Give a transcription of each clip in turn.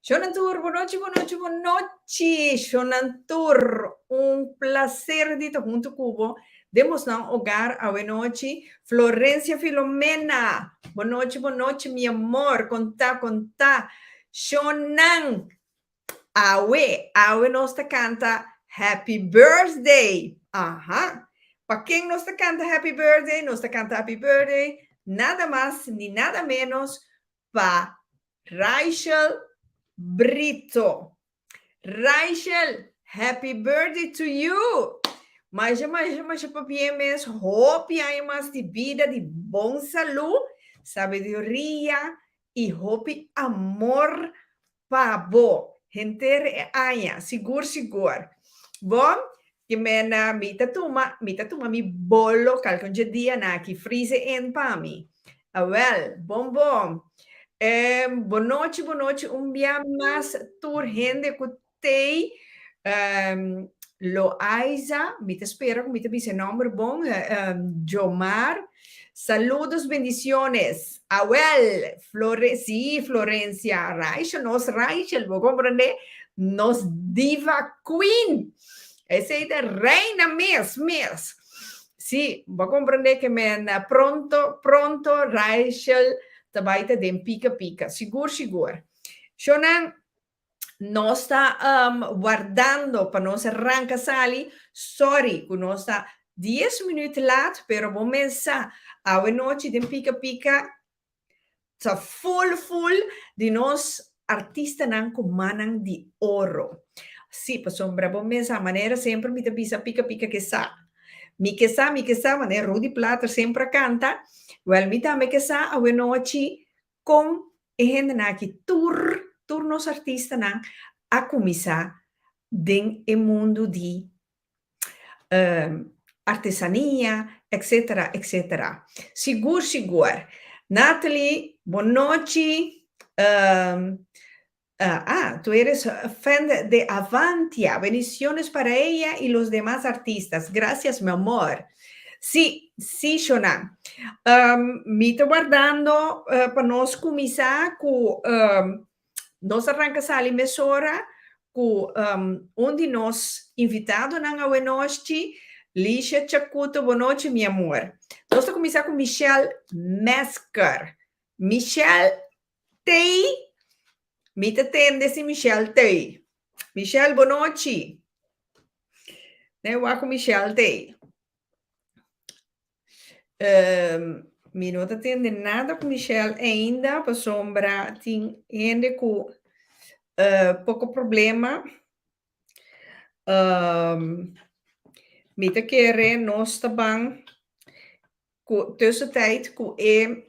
Shonan tur, bon nochi, bon nochi, bon nochi. Shonan tur, un placer di ta hunto cu bo den bosnan hogar awe nochi. Florencia Filomena, bon nochi, bon nochi, mi amor, conta, conta. Shonan, awe, awe nos ta canta Happy Birthday. Aha. Pa ken nos ta canta Happy Birthday? Nos ta canta Happy Birthday nada mas ni nada menos pa Rachel Brito. Rachel, happy birthday to you! Masha, masha, masha pabien mes. Hopi aña mas di bida, di bon salú, sabiduria i hopi amor pa bo. Henter e aña, sigur, sigur. Bon, ke men mi ta tuma, mi ta tuma mi bolo kalke un dje dia na aki freeze in pa mi. Awel, bon bon. Bon nochi, bon nochi un bia mas tur hende ku tei. Loaiza, mi ta spera ku mi ta bisa e nòmber bon, Jomar. Saludos, bendiciones. Awel, Flore, sí, Florencia, Rachel, nos Rachel, bo komprendé? Nos diva queen. Esei ta reina mes, mes. Sí, bo komprendé ke men pronto, pronto Rachel ta bai ta den pika pika. Sigur, sigur. Shownan, nos ta wardando pa nos ranka sali. Sorry ku nos ta 10 minuut laat, pero bo mes sa, awe nochi den pika pika ta full full di nos artistanan ku mannan di oro. Sí, pasobra bo mes sa, manera semper mi ta bisa pika pika ke sa. Mi ke sa, mi ke sa, manera Rudy Plater semper a kanta. Wèl, mi tambe ke sa awe nochi kon e hendenan aki tur, tur nos artistanan a kuminsá den e mundu di artesania, etcetera, etcetera. Sigur, sigur. Nathalie, bon nochi. Ah, tú eres fan de Avantia. Bendiciones para ella y los demás artistas. Gracias, mi amor. Sí, sí, Shona. Mi ta wardando pa nos kuminsá ku nos a ranka sali mesora ku un di nos invitadonan awe nochi, Licia Chacuto. Bon nochi, mi amor. Nos ta kuminsá ku Michelle Mesker. Michelle tei? Mi ta tende si Michelle tei. Michelle, bon nochi. Ne wak ku Michelle tei. Mi no ta tende nada ku Michelle ainda pasobra tin hende ku poko problema. Mi ta kere nos ta ban ku tussentijd ku e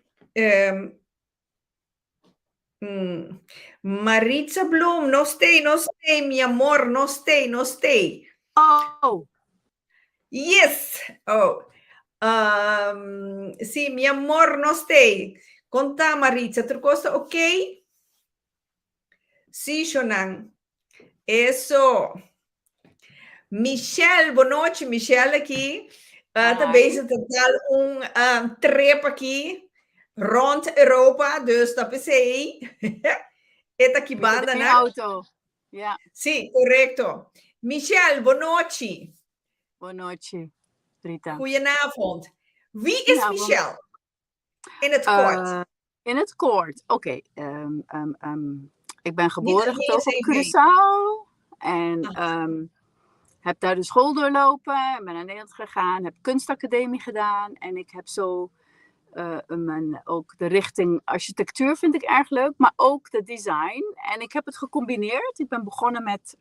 Maritza Bloem, nos tei, nos tei, mi amor, nos tei, nos tei. Oh. Yes! Oh. Sí, mi amor, nos tei. Konta, Maritza, tur kos ta ok? Sí, Shonan. Eso. Michelle, bon nochi. Michelle aki ta bezig ta dal un trip aki rond Europa, dus ta p'esei e ta ki banda nan. Auto. Ja. Sí, correcto. Michelle, bon nochi. Bon nochi, Rita. Goedenavond. Wie is Michelle? In het kort. In het kort, oké. Okay. Ik ben geboren getogen op Curaçao. En heb daar de school doorlopen. En ben naar Nederland gegaan. Heb kunstacademie gedaan. En ik heb zo mijn, ook de richting architectuur vind ik erg leuk. Maar ook de design. En ik heb het gecombineerd. Ik ben begonnen met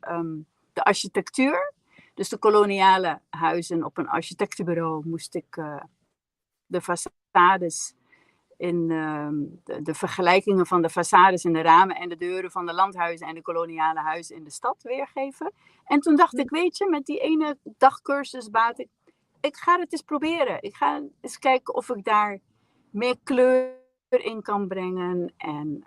de architectuur. Dus de koloniale huizen op een architectenbureau moest ik de façades in de vergelijkingen van de façades in de ramen en de deuren van de landhuizen en de koloniale huizen in de stad weergeven. En toen dacht ik, weet je, met die ene dagcursus baat ik, ik ga het eens proberen. Ik ga eens kijken of ik daar meer kleur in kan brengen. En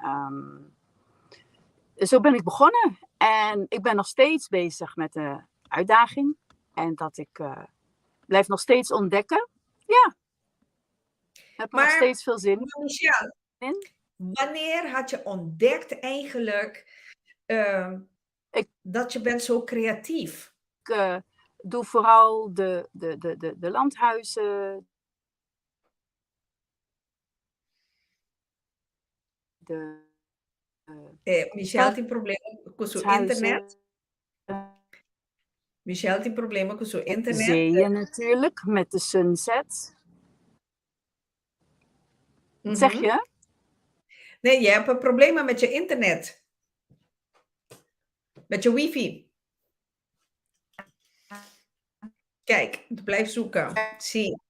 zo ben ik begonnen. En ik ben nog steeds bezig met de uitdaging. En dat ik blijf nog steeds ontdekken. Ja. Heb er nog steeds veel zin Michelle, in. Wanneer had je ontdekt eigenlijk Ik dat je bent zo creatief? Doe vooral de landhuizen. De Michelle tin problema ku su internet. Michelle tin problema ku su internet. Zeeën natuurlijk, met de sunset. Zeg je? Nee, je hebt een problemen met je internet. Met je wifi. Kijk, blijf zoeken. Zie.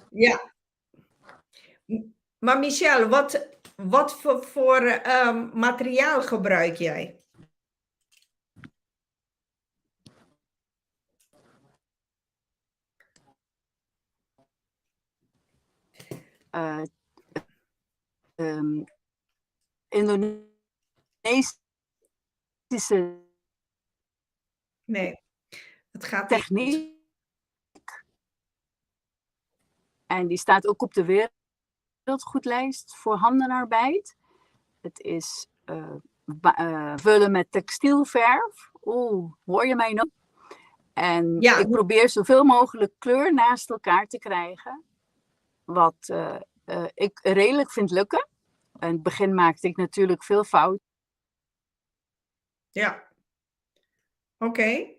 Ja. Maar Michelle, wat voor materiaal gebruik jij? Indonesische Nee, het gaat niet. Techniek. En die staat ook op de wereldgoedlijst voor handenarbeid. Het is vullen met textielverf. Oeh, hoor je mij nog? En Ja. ik probeer zoveel mogelijk kleur naast elkaar te krijgen. Wat ik redelijk vind lukken. In het begin maakte ik natuurlijk veel fouten. Ja. Oké.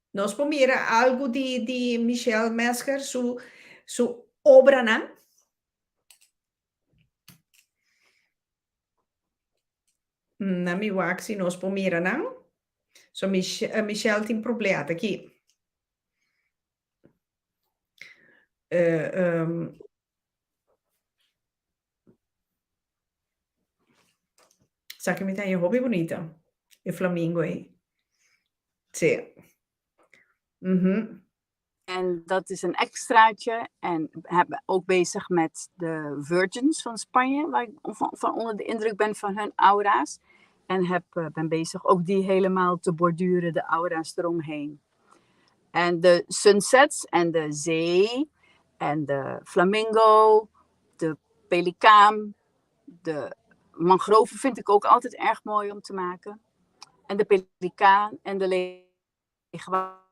Nos por mira algo di Michelle Mesker su obranan? Na mi wak si nos por mira nan. So Michelle tin problema aki. Sa ki mi ta haña hopi bunita, e flamingo ei. Sí. En dat is een extraatje. En heb ook bezig met de Virgins van Spanje, waar ik van onder de indruk ben van hun aura's. En ben bezig ook die helemaal te borduren, de aura's eromheen. En de sunsets en de zee en de flamingo, de pelikaan, de mangroven vind ik ook altijd erg mooi om te maken. En de pelikaan en de leguaan.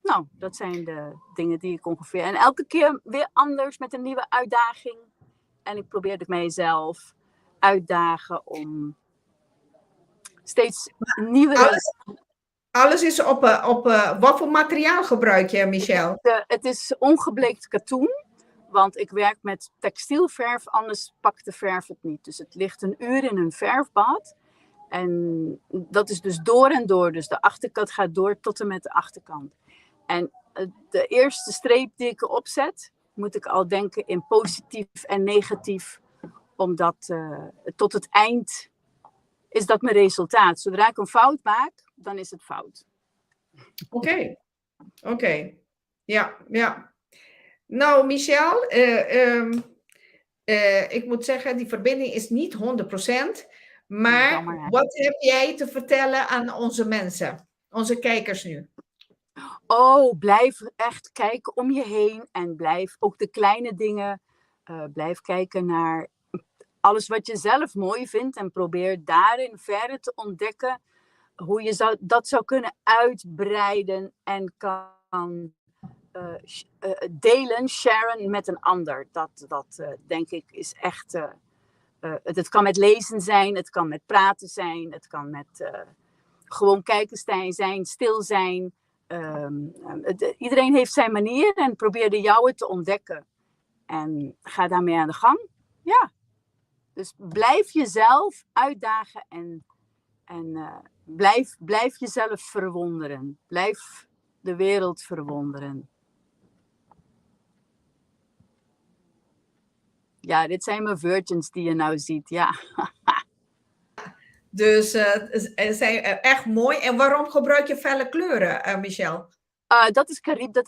Nou, dat zijn de dingen die ik ongeveer... En elke keer weer anders met een nieuwe uitdaging. En ik probeer het mijzelf uitdagen om steeds nieuwe... Alles is op, wat voor materiaal gebruik je, Michelle? Het is ongebleekt katoen, want ik werk met textielverf, anders pakt de verf het niet. Dus het ligt een uur in een verfbad. En dat is dus door en door. Dus de achterkant gaat door tot en met de achterkant. En de eerste streep die ik erop zet, moet ik al denken in positief en negatief. Omdat tot het eind is dat mijn resultaat. Zodra ik een fout maak, dan is het fout. Oké. Ja. Nou, Michelle, ik moet zeggen, die verbinding is niet 100%. Maar Jammer, hè? wat heb jij te vertellen aan onze mensen, onze kijkers nu? Oh, blijf echt kijken om je heen en blijf ook de kleine dingen, blijf kijken naar alles wat je zelf mooi vindt en probeer daarin verder te ontdekken hoe je dat zou kunnen uitbreiden en kan delen, sharen met een ander. Dat denk ik is echt... Het kan met lezen zijn, het kan met praten zijn, het kan met gewoon kijken zijn, stil zijn. Iedereen heeft zijn manier en probeer de jouwe te ontdekken. En ga daarmee aan de gang. Ja. Dus blijf jezelf uitdagen en blijf jezelf verwonderen. Blijf de wereld verwonderen. Ja, dit zijn mijn virgins die je nou ziet, ja. Dus ze zijn echt mooi. En waarom gebruik je felle kleuren, Michelle? Dat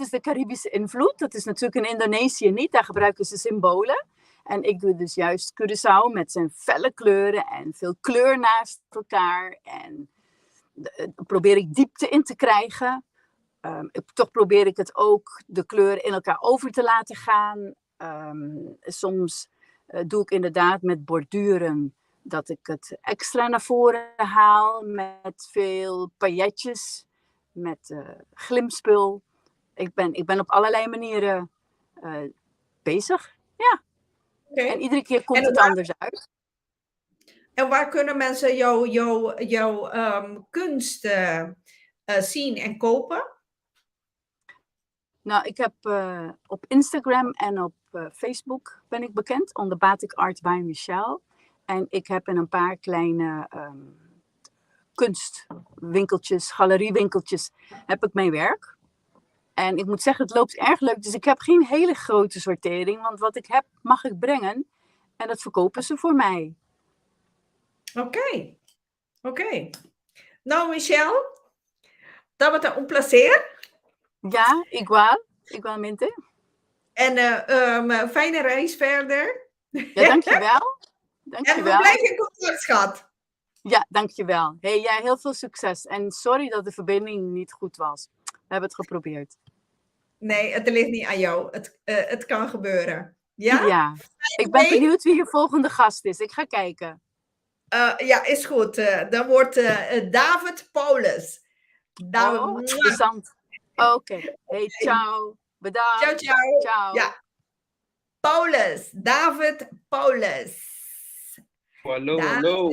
is de Caribische invloed. Dat is natuurlijk in Indonesië niet. Daar gebruiken ze symbolen. En ik doe dus juist Curaçao met zijn felle kleuren en veel kleur naast elkaar. En probeer ik diepte in te krijgen. Ik, toch probeer ik het ook de kleuren in elkaar over te laten gaan. Soms doe ik inderdaad met borduren dat ik het extra naar voren haal met veel pailletjes, met glimspul. Ik ben op allerlei manieren bezig. Ja. En iedere keer komt het anders uit. En waar kunnen mensen jouw kunst zien en kopen? Nou, ik heb op Instagram en op Facebook ben ik bekend onder Batik Art by Michelle. En ik heb in een paar kleine kunstwinkeltjes, galeriewinkeltjes, heb ik mijn werk. En ik moet zeggen, het loopt erg leuk. Dus ik heb geen hele grote sortering, want wat ik heb, mag ik brengen. En dat verkopen ze voor mij. Oké. Nou, Michelle, dat was un plaser. Ja, igual. Igualmente. En fijne reis verder. Ja, dankjewel. Dankjewel. En we blijven in contact, schat. Ja, dankjewel. Hey, jij heel veel succes. En sorry dat de verbinding niet goed was. We hebben het geprobeerd. Nee, het ligt niet aan jou. Het kan gebeuren. Ja? Ja. Ik ben benieuwd wie je volgende gast is. Ik ga kijken. Ja, is goed. Dan wordt David Paulus. David, oh, interessant. Oké. Okay. Hey, ciao. Bedankt. Ciao, ciao. Ciao. Ja. Paulus. David Paulus. Hallo, David. Hallo.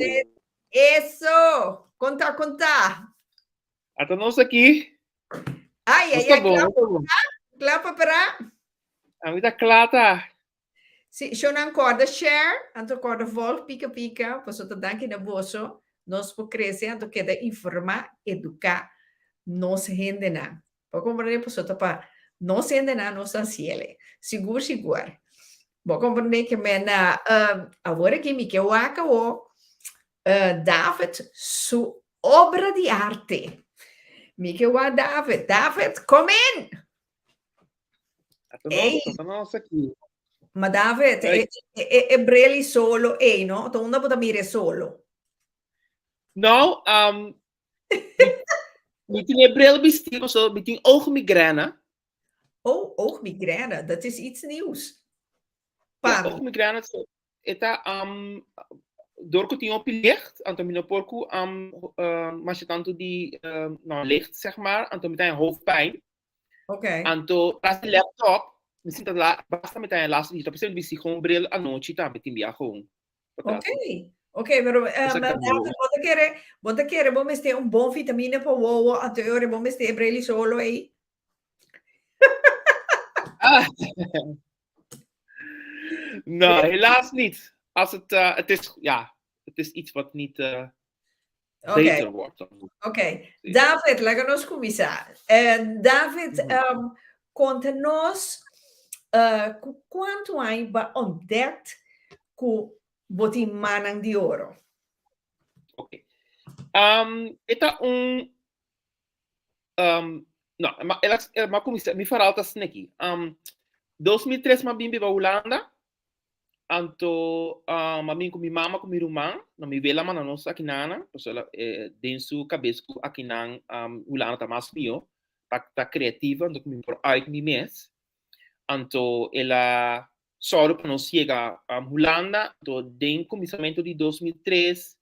Eso. Kon ta, kon ta. Ata nos aki. Ai, ai, ai. Kla, kla pa para? Ami ta kla ta. Si, shonnan, korda share, anto korda volg Pika Pika, paso ta danki na boso, nos por krese, anto keda informá, eduká nos hendenan. Bo komprendé? Paso ta pa nos hendenan nos ta hasiele. Sigur, sigur. Bo komprendé ke men awor aki mi ke wak awo David su obra di arte. Mi ke wak David. David, kom in! Ata nos, ata nos aki. Ma David, e bril di solo ei, no? Ta unda bo ta mira e solo? No, mi tin e bril bisti, so mi tin oogmigraine. Oh, oogmigraine, dat is iets nieuws. Ja, Pa mi. Oogmigraine, so, e ta door ku tin hopi licht, anto mi no por ku masha tantu di no, licht, zeg maar, anto mi ta hoofdpijn. Anto, tras di laptop, mi sinta la, basta mi ta last, mi ta bisti gewoon bril anochi tambe tin bia gewoon. Oké, pero Exactamente. Bo ta kere bo mester un bon vitamina pa wowo, anto e ora bo mester bril di solo ei. Ah. Nou, helaas niet. Als het, het is, ja, het is iets wat niet beter wordt. Oké. David, laga nos kuminsá. David, konta nos kuantu aña bo a ontdek ku bo tin mannan di oro? Oké. E ta un no, ma m'a kuminsá, mi verhaal ta sneki. 2003 m'a bin biba Hulanda. Anto m'a bin ku mi mama ku mi ruman, no, mi wela manda nos akinan, pasobra den su kabes ku akinan Hulanda ta mas mihó, pa ta kreativo, anto ku mi por uit mi mes. Anto el a sòru pa nos yega Hulanda, anto den kuminsamentu di 2003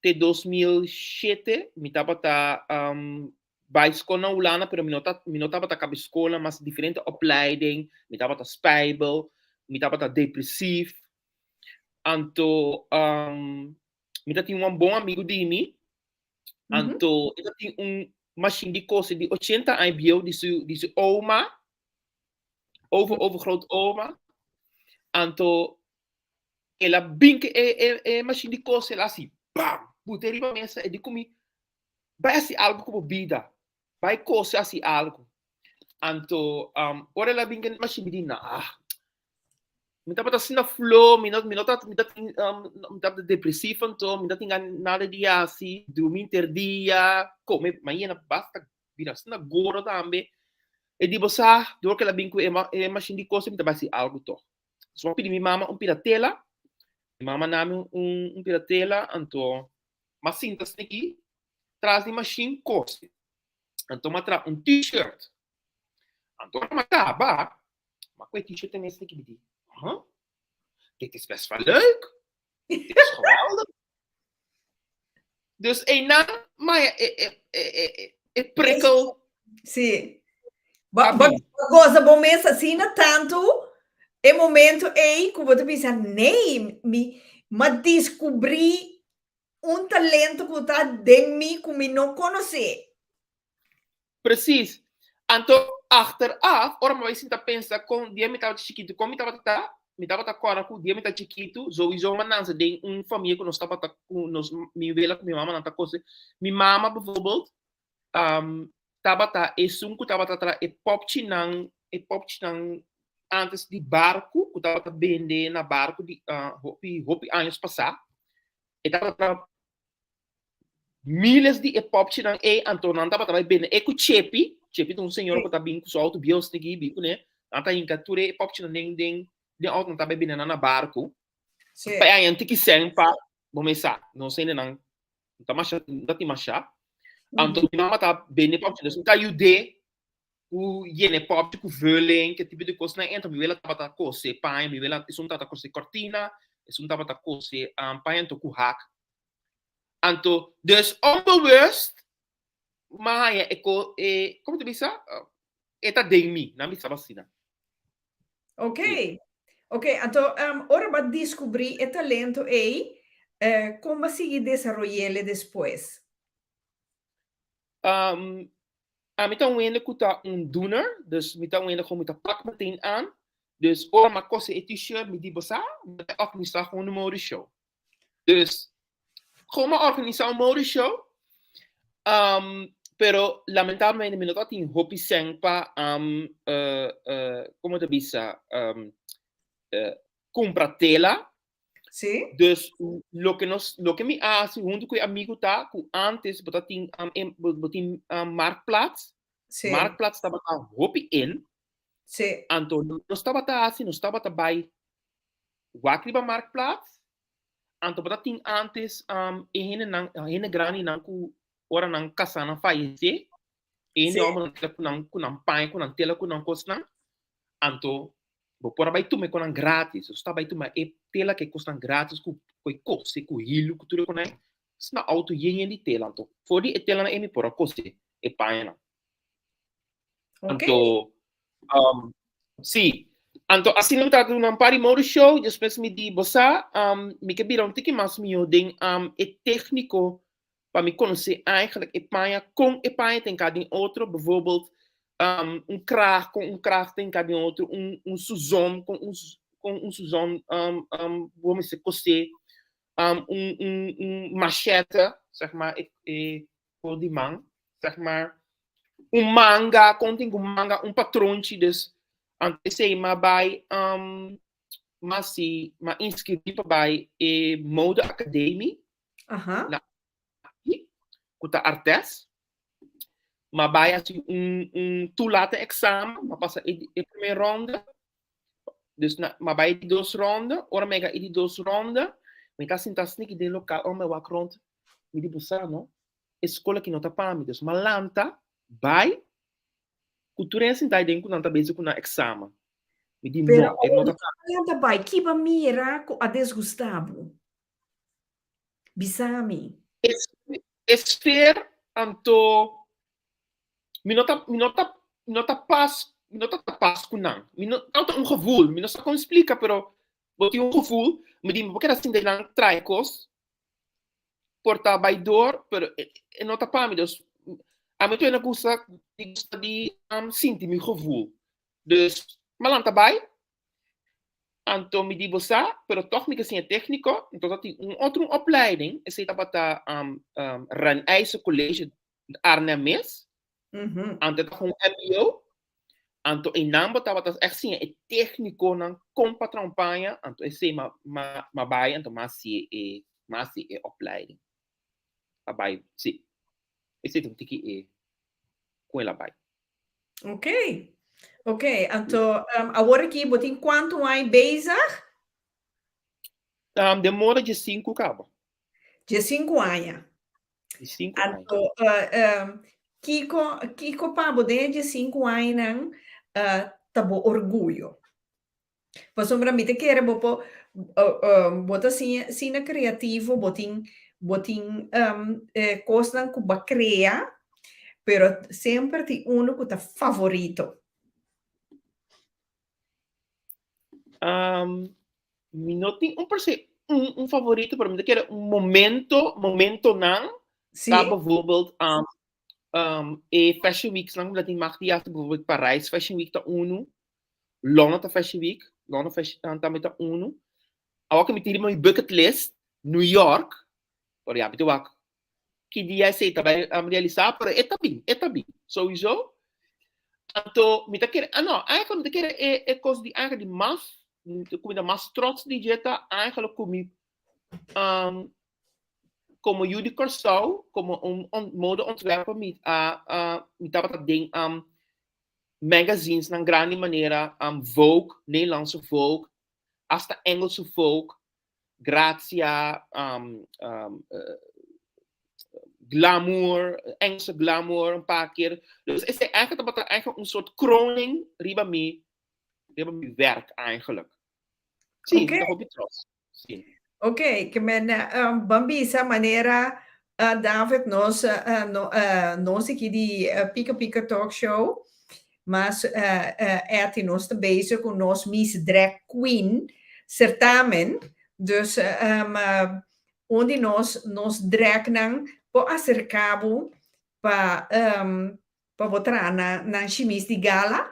te 2007 mi tabata bai skol na Hulanda, pero mi no tabata kaba skol, mas diferente opleiding, mi tabata spijbel, mi tabata depresief. Anto mi tatin un bon amigu di mi, anto e tatin un mashin di kose di 80 aña bieu di su oma, over overgroot oma. Anto el a bin ku e mashin di kose, el a hasi bam, buta riba mesa, e di ku mi: "Bai hasi algu ku bo bida, bai kose, hasi algu." Anto ora el a bin ku e mashin, mi di: "Nah, mi tabata asina flow, mi no ta, mi tabata depresief, anto mi no tin nada di hasi, drumi henter dia, kome, mañana basta bira asina gordo tambe." E di: "Bo sa, dor ku el a bin ku e mashin di kose, mi ta bai hasi algu toch." So m'a pidi mi mama un pida tela, mi mama na mi un pida tela, anto m'a sinta asina aki, tras di mashin kose. Anto m'a traha un t-shirt. Anto ora m'a kaba, m'a kohe e t-shirt en esaki mi di, huh, dit is best wel leuk. Dit is geweldig. Dus einan maya e, e, e, e, e, e prikkel. Sí. Ba, ba, goza bo mes asina tantu e momento ei ku bo ta bisa, nee, mi m'a descubrí un talento ku ta den mi ku mi no konosé. Precies. Anto achteraf, ora mi bai sinta pensa kon dia mi tabata chikitu, kon mi tabata ta, mi tabata kòrda ku dia mi ta chikitu, souiso mi a nanse den un famia ku nos tabata ku nos mi wela ku mi mama nan ta kose. Mi mama bijvoorbeeld tabata esun ku tabata traha e popchinan, e popchinan antes di barku ku tabata bende na barku di hopi hopi años pasá. E tabata traha miles di e popchinan ei, anto nan tabata bai bende e ku Chepi. Chepi ta un señor ku ta bin ku su auto bieu snigi bin kuné. Nan ta hinka tur e popchinan den den den auto nan ta bai bende nan na barku. Pa e aña tiki sèn pa bo mes sa, nos hendenan no ta masha no ta tin masha. Anto mi mama ta bende popchi, dus mi ta yud'é ku yena e popchi ku vulling, ke tipo di kosnan. Anto mi wela tabata kose paña, mi wela esun tabata kose kortina, esun tabata kose paña anto ku hak. Anto, dus onbewust m'a haña e ko e, komo ta bisa? E ta den mi, nan bisa asina. Ok, ok, anto ora bo a diskubrí e talento ei, kon bo a sigui desaroy'el despues? Ami ta un hende ku ta un doener, dus mi ta un hende ku mi ta pak meteen aan. Dus ora mi a kose e t-shirt, mi di bo sa, mi ta organisá gewoon un modeshow. Dus, gewoon mi a organisá un modeshow, pero lamentablemente mi no tabatin hopi sèn pa komo ta bisa, kumpra tela. Sí. Dus loke nos, loke mi a hasi huntu ku e amigu ta ku antes bo ta tin bo tin Marktplaats. Sí. Marktplaats tabata hopi in. Sí. Anto nos tabata hasi, nos tabata bai wak riba Marktplaats. Anto bo ta tin antes e hendenan, hende grandinan ku ora nan kasanan fayesé, e hende hòmbernan tela ku nan ku nan paña, ku nan tela, ku nan kosnan. Anto bo por a bai tuma e konan gratis. Nos ta bai tuma e tela ku e kosnan gratis ku ku e kose, ku hilu, ku tur e konan. Asina outo yen yen di tela. Anto for di e telanan ei mi por a kose e pañanan. Anto, si. Anto asina mi tabata duna un par di mode show. Despues mi di, bo sa, mi ke bira un tiki mas mihó den e tékniko pa mi konosé eigenlijk e paña, kon e paña ta hinká den otro, bijvoorbeeld un kraag, kon un kraag ta hinká den otro, un un suzon, kon un kon un suzon bo mester kosé, un un un machete, zeg maar, e e kos di man, zeg maar, un manga, kon tin ku manga, un patronchi, dus anto esei m'a bai m'a hasi, m'a inskribí pa bai e mode academie. Aha. Na ku ta Artes. Ma bai hasi un un toelaten examen, ma pasa e e promé ronde. Dus na ma bai di dos ronde, ora mi a e di dos ronde, mi ta sinta sniki den lokal, ora mi wak rond, mi di bo sa no, e skol aki no ta pa mi. Dus mi a lanta bai ku tur hende sinta aden ku nan ta bezig ku nan examen. Mi di Pero no, e no ora ta pa mi. lanta bai, ki bo a mira ku a desgustá bo? Bisa mi. E sfeer anto mi no ta mi no ta mi no ta pas mi no ta pas ku nan. Mi no ta un gevoel, mi no sa kon splika pero bo tin un gevoel, mi di mi por keda sinta nan trae kos por ta bai door pero e no ta pa mi dus ami tur na gusta di gusta di sinti mi gevoel. Dus mi a lanta bai Anto mi di bo sa, pero tòg mi ke siña tékniko, anto ta tin un otro un opleiding, esei tabata Renijse College Arnhem mes, anto e ta un mbo, anto einan bo tabata ègt siña e téknikonan kon pa traha un paña, anto esei m'a m'a m'a bai anto m'a hasi e m'a hasi e opleiding. A bai, si. Esei ta un tiki e kon el a bai. Ok, ok. Anto, um, awor aki bo tin kuantu aña bezig? Um, den moda dje sinku kaba. Dje sinku aña. Dje sinku aña. Anto, uh, um, Kiko kiko pa bo den e diesinku añanan ta bo orguyo? Pasobra mi ta kere bo por bo ta siña asina kreativo, bo tin bo tin kosnan ku bo a krea, pero semper tin unu ku ta favorito. Mi no tin un per se un, un favorito, pero mi ta kere un momento, momentonan, Sí. ta bijvoorbeeld e Fashion Weeks nan, dat mag di hasta bijvoorbeeld Parijs Fashion Week ta unu, Londen ta Fashion Week, Londen Fashion um, tambe ta unu. Awor ku mi tin riba mi bucket list, New York, pero ya, mi ta wak ki dia esei ta bai um, realisá, pero e ta bin, e ta bin, sowieso. Anto, mi ta kere, ah no, eigenlijk mi ta kere e, e kos di eigenlijk di mas, ku mi ta mas trots di dje ta eigenlijk ku mi um, komo yu di Kòrsou, komo un on, modeontwerper mi a, a mi tabata den um, magazines nan grandi manera um, Vogue, Nederlandse Vogue, hasta Engelse Vogue, Grazia, um, um, uh, Glamour, Engelse Glamour een paar keer. Dus is eigenlijk tabata eigenlijk een soort kroning riba mi, riba mi werk eigenlijk. Sí, Oké. okay. hopi trots. Sí. Oké, ke men ban bisa manera David nos uh, no, nos aki di Pika Pika Talk Show, mas Etty nos ta bezig ku nos Miss Drag Queen certamen. Dus un di nos nos dragnan por aserká bo pa pa bo traha na nan shimis di gala.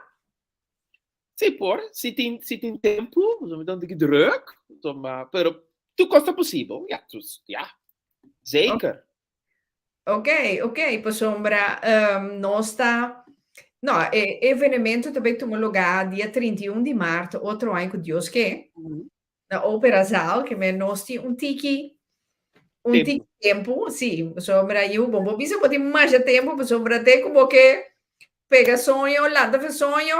Sí, por. Si tin, si tin tempu, mi ta un tiki druk, maar, pero tur kos ta posibel. Ja, dus, ja. Zeker. Oké, oké, pasobra nos ta, no, e evenemento ta bay tuma lugá dia 31 di maart otro aña ku Dios ke, na Opera Zaal, ke men nos tin un tiki, un Tempu. tiki tempu, sí, pasobra yu, bo bo bisa bo tin masha tempu, pasobra te ku bo ke pega soño, lanta fe soño,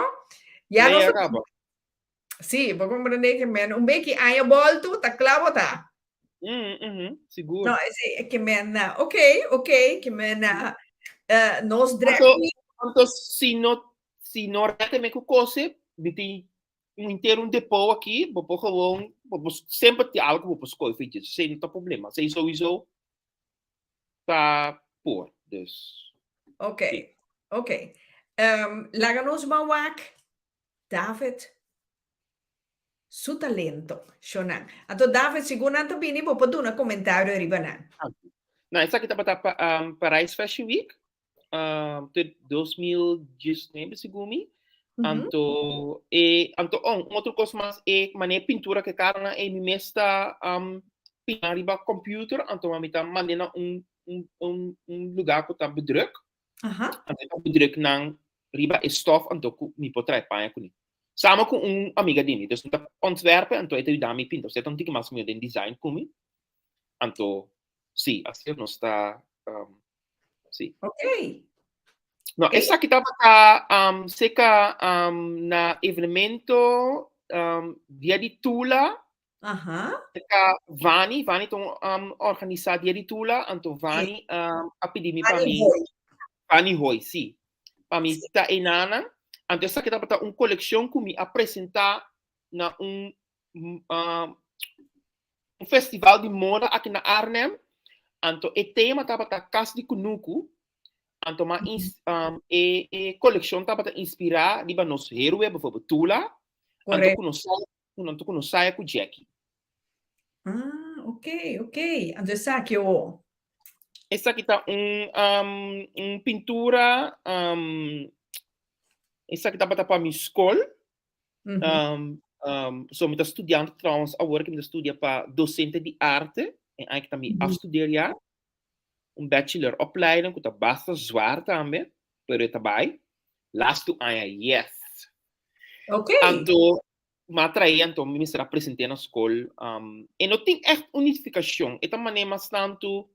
ya Nee, nos ta akaba. Sí, bo comprende ke men un beki aña boltu ta kla bo ta. Sigur. No, ese ke men na, ok, ok, ke men na, nos drag Anto, queen. anto si no, si no rete me ku kose, mi tin un entero un depot aki, bo por gewoon, bo por semper tin algo bo por skohe for dje, esei no ta problema, esei sowieso ta por, dus. Ok, Sí. ok. Laga nos ban wak David su talento, shonan. Anto David, segun nan ta bini, bo por duna komentario riba nan. No, esaki tabata pa um, Parijs Fashion Week, um, te 2019, segun mi. Anto, e, anto, oh, un otro kos mas, e mane pintura ke kara nan, e mi mes ta um, pinta riba computer, anto mi ta mande na un, un, un, un lugar ku ta bedruk. Anto ta bedruk nan riba e stof anto ku mi por trae paña kuné. Sama ku un amiga di mi. Dus mi ta ontwerpen anto e ta yuda mi pinta. Osea ta un tiki mas mihó den design ku mi. Anto si, asina nos ta si. Ok. No, esaki tabata seka na evenemento Dia di Tula. Seka Vani, Vani ta un organisa Dia di Tula, anto Vani a pidi mi pa mi. Vani Hoy, si. Pa mi ta enanan. Anto esaki tabata un kolekshon ku mi a presenta na un un festival di moda aki na Arnhem. Anto e tema tabata Kas di Kunuku. Anto ma e e kolekshon tabata inspirá riba nos héroe, bijvoorbeeld Tula. Anto ku nos Anto ku nos saya ku Jackie. Ah, ok, ok. Anto esaki o? Esaki ta un, um, un pintura, um, esaki tabata pa mi skol. Um, um, so mi ta studiando trouwens awor ku mi ta studia pa docente di arte. En eigenlijk ta mi afstudeerjaar. Un bachelor opleiding ku ta basta zwaar tambe, pero e ta bai. Lastu aña, yes. Ok. Anto, m'a trae anto mi mester a present'é na skol. Um, e no tin ègt un nifikashon. E ta manera mas tantu,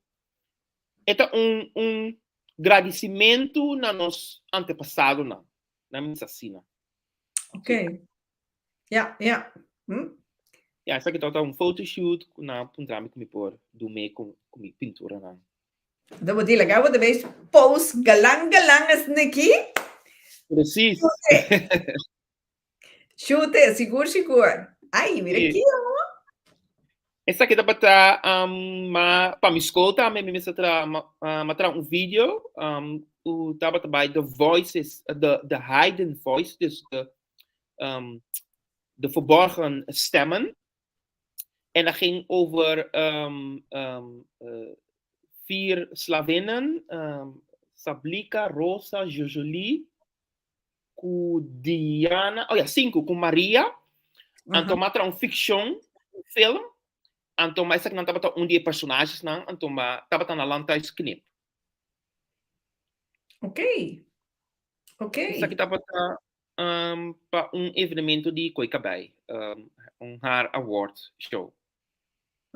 e ta un, un gradisimentu na nos antepasadonan. Nan mi bisa asina. Ok. Ja, ja. Ja, esaki tabata un photoshoot ku nan a puntra mi ku mi por du mee ku, ku mi pinturanan. Dan bo di laga bo ta bay post galang galang asina aki. Precies. Shute, sigur sigur. Ai, mira aki, oh. Esaki tabata ma pa mi school tambe mi mester tra ma tra un video ku tabata by the voices the hidden voice, dus de verborgen stemmen, en dat ging over vier slavinnen, Sablika, Rosa, Jojolie ku Diana, oh ja, sinku, ku Maria. Anto m'a traha un fikshon, un film. Anto ma esakinan tabata un di e personagesnan, anto ma tabata na Landhuis Knip. Esaki tabata pa un evenemento di Koi Kabei, un haar award show.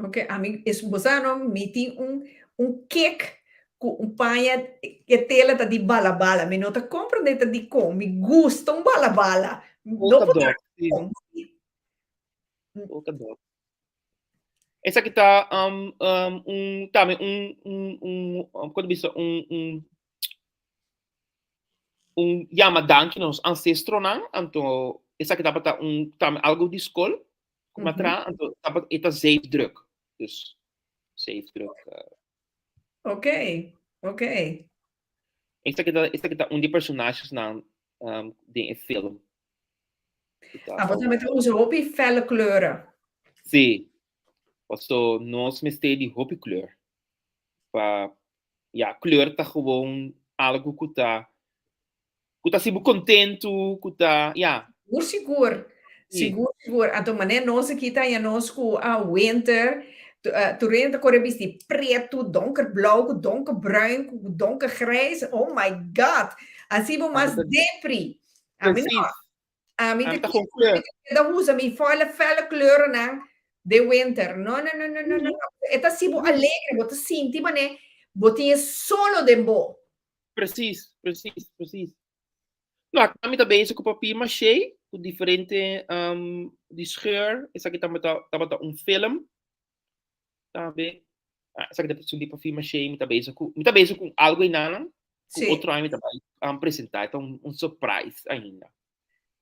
Ok, ami es bo sa no, mi tin un un kek ku un paña e tela ta di bala bala. Mi no ta comprende ta dikon. Mi gusta un bala bala. No Polka por dot, sí. Polka dot. Esaki ta un tambe un un un kon ta bisa un un un yama danki na nos ancestronan, anto esaki tabata un tambe algo di skol ku mi a traha, anto tabata e ta zeefdruk, dus zeefdruk. Ok, ok. Esaki ta esaki ta un di e personagesnan den e film. Abo tambe ta usa hopi felle kleuren. Sí, paso nos mester di hopi kleur pa ya, kleur ta gewoon algu ku ta ku ta hasi bo kontentu, ku ta, ya. Sigur, sigur. Sigur, sigur. Anto manera nos aki ta haña nos ku a winter, tur hende ta kore bisti pretu, donker blou ku donker bruin ku donker grijs. Oh my God! Hasi bo mas depri. Ami no. Ami ta keda usa mi fòle fèle kleurnan den winter. No, no, no, no, no, no. E ta hasi bo alegre, bo ta sinti manera bo tin e solo den bo. Precies, precies, precies. No, aki mi ta bezig ku papier maché, ku diferente di scheur. Esaki tabata tabata un film tambe. Ah, esaki ta di papier maché, mi ta bezig ku, mi ta bezig ku algo enanan. Ku otro aña mi ta bai presentá, e ta un surprise ainda.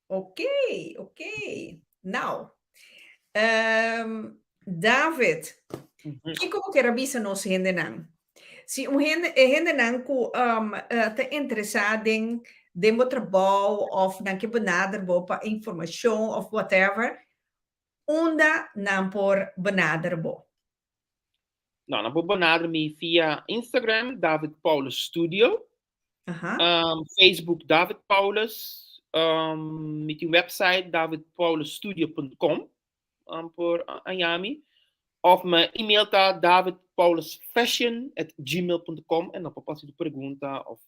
Ok, ok. Nou, David, kiko bo kier a bisa nos hendenan? Si un hende, e hendenan ku ta interesá den den bo trabou òf nan ke benader bo pa informashon òf whatever, unda nan por benader bo? Nou, nan por benader mi via Instagram, David Paulus Studio. Facebook David Paulus. Mi tin website davidpaulusstudio.com por haña mi. Of mi email ta davidpaulusfashion@gmail.com en nan por hasi tu pregunta of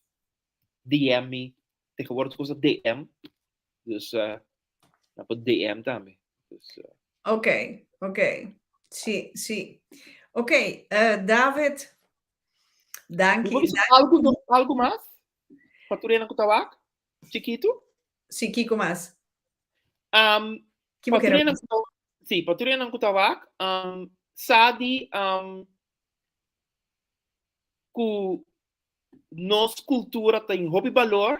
DM mi. Tegenwoordig usa DM. Dus nan por DM tambe. Dus, Oké, oké. Sí, sí. Oké, David, danki. Mi por bisa algo, algo mas? Pa tur hende ku ta wak? Chikitu? Sí, kiko mas? Ki Pa bo tur kere hende ku ta, sí, pa tur hende ku ta wak, sa di ku nos kultura tin hopi balor,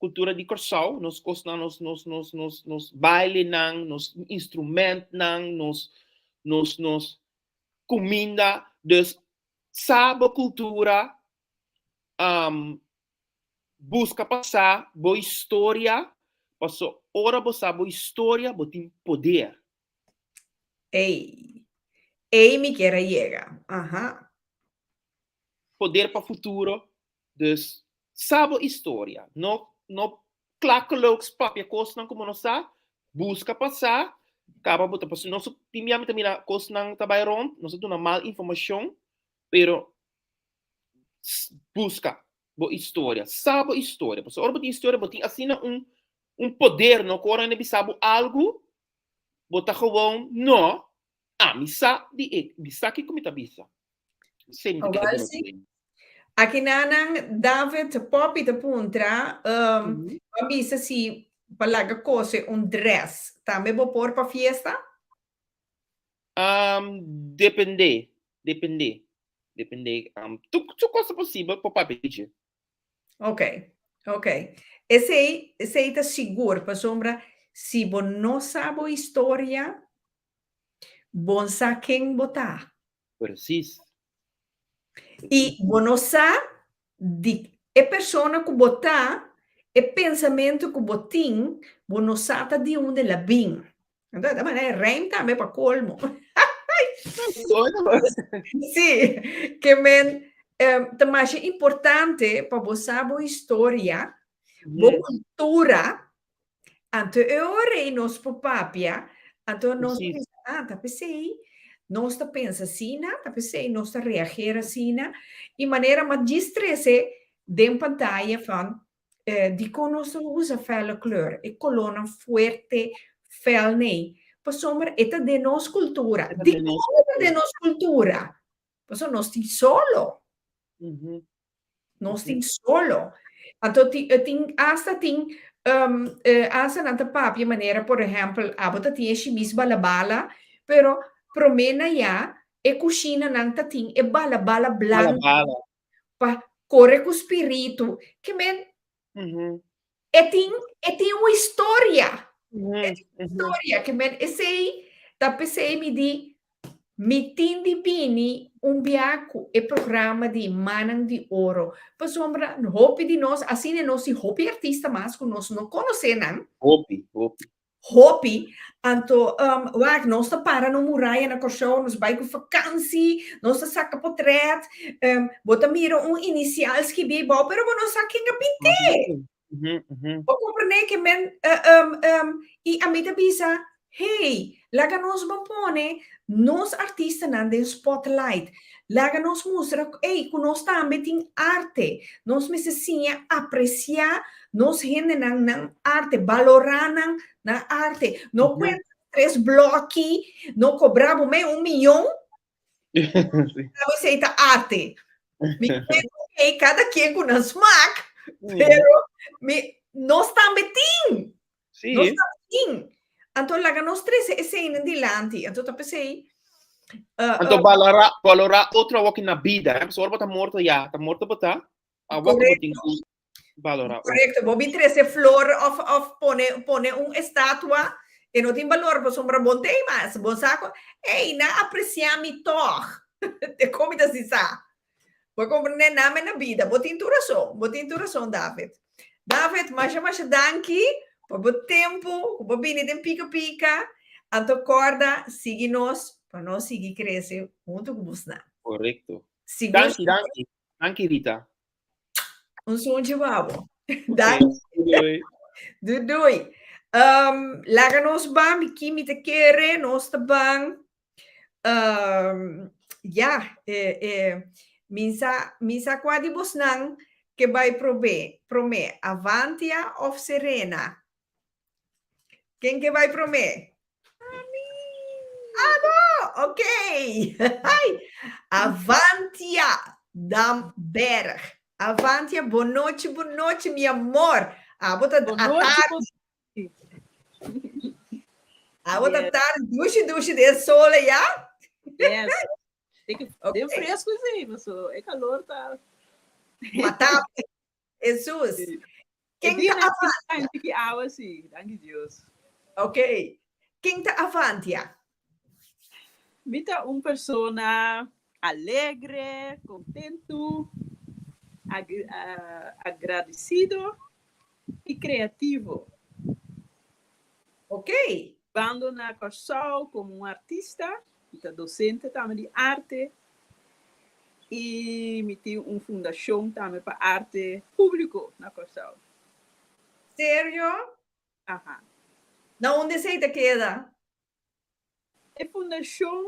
kultura di Kòrsou, nos kosnan, nos nos nos nos nos bailenan, nos instrumentnan, nos nos nos kuminda. Dus sa bo kultura, buska pa sa bo historia, paso ora bo sa bo historia bo tin poder. Ey, ey mi kier a yega, aha. Poder pa futuro, dus sa bo historia, no no klakelooks papia kosnan ku bo no sa, buska pa sa, kaba bo ta pasobra nos tin bia mi ta mira kosnan ta bai rond, nos ta duna mal informashon, pero buska bo historia, sa bo historia, pasobra ora bo tin historia bo tin asina un un poder no ku ora hende bisa bo algu bo ta gewoon no, ami sa di e, mi sa kiko mi ta bisa. Esei mi ta kere Awel duna si. tur. Aki nanan David Poppy ta puntra, bo a bisa si pa laga kose un dress tambe bo por pa fiesta? Depende, depende. Depende, tur tur kos ta posibel por papia di dje. Ok, ok. Esei, esei ta sigur, pasobra si bo no sa bo historia, bo n sa ken bo ta. Precies. I bo no sa di e persona ku bo ta, e pensamentu ku bo tin, bo no sa ta di unda el a bin. Anto ta manera rijm tambe pa colmo. Sí, ke men ta masha importante pa bo sa bo historia, bo cultura, anto e ora ei nos por papia, anto nos por bisa, ah, ta p'esei nos ta pensa asina, ta p'esei nos ta reageer asina, i manera mas djis trese den pantaya van Dikon nos ta usa fèle kleur, e kolónan fuerte fèl nei? Pasobra e ta den nos kultura. Dikon e ta den nos kultura? Pasobra nos tin solo. Nos tin solo. Anto tin asta tin asta nan ta papia manera por ehèmpel abo ta tin e shimis balabala pero promé na ya e kushinanan ta tin e balabala blanku. Pa kore ku spiritu. Ke men e tin e tin un historia. E tin un historia. Ke men esei ta p'esei mi di mi tin di bini un bia ku e programa di Manan di Oro. Pasobra hopi di nos asina nos tin hopi artista mas ku nos no konosé nan. Hopi, hopi. Hopi, anto wak nos ta para na un muraya na Kòrsou, nos bai ku fakansi, nos ta saka potrèt, bo ta mira un inisial skibí abou, pero bo no sa ken a pint'é. Bo komprendé ke men i ami ta bisa, hey, laga nos ban pone nos artistanan den spotlight, laga nos mustra, ey, ku nos tambe tin arte, nos mester siña apresiá Nos hendenan nan arte, balorá nan nan arte. No kuenta tres bloki, no kobra bo mei un miyon. Bo esei ta arte. Mi kere ok, kada kien ku nan smak, pero mi nos tambe tin. Nos tambe tin. Anto laga nos trese eseinan dilanti. Anto ta p'esei. Anto balorá, balorá otro awoki na bida, eh? Pasobra ora bo ta morto ya, ta morto bo ta, awoki bo tin ku Valora. Correcto. Bo bin trece flor of of pone pone un estatua e no tin balor pasobra bon tei mas. Bon sa cu ey nan aprecia mi toch. Te con mi ta si sa. Bo comprende nan na bida. Bo tin tur razon. Bo tin tur razon David. David masha masha danki pa bo tempo cu bo bini den Pika Pika. Anto corda sigui nos pa nos sigui crece hunto cu bosnan. Correcto. Sigur. Danki, danki. Danki Rita. Un sunchi babo. Danki. Doei. Doei doei. Um, laga nos ban, mi ki mi te kere, nos ta ban. Um, ja, eh, eh, minsa, minsa kwa di bosnan ke bai probe, prome, Avantia of Serena? Ken ke bai promé? Ami! Abo! Ok! Avantia Damberg. Avantia, bon nochi, bon nochi, mi amor. Abo ta Bon nochi, bon atardi. Abo ta tardi, dushi, dushi den sol ya. Yes. Den okay. fresco sí, so e calor ta. Mata. Jesus. Ken ta Avantia? Tiki awa si, danki Dios. Ok. Ken ta Avantia? Mi ta un persona alegre, kontentu, agradesido i kreativo. Ok. Bando na Kòrsou komo un artista, mi ta dosente tambe di arte i mi tin un fundashon tambe pa arte públiko na Kòrsou. Serio? Aha. Na unda esei ta keda? E fundashon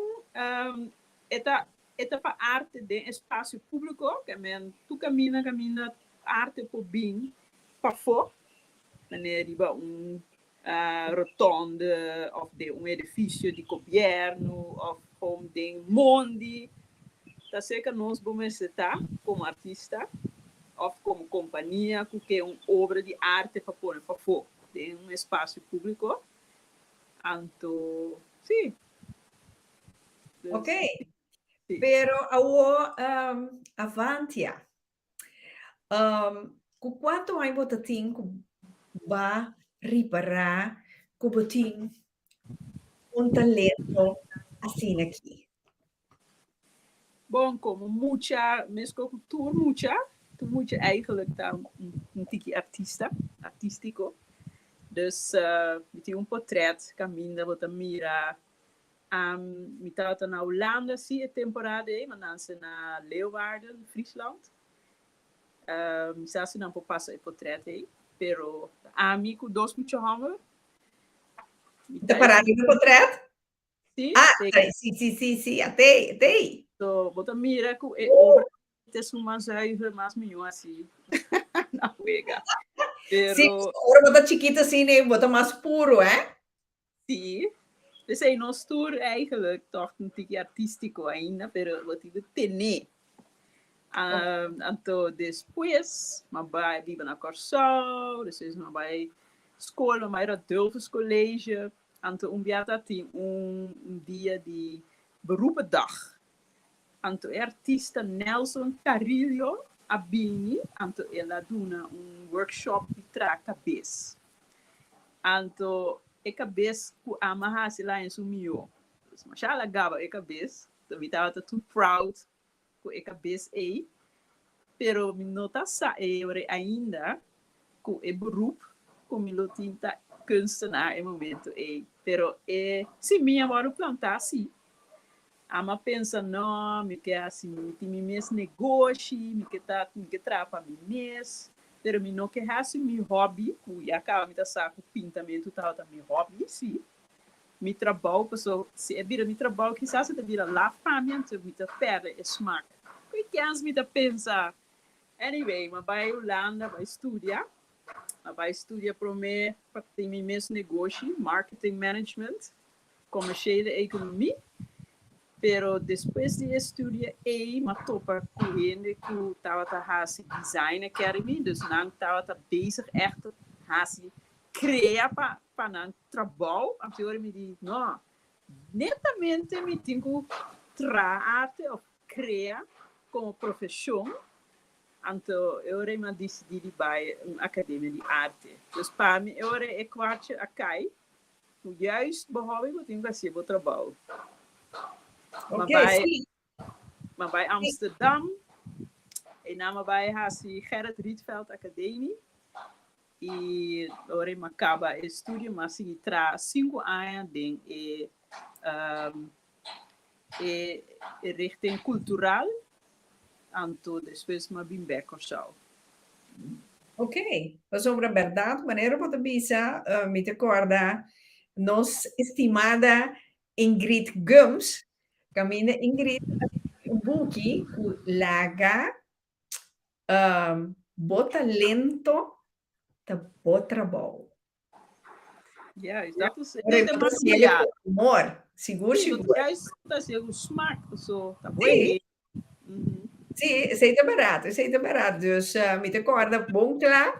e ta e ta pa arte den espasio públiko, ke men tur kaminda kaminda arte por bin pafó, manera riba un rotonde òf den un edifisio di gobièrnu òf gewoon den mondi, ta serka nos bo mester ta komo artista òf komo kompania ku ke un obra di arte pa pone pafó den un espasio públiko. Anto, sí. Dus. Ok. Pero awo Avantia, ku kuantu aña bo ta tin ku ba ripará ku bo tin un talento asina aki? Bon, komo mucha, meskos ku tur mucha, tur mucha eigenlijk ta un tiki artista, artístiko. Dus mi tin un potrèt kaminda bo ta mira. Mi tabata na Hulanda si e temporada ei, m'a nanse na Leeuwarden, Friesland. Mi sa si nan por pasa e potret ei, pero ami ku dos mucha hòmber. Mi ta pará riba e potret? Si. Ah, si, si, si, si, atei, atei. So, bo ta mira ku e obra ta esun mas zuiver, mas mihó asi na wega. Pero. Si, ora bo ta chikito asina, bo ta mas puro, eh? Sí. P'esei nos tur eigenlijk tòg un tiki artístiko ainda, pero bo tin ku ten'é. Anto despues m'a bai biba na Kòrsou, despues m'a bai skol, m'a bai Radulphus College. Anto un bia ta tin un dia di beroependag. Anto e artista Nelson Carrillo a bini, anto el a duna un workshop di traha kabes. Anto e kabes ku ami a hasi la en su mihó. Dus masha el a gaba e kabes. Anto mi tabata tur proud ku e kabes ei. Pero mi no ta sa e ora ainda ku e beroep ku mi lo tin ta kunstenaar e momento ei. Pero e simia wòrdu plantá sí. Ami a pensa, No, mi ke hasi, mi tin mi mes negoshi, mi ke ta, mi ke traha pa mi mes, pero mi no ke hasi mi hobby, ku ya kaba mi ta sa ku pintamentu tabata mi hobby, sí, mi trabou, paso si e bira mi trabou kisas e ta bira laf pa mi, anto mi ta pèrdè e smak. Ku kens mi ta pensa? Anyway, mi a bai Hulanda bai studia, mi a bai studia promé pa tin mi mes negoshi, marketing management, Commerciële economie, pero despues di e studia ei m'a topa cu hende cu tabata haci Design Academy, dus nan tabata bezig echt haci crea pa pa nan trabou, anto ora mi di no, netamente mi tin cu traha arte of crea como profesion, anto e ora ei m'a dicidi di bai un academia di arte. Dus pa mi e ora e kwartje a cai. Ku juist bo hobby bo tin ku hasié bo trabou. Ma bai, ma bai Amsterdam, einan ma bai hasi Gerrit Rietveld Academie i ora mi a kaba e studio mi a sigui traha sinku aña den e e richting kultural, anto despues mi a bin bèk Kòrsou. Ok, pasobra bèrdat manera bo ta bisa, mi ta kòrda nos estimada Ingrid Gumbs, kaminda Ingrid a skirbi un buki ku laga bo talento ta bo trabou. Juist, dat is Ora het bo ta hasié materiaal. ku amor, sigur Sí, sigur. juist ta hasié ku smak, so ta Sí. bon. Sí, esei ta bèrdat, esei ta bèrdat. Dus mi ta kòrda bon kla,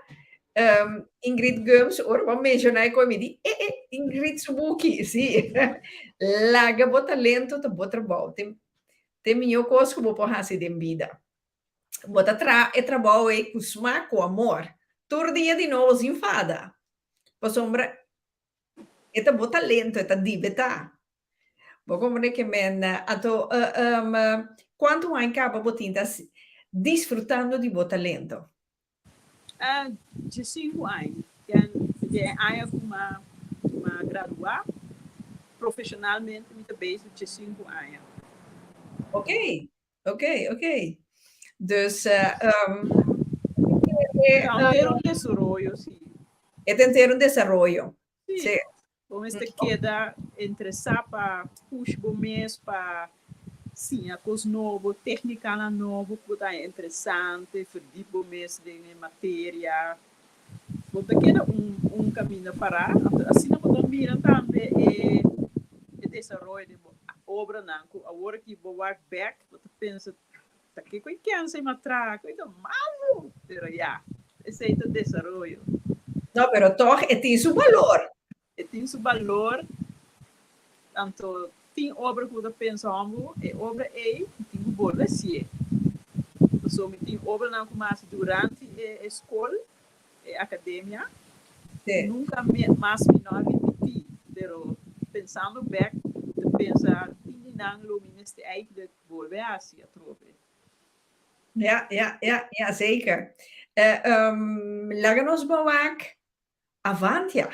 Ingrid Gumbs, ora bo a menshoná e kos, mi di, eh, eh, Ingrid su buki, sí. Laga bo talento ta bo trabou. Tin, tin mihó kos ku bo por hasi den bida. Bo ta traha e trabou ei ku smak, ku amor. Tur dia di nobo sin fada. Pasobra e ta bo talento, e ta di bo e ta. Bo comprende ke men anto kuantu aña kaba bo tin ta disfrutando di bo talento? Diesinku aña. Ken di e aña ku m'a m'a gradua profesionalmente mi ta bezig diesinku aña. Ok, ok, ok. Dus Ta henter un desaroyo si. E ta henter un desaroyo. Si. Bo mester keda interesá pa push bo mes pa siña kos nobo, téknikanan nobo ku bo ta haña interesante, verdiep bo mes den e materia. Bo ta keda un un kaminda pará. Anto asina bo ta mira tambe e e desaroyo den bo obranan ku awor aki bo wak bèk bo ta pensa ta kiko e kensa i matraha, kiko ta malu, pero ya. Esei ta desaroyo. No, pero tog e tin su balor. E tin su balor, anto Tin obra ku bo ta pensa, Hòmber, e obra ei mi tin ku bolbe hasié. Pasobra mi tin obranan ku mi a hasi durante e skol, e akademia, ku nunka mas mi no a ripití. Pero pensando bèk, mi ta pensa tin di nan lo mi mester eigentlik bolbe hasi atrobe. Ja, ja, ja, ja, zeker. Laga nos bo wak Avantia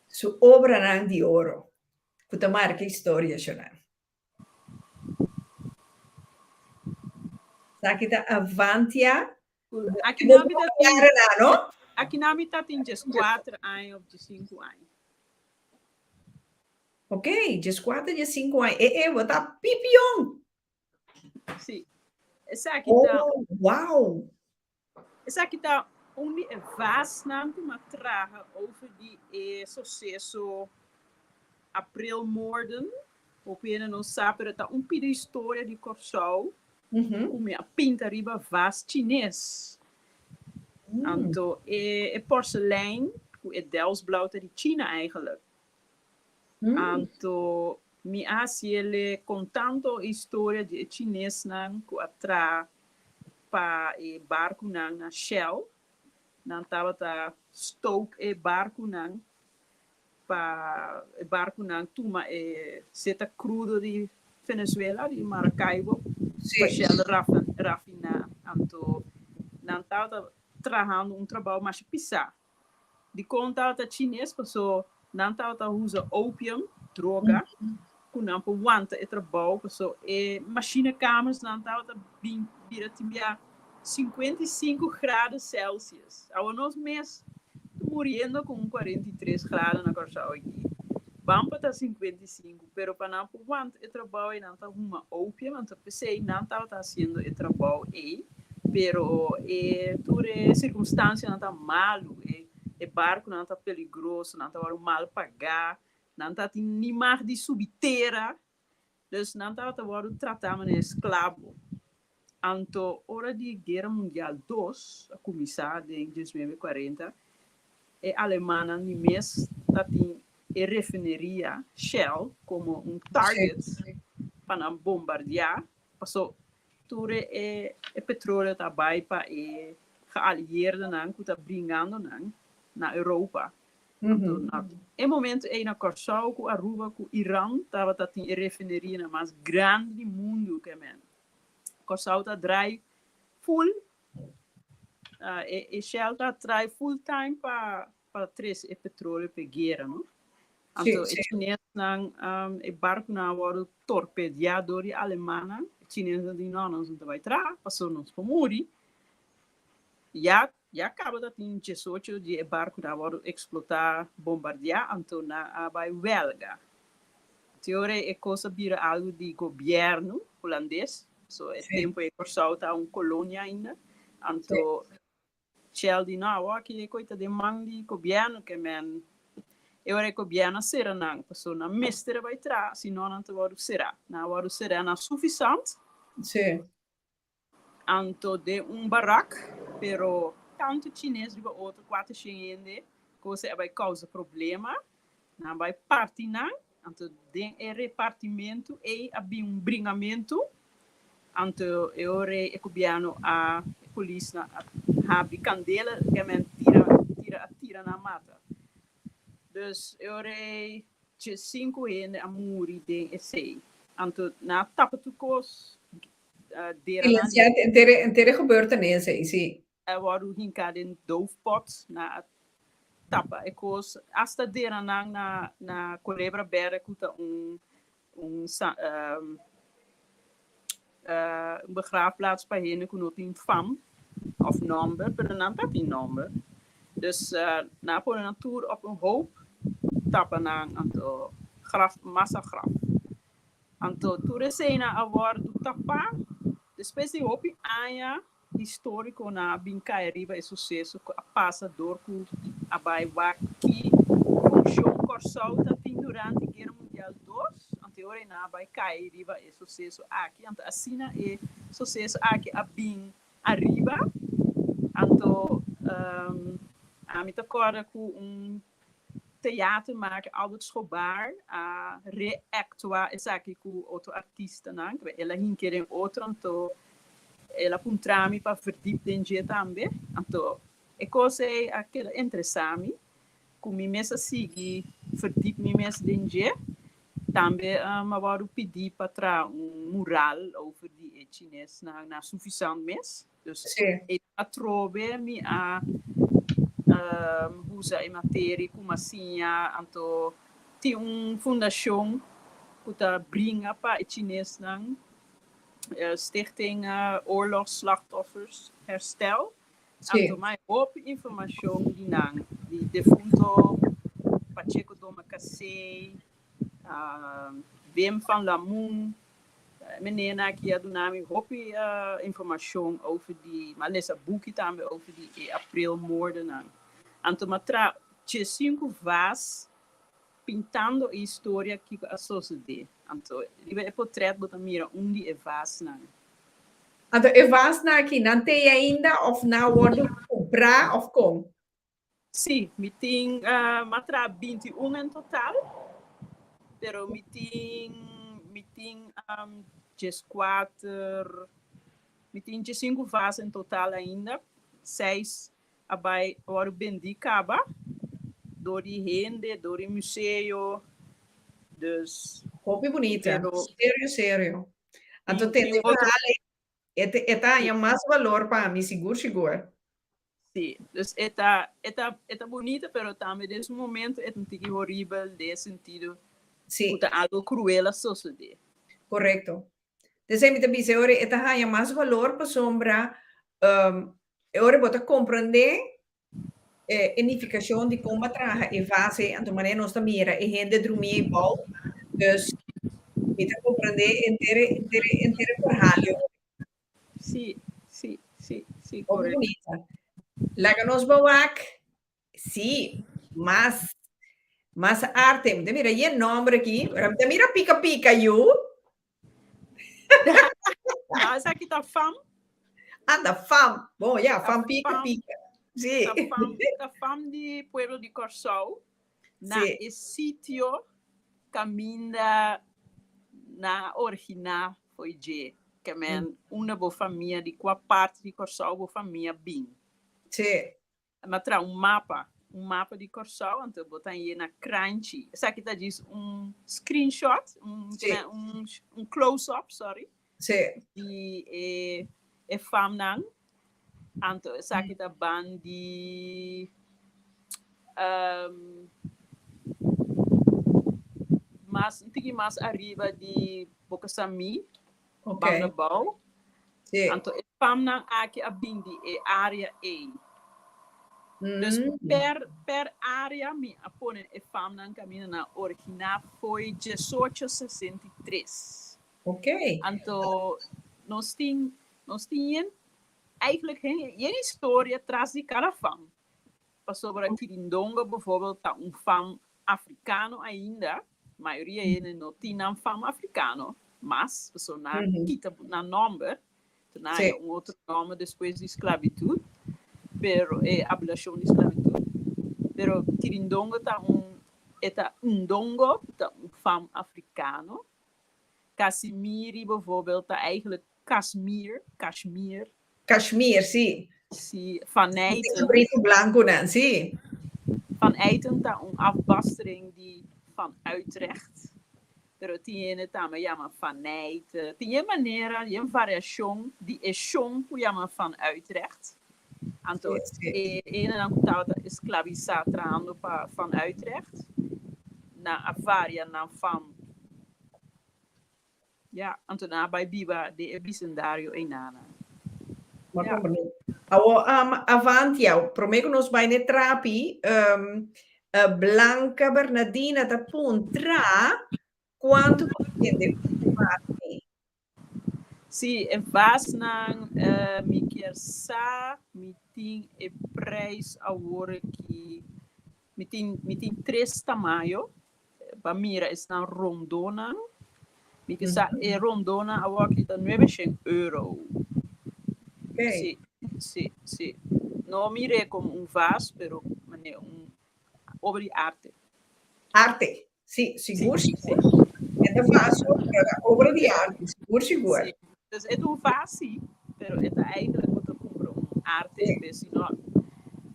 su obranan di oro ku ta marka historia shona. Esaki ta Avantia. Aki nan mi ta tin, no? Aki nan mi ta tin 14 aña of 15 aña. Ok, 14, 15 aña. E, e, bo ta pipion. Sí. Esaki ta. Oh, wow. Esaki ta un di e vasnan ku m'a traha over di e suseso Aprilmoorden. Hopi hende no sa, pero ta un pida historia di Kòrsou ku mi a pinta riba vas chines. Anto e porselein ku e Delftsblauw ta di China eigenlijk. Anto mi a hasiele kontando e historia di e chinesnan ku a traha pa e barkunan na Shell. Nan tabata stook e barkunan pa e barkunan tuma e seta krudo di Venezuela, di Maracaibo, pa Shell rafiná. Anto nan tabata trahando un trabou masha pisá. Dikon tabata chines? Paso nan tabata usa opium, droga, ku nan por wanta e trabou, paso e machinekamers-nan tabata bin bira tin bia 55 grado Celsius. Awor nos mes ta muriendo ku un 43 grado na Kòrsou aki. Ban pa ta 55, pero pa nan por wanta e trabou ei nan ta huma opium, anto p'esei nan tabata hasiendo e trabou ei. Pero e tur e sirkunstansianan ta malu, e e barkunan ta peligroso, nan ta wòrdu mal pagá, nan ta tin ni mag di subi tera, dus nan tabata wòrdu tratá manera esklabo. Anto ora di Guera Mundial Dos a kuminsá den 1940, e alemannan di mes ta tin e refineria Shell komo un target pa nan bombardiá, paso Tur e petroleo ta bai pa e geallieerdenan ku ta bringando nan na Europa. Anto na e momento ei na Kòrsou ku Aruba ku Iran tabata tin e refinerianan mas grandi di mundu ke men. Kòrsou ta drai full, e Shell ta trai full time pa pa trese e petroleo p'e guera, no? Anto e chinesnan, e barkunan a wòrdu torpediá dor di alemannan. E chinesnan di, No, nos no ta bai traha, pasobra nos por muri. Ya, ya kaba ta tin 18 di e barkunan a wòrdu eksplotá, bombardiá, anto nan a bai wèlga. Te ora e kos a bira algu di gobièrnu hulandes, so e tempu ei Kòrsou ta un kolonia ainda, anto Shell di no, awor aki e koe ta den man di gobièrnu ke men e ora e gobièrnu a sera nan pasobra nan mester a bai traha si no nan ta wòrdu será. Nan a wòrdu será na Suffisant. Anto den un barak pero tantu chines riba otro 400 hende kos a bai kousa problema. Nan a bai parti nan anto den e repartimentu ei a bin un bringamentu Anto e ora ei e gobièrnu a, e polisnan a habri kandela, ke men tira, tira, a tira nan mata. Dus e ora ei 15 hende a muri den esei. Anto nan a tapa tur kos, dera nan. Silensiá henter, henter e gebeurtenis ei, sí. A wòrdu hinká den doofpot, nan a tapa e kos, asta dera nan na na Kolebra Bèrdè ku ta un un un begraafplaats pa hende ku no tin fam òf nòmber, pero nan ta tin nòmber. Dus nan a pone nan tur op un hoop, tapa nan anto graf, massagraf. Anto tur eseinan a wòrdu tapá despues di hopi aña. Histórikonan a bin kai riba e suseso ku a pasa dor ku a bai wak ki funshon Kòrsou ta tin durante Guera Mundial Dos. Anto e ora ei nan a bai kai riba e suseso aki. Anto asina e suseso aki a bin ariba. Anto ami ta kòrda ku un. Theatermaker Albert Schobaar a reactua esaki ku otro artistanan, ku el a hinka den otro, anto el a puntra mi pa verdiep den dje tambe. Anto e kos ei a keda interesá mi, ku mi mes a sigui verdiep mi mes den dje. Tambe mi a wòrdu pidí pa traha un mural over di e chinesnan na Suffisant mes. Dus e atrobe mi a usa e materia ku mi a siña. Anto tin un fundashon ku ta bringa pa e chinesnan, Stichting Oorlogsslachtoffers Herstel. Anto mi a hopi informashon di nan, di defunto Pacheco Domacassé, Wim van Lamoen. Meneernan aki a duna mi hopi informashon over di, mi a lesa buki tambe over di e aprilmoordennan. Anto mi a traha 15 vaas pintando e historia kiko a sosodé. Anto riba e potret bo ta mira un di e vaasnan. Anto e vaasnan aki nan t'ei ainda òf nan a wòrdu kumprá òf kon? Sí, mi tin, mi a traha 21 en total, pero mi tin, mi tin 14, mi tin 15 vaas en total ainda, seis a bai a wòrdu bendí kaba dor di hende, dor di museo, dus. Hopi bunita, serio serio. Anto tende verhaal ei E ta haña mas valor pa mi, sigur sigur. Sí, dus e ta, e ta, e ta bunita, pero tambe den su momento e ta un tiki horibel den e sentido ku ta algo kruel a sosodé. Korekto. Desei mi ta bisa e ora e ta haña mas valor pasobra e ora bo ta komprendé e nifikashon di kon bo a traha e vase ei, anto manera nos ta mira e hende drumí ei bou, dus mi ta komprendé henter e henter e henter e verhaal ei. Sí, sí, sí, sí, Hopi korekto. bunita. Laga nos bo wak, sí, mas mas arte. Mi ta mira yen nomber aki, pero mi ta mira pika pika yu. No, esaki ta fam. Anda, fam. Bon, ja, fam pika pika. Sí. Ta fam, ta fam di pueblo di Kòrsou na e sitio kaminda nan a originá fo'i dje. Ke men unda bo famia, di kua parti di Kòrsou bo famia bin. Mi a traha un mapa, un mapa di Kòrsou, anto bo ta yena kranchi. Esaki ta djis un screenshot, un, un, un close-up, sorry. Di e, e famnan. Anto esaki ta ban di um, mas, un tiki mas ariba di Boca Samí. Banda bou. Anto e famnan aki a bin di e area ei. Dus per per area mi a pone e famnan kaminda nan originá fo'i 1863. Anto nos tin nos tin yen eigenlijk yen historia tras di kada fam. Pasobra Kirindongo bijvoorbeeld ta un fam afrikano ainda, mayoria hende no tin nan fam afrikano mas, pasobra nan a kita nan nòmber, ta nan haña un otro nòmber despues di sklabitut, pero e abolashon di sklabitut, pero Kirindongo ta un, e ta Ndongo, ta un fam afrikano. Casimiri bijvoorbeeld ta eigenlijk Kashmir, Kashmir. Kashmir, sí. Sí, Van Eijten. Kabritu blankunan, sí. Van Eijten ta un afbastering di Van Uytrecht, pero tin hende tambe yama Van Eijten. Tin e manera, e variashon di e shon ku yama Van Uytrecht. Anto e hendenan ku tabata esklabisá trahando pa Van Uytrecht, nan a varia nan fam. Ya, anto nan a bai biba den e bisendario einana. Ma comprende. Awo, avanti awo, prome ku nos bai n'e trapi, Blanca Bernadina ta puntra kuantu bo ta bende un vaas ei. Sí, e vaasnan mi kier sa, mi tin e prijs awor aki, mi tin tres tamayo, Pa mira esnan rondónan. Mi ke sa e rondónan awor aki ta 900 euro. Sí, sí, sí. No mir'é komo un vas, pero manera un obra di arte. Arte. Si, sigur, sigur. E ta vaso, pero ta obra di arte, sigur, sigur. Si. Dus e ta un vas, si, pero e ta eigenlijk bo ta kumpra un arte en bes si no,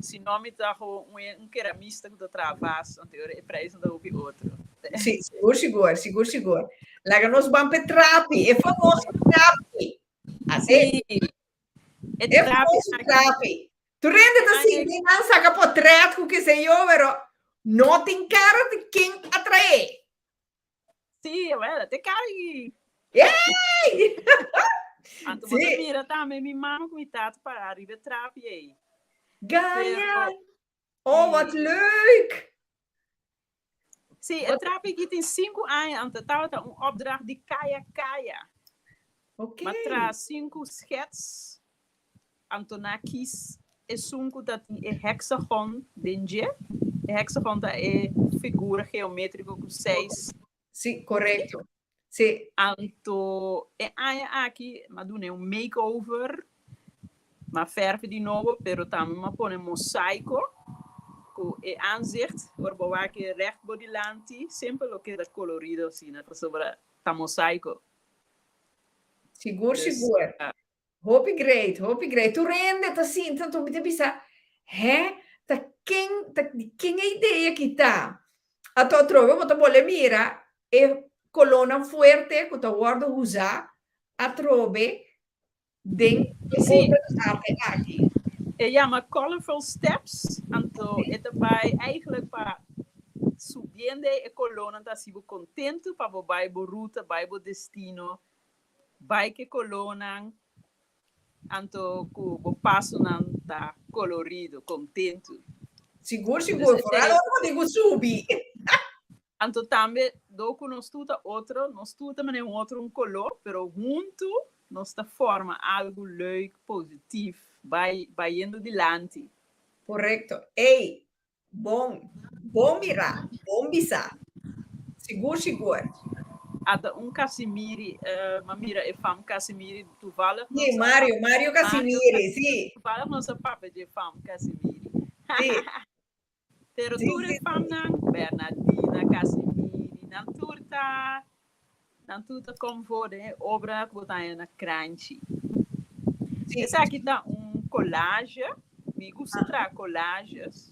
si no mi ta gewoon un keramista ku ta traha vas, anto e ora e prijsnan ta hopi otro. Si, sigur, sigur, sigur, sigur. Laga nos ban p'e trapi, e famoso trapi. Si. E famoso trapi. Tur hende ta sinti nan saka potret ku ke sé yo, pero no tin kara di ken a trae. Sí, well, te kara i. Yay! Anto bo ta mira tambe mi mama ku mi tata para riba e trapi ei. Gaya! Oh, wat leuk! Sí, e trapi aki tin sinku aña, anto tabata un opdracht di Kaya Kaya. Ok. M'a traha sinku schets, anto nan a kis esun ku ta tin e hexagon den dje. E hexagon ta e figura geometriko ku seis. Sí, korekto. Sí. Anto e aña aki m'a dun'é un makeover, m'a fèrf di nobo, pero tambe m'a pone mosaiko ku e aanzicht, ora bo wak e règt bo dilanti, semper lo keda kolorido asina, pasobra ta mosaiko. Sigur, Dus, sigur. Hopi great, hopi great. Tur hende ta sinta, anto mi ta bisa, hè, ta ken, ta di ken e idea aki ta? Anto atrobe bo ta bole mira e kolónan fuerte ku ta wòrdu usá atrobe den e Sí. obra di arte aki. E yama Colorful Steps, anto e ta bai eigenlijk pa subiendo e kolónan ta hasi bo kontentu pa bo bai bo ruta, bai bo destino Bai ke kolónan, anto ku bo pasonan ta kolorido, kontentu. Sigur, sigur. Dus Foral ora bo tin ku subi. Anto tambe dor ku nos tur ta otro, nos tur ta manera un otro un koló, pero huntu nos ta forma algu leuk, positif, bai bayendo dilanti. Korekto. Ey, Bon, bon mirá, bon bisá. Sigur, sigur. Ata un Casimiri, m'a mira e fam Casimiri toevallig Sí, nos a Mario, Mario Casimiri, sí. Toevallig nos a papia dje fam Casimiri. Sí. Pero Sí, tur sí, e famnan, Bernardina Casimiri, nan tur ta, nan tur ta kom voor den e obra ku bo ta haña na kranchi. Sí. Esaki ta un collage. Mi gusta traha collages.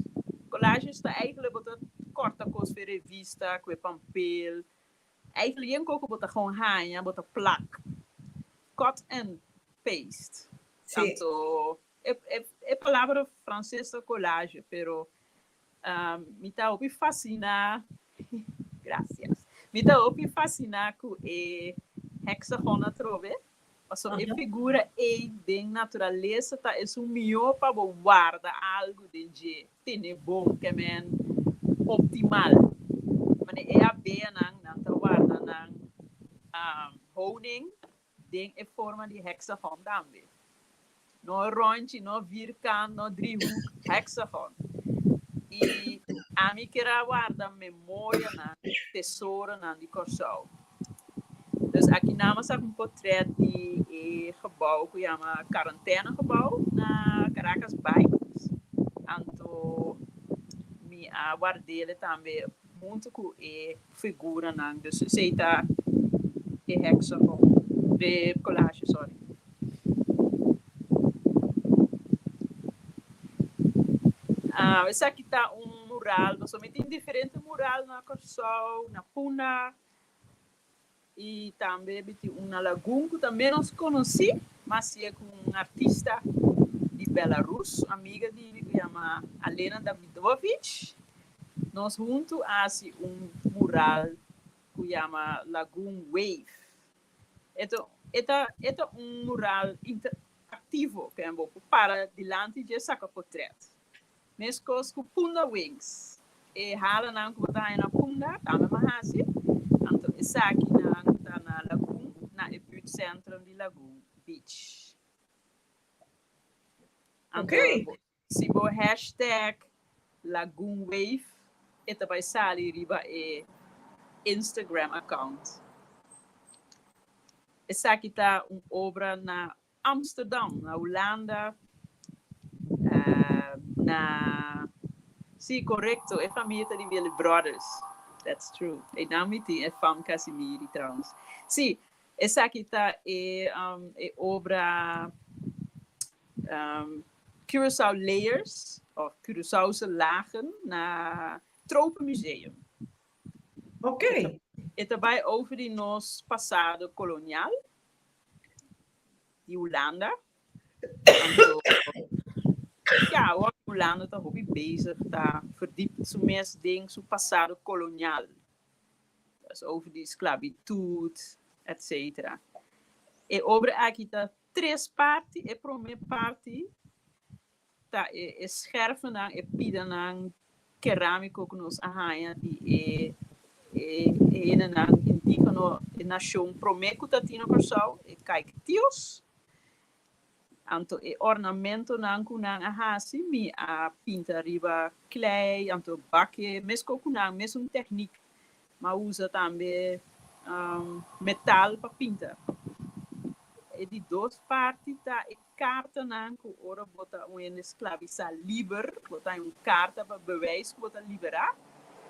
Collages ta eigenlijk bo ta korta kos for revista, ku e pampel. Eigenlijk yen kos ku bo ta gewoon haña, bo ta plak. Cut and paste. Sí. Anto e, e, e palabra franses ta collage, pero Mi ta hopi fasciná, gracias. Mi ta hopi fasciná ku e hexagon atrobe, pasobra e figura ei den naturalesa ta esun mihó pa bo warda algu den dje, tene bon, ke men optimal. Mane e abeanan, nan ta warda nan honing den e forma di hexagon tambe. No rondje, no vierkant, no driehoek, hexagon. I ami kier a warda memorianan, tesoronan di Kòrsou. Dus aki nan a saka un potret di e gebou ku yama Quarantaine-gebou na Caracas Bight. Anto mi a ward'el tambe huntu ku e figuranan. Dus esei ta e hexagon, e collage, sorry. Ah, esaki ta un mural, pasobra mi tin diferente mural na Kòrsou, na Punda i tambe mi tin un na Lagun ku ta ménos konosí, mas si e ku un artista di Belarus, un amiga di mi ku yama Alena Davidovich. Nos huntu a hasi un mural ku yama Lagun Wave. E ta e ta e ta un mural interactivo ku bo por para dilanti dje saka potret. Meskos ku Punda Wings, e halanan ku bo ta haña na Punda tambe m'a hasi. Anto esakinan ta na Lagun, na e buurtcentrum di Lagun Beach. Anto si bo hashtag Lagun Wave e ta bai sali riba e Instagram account. Esaki ta un obra na Amsterdam, na Hulanda, na, sí, korekto, e famia ta di Willy Brothers. That's true. E naam mi tin e fam Casimiri trouwens. Sí, esaki ta e, um, e obra um, Curaçao Layers, of Curaçaose Lagen, na Tropenmuseum. Ok. E ta bai over di nos pasado kolonial di Hulanda. Anto, ja, awor Hulanda ta hopi bezig ta verdiep su mes den su pasado kolonial. Dus over di sklabitut, et cetera. E obra aki ta tres parti. E promé parti ta e e scherfenan, e pidanan kerámiko ku nos a haña di e e hendenan indígeno, e nashon promé ku ta tin na Kòrsou, e Kaiktios. Anto e ornamentonan ku nan a hasi, mi a pinta riba klei, anto bak e meskos ku nan, mesun teknik. M'a usa tambe metal pa pinta. E di dos parti ta e kartanan ku ora bo ta un hende sklabisá liber, bo ta haña un karta pa bewijs ku bo ta liberá.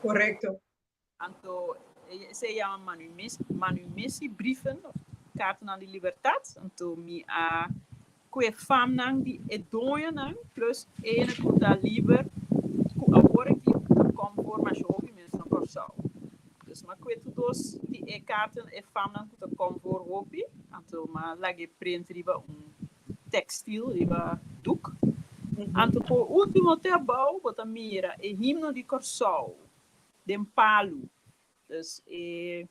Korekto. Anto esei yama manumissiebrieven of kartanan di libertat. Anto mi a kue famnan di e doñonan plus e hende ku ta liber ku awor aki ta kom for masha hopi mes na Kòrsou. Dus m'a kue tur dos di e kartanan e famnan ku ta kom for hopi anto m'a laga e print riba un tekstil riba doek. Anto por ultimo te abou bo ta mira e himno di Kòrsou den palu. Dus e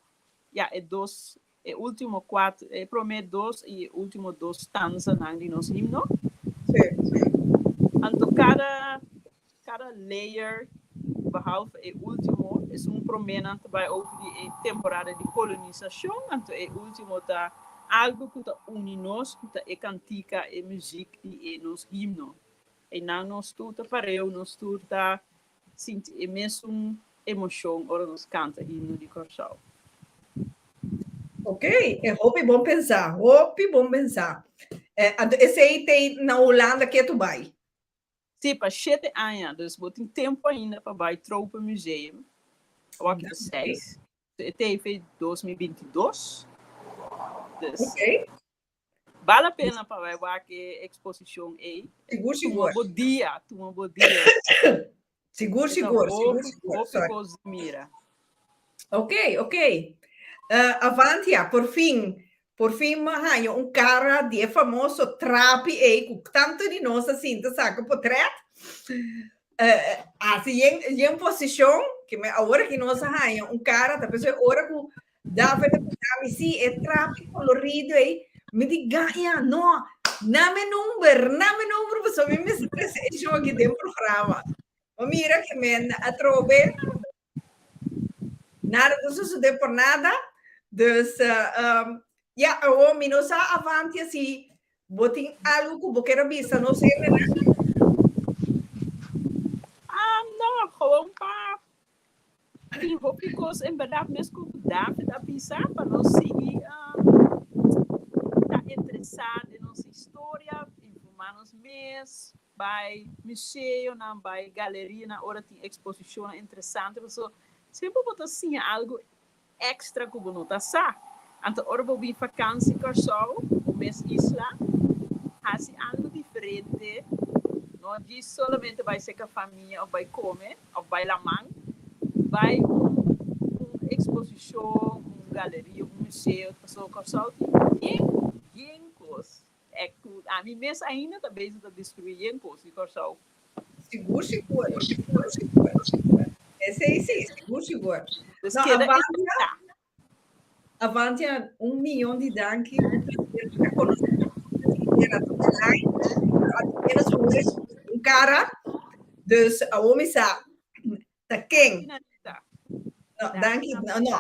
ya e dos e ultimo kuater e prome dos i e ultimo dos stanzanan di nos himno. Sí. Anto kada kada layer behalve e ultimo esun promenan ta bai over di e temporada di kolonisashon anto e ultimo ta algu ku ta uni nos ku ta e kantika e muzik di e nos himno. Einan nos tur ta pareu nos tur ta Sinti e mesun emocion ora nos canta himno di Corsou. Ok, e hopi bon pensa, hopi bon pensa. Eh, anto esei te na Hulanda ke tu bai? Sí, pa shete aña, dus bo tin tempo ainda pa bai Tropenmuseum. Awor ki ta seis. E TV 2022. Dus Ok. Bale a pena pa bai wak e eksposishon ei. Sigur, Tuma sigur. bo dia, tuma bo dia. Sigur, E ta sigur, sigur, hopi, sigur. hopi Sorry. kos di mira. Ok, ok. Eh, Avantia, por fin, por fin mi a haña un kara di e famoso trapi ei ku tantu di nos a sinta saka potret. Eh, hasi yen, yen posishon, ke me awor aki nos a haña un kara, ta p'esei ora ku David a bisa mi, sí, e trapi colorido ei. Mi di, gaña, no, na mi number, na mi number, pasobra mi mester trese e show aki den programa. Ma mira ke men atrobe, nada ta sosode por nada. Dus, um, ya, awor mi no sa Avantia si bo tin algo ku bo kier a bisa nos hendenan. Ah, no, gewoon pa Tin hopi kos en bèrdat mes ku David a bisa pa nos sigui ta interesá den nos historia, informá nos mes, bai museonan, bai galerianan ora tin eksposishonnan interesante pasobra semper bo ta siña algu èkstra ku bo no ta sa. Anto ora bo bin fakansi Kòrsou, bo mes isla, hasi algu diferente, no djis solamente bai seka famia òf bai kome òf bai laman, bai un un eksposishon, un galeria, un museo, pasobra Kòrsou tin yen yen kos. E ku ami mes ainda ta bezig ta deskribí yen kos di Kòrsou. Sigur, sigur, sigur, sigur. Esei sí, sigur, sigur. Dus No, keda Avantia, interesá. Avantia, un miyon di danki. Un placer pa conoce era online. Pero apenas un cara. Dus awor mi sa ta ken. No, danki, no, no.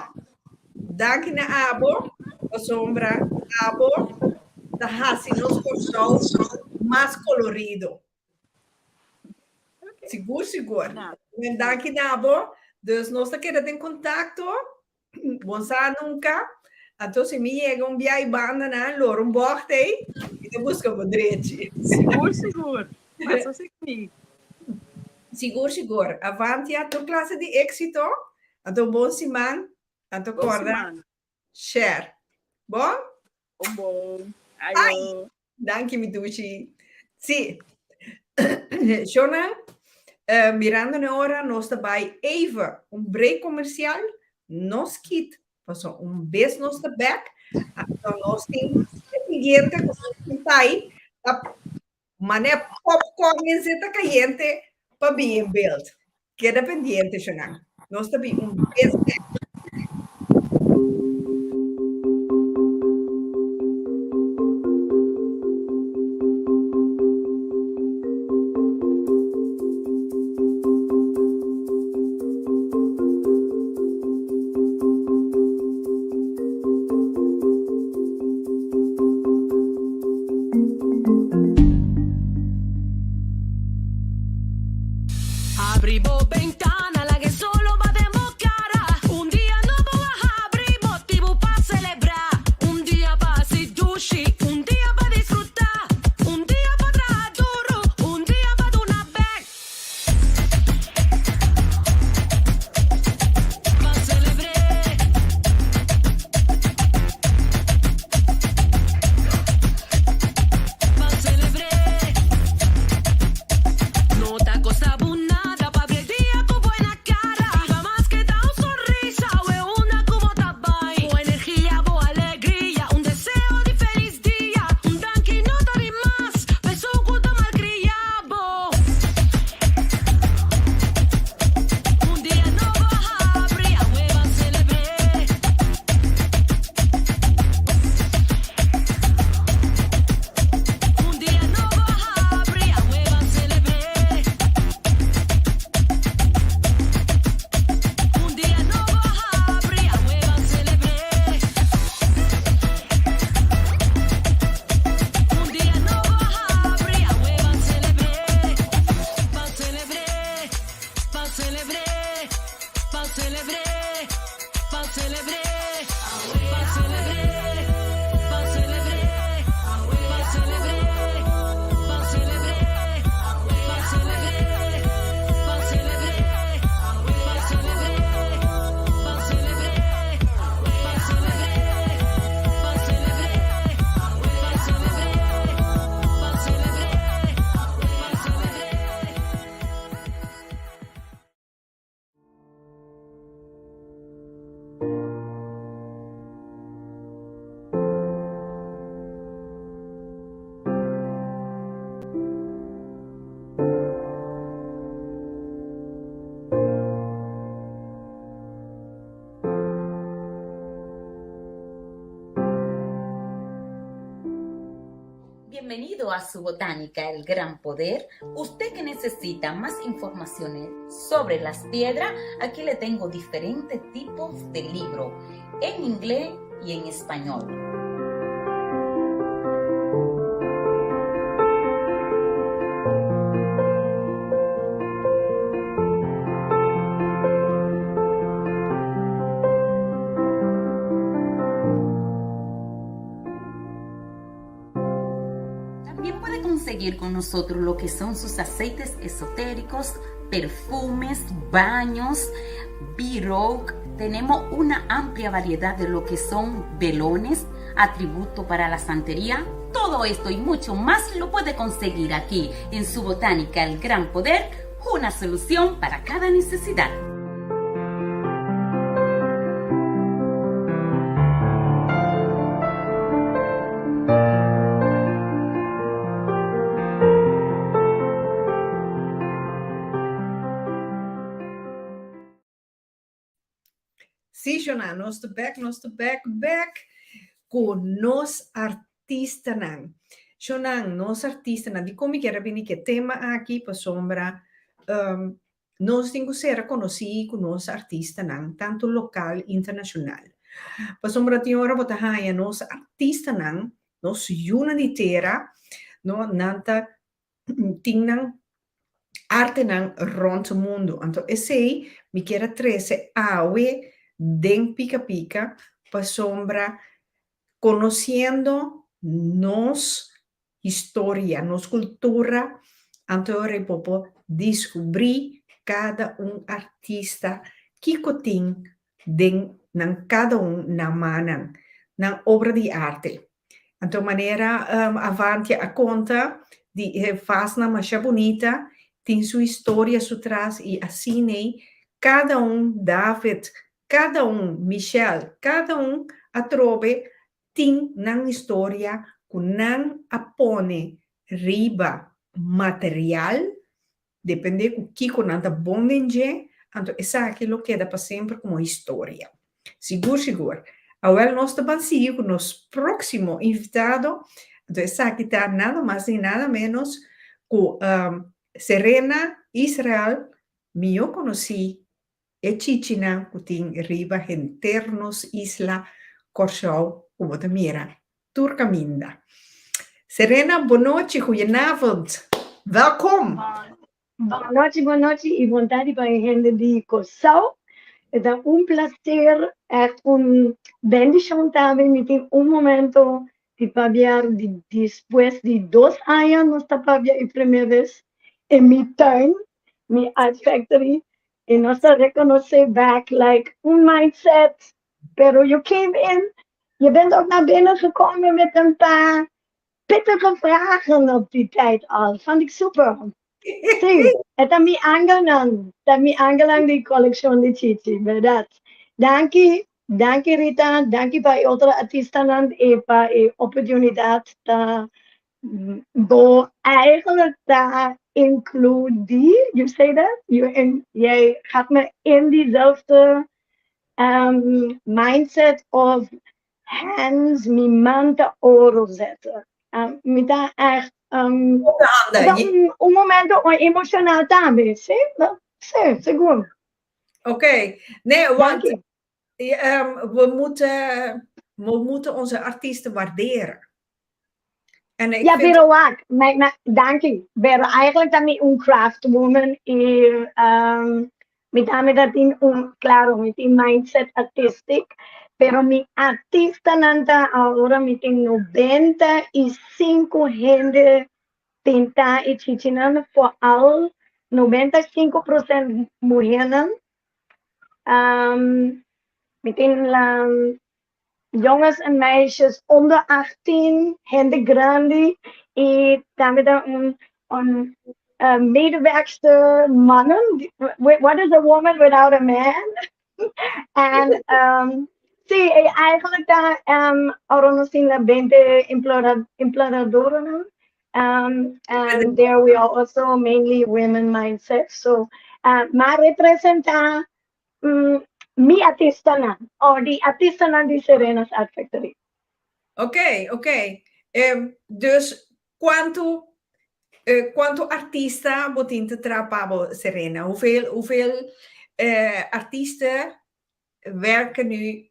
Danki na abo, pasobra abo ta hasi nos Kòrsou mas kolorido. Sigur, sigur. Danki na abo. Dus nos ta keda den kontakto. Bon sa nunca. Anto si mi yega un bia i banda nan, lora un bocht ei, mi ta buska bo drechi. Sigur, sigur. Pasa si mi. Sigur, sigur. Avantia tur klase di éksito. Anto bon siman, anto Bon kòrda siman. share. Bon? Bon bon. Ai, Ayo. danki mi dushi. Sí. Shona, eh, mirando na ora, nos ta bai even un break comercial. Nos kit, paso un bes nos ta back, anto nos tin e siguiente ku nos tin tai, ta Mane popcorn en zeta cayente pa bin in beeld. Keda pendiente, shonan. Nos ta bin un bes bek. Abri bo bentana, laga e sol lo bate bo cara. Un dia nobo a habri, motibu pa celebra. Un dia pa haci dushi, un dia pa disfruta. Un dia pa traha duro, un dia pa duna bek. Pa celebr'é. Pa celebr'é. No ta costa bo nada pa abri e dia cu buena cara. Pa mas ke ta un sonrisa o e unda cu bo ta bai. Bo energia, bo alegria, un deseo di feliz dia. Un danki no ta di mas pa esun cu ta malcria bo. Un dia nobo a habri, awe ban celebr'é. Un dia nobo a habri, awe ban celebr'é. Un dia nobo a habri, awe ban celebr'é. Un dia nobo a habri, awe ban celebr'é. Ban celebr'é, ban celebr'é, ban celebr'é, ban celebr'é, ban celebr'é, ban celebr'é, ban celebr'é, ban celebr'é, ban celebr'é, ban celebr'é, ban celebr'é, ban celebr'é, ban celebr'é, ban celebr'é, ban celebr'é, ban celebr'é, ban celebr'é. Bienvenido a su botánica El Gran Poder. Usted que necesita más informaciones sobre las piedras, aquí le tengo diferentes tipos de libro en inglés y en español. También puede conseguir con nosotros lo que son sus aceites esotéricos, perfumes, baños, b Tenemos una amplia variedad de lo que son velones, atributo para la santería. Todo esto y mucho más lo puede conseguir aquí en su botánica El Gran Poder, una solución para cada necesidad. Sí, Shona, nos ta bek, nos ta bek, bek ku nos artistanan. Shonan, nos artistanan, dikon mi kier a bini ku e tema aki? Pasobra um, nos tin ku ser konosí ku nos artistanan, tantu lokal, internashonal. Pasobra tin ora bo ta haña nos artistanan, nos yunan di tera, no, nan ta tin nan artenan rond mundu. Anto esei mi kier a trese awe den Pika Pika pasobra konosiendo nos historia, nos kultura, anto e ora bo por diskubrí kada un artista. kiko tin den nan kada un nan mannan, nan obra di arte. Anto manera Avantia a konta di e vasnan masha bunita, tin su historia su tras i asin'ei kada un David, kada un Michelle, kada un atrobe tin nan historia ku nan a pone riba material Depende ku kiko nan ta bon den dje, anto esaki lo keda pa semper komo historia. Sigur sigur. Awel nos ta ban sigui ku nos próksimo invitado, anto esaki ta nada mas ni nada ménos ku Serena Israel, mihó konosí e chichinan ku tin riba henter nos isla Kòrsou ku bo ta mira tur kaminda. Serena, bonochi, goedenavond. Welkom! Bonochi, bonochi i bon tardi pa e hende di Kòrsou. E ta un placer, echt un bendishon tambe. Mi tin un momento di pabia di despues di dos aña nos ta pabia e prome bes en mi tuin, mi art factory. I nos ta rekonosé back like un mindset, pero you came in, je bent ook naar binnen gekomen met een paar pittige vragen op die tijd al. Vond ik super. Sí, e ta mi angelnan, ta mi angelnan di kolekshon di Chichi, bèrdat. Danki, danki Rita, danki pa e otro artistanan i pa e oportunidat ta Bo eigenlijk ta includie, you say that? You in, jij gaat me in diezelfde mindset of hands mi man ta oro zetten. Mi ta echt un, un momento emocional tambe, sí? Sí, sigur. Oké, okay. Nee, want we moeten onze artiesten waarderen. En ik Ja, vind pero wak, danki. Pero eigenlijk ta mi un craft woman i mi tambe ta tin un, claro, mi tin mindset artistic, pero mi artistanan ta ahora mi tin 95 hende pinta i chichinan, vooral 95% muhernan. Mi tin jongens en meisjes onder 18, hende grandi i tambe ta un medewerkster mannen. What is a woman without a man? En sí, eigenlijk ta ora nos tin 20 empleadonan. And there we are also mainly women mindset. So, m'a representá mi artistanan, o di artistanan di Serena's Art Factory. Oké. Dus kuantu artista bo tin ta traha pa bo, Serena? Hoeveel artiesten werken nu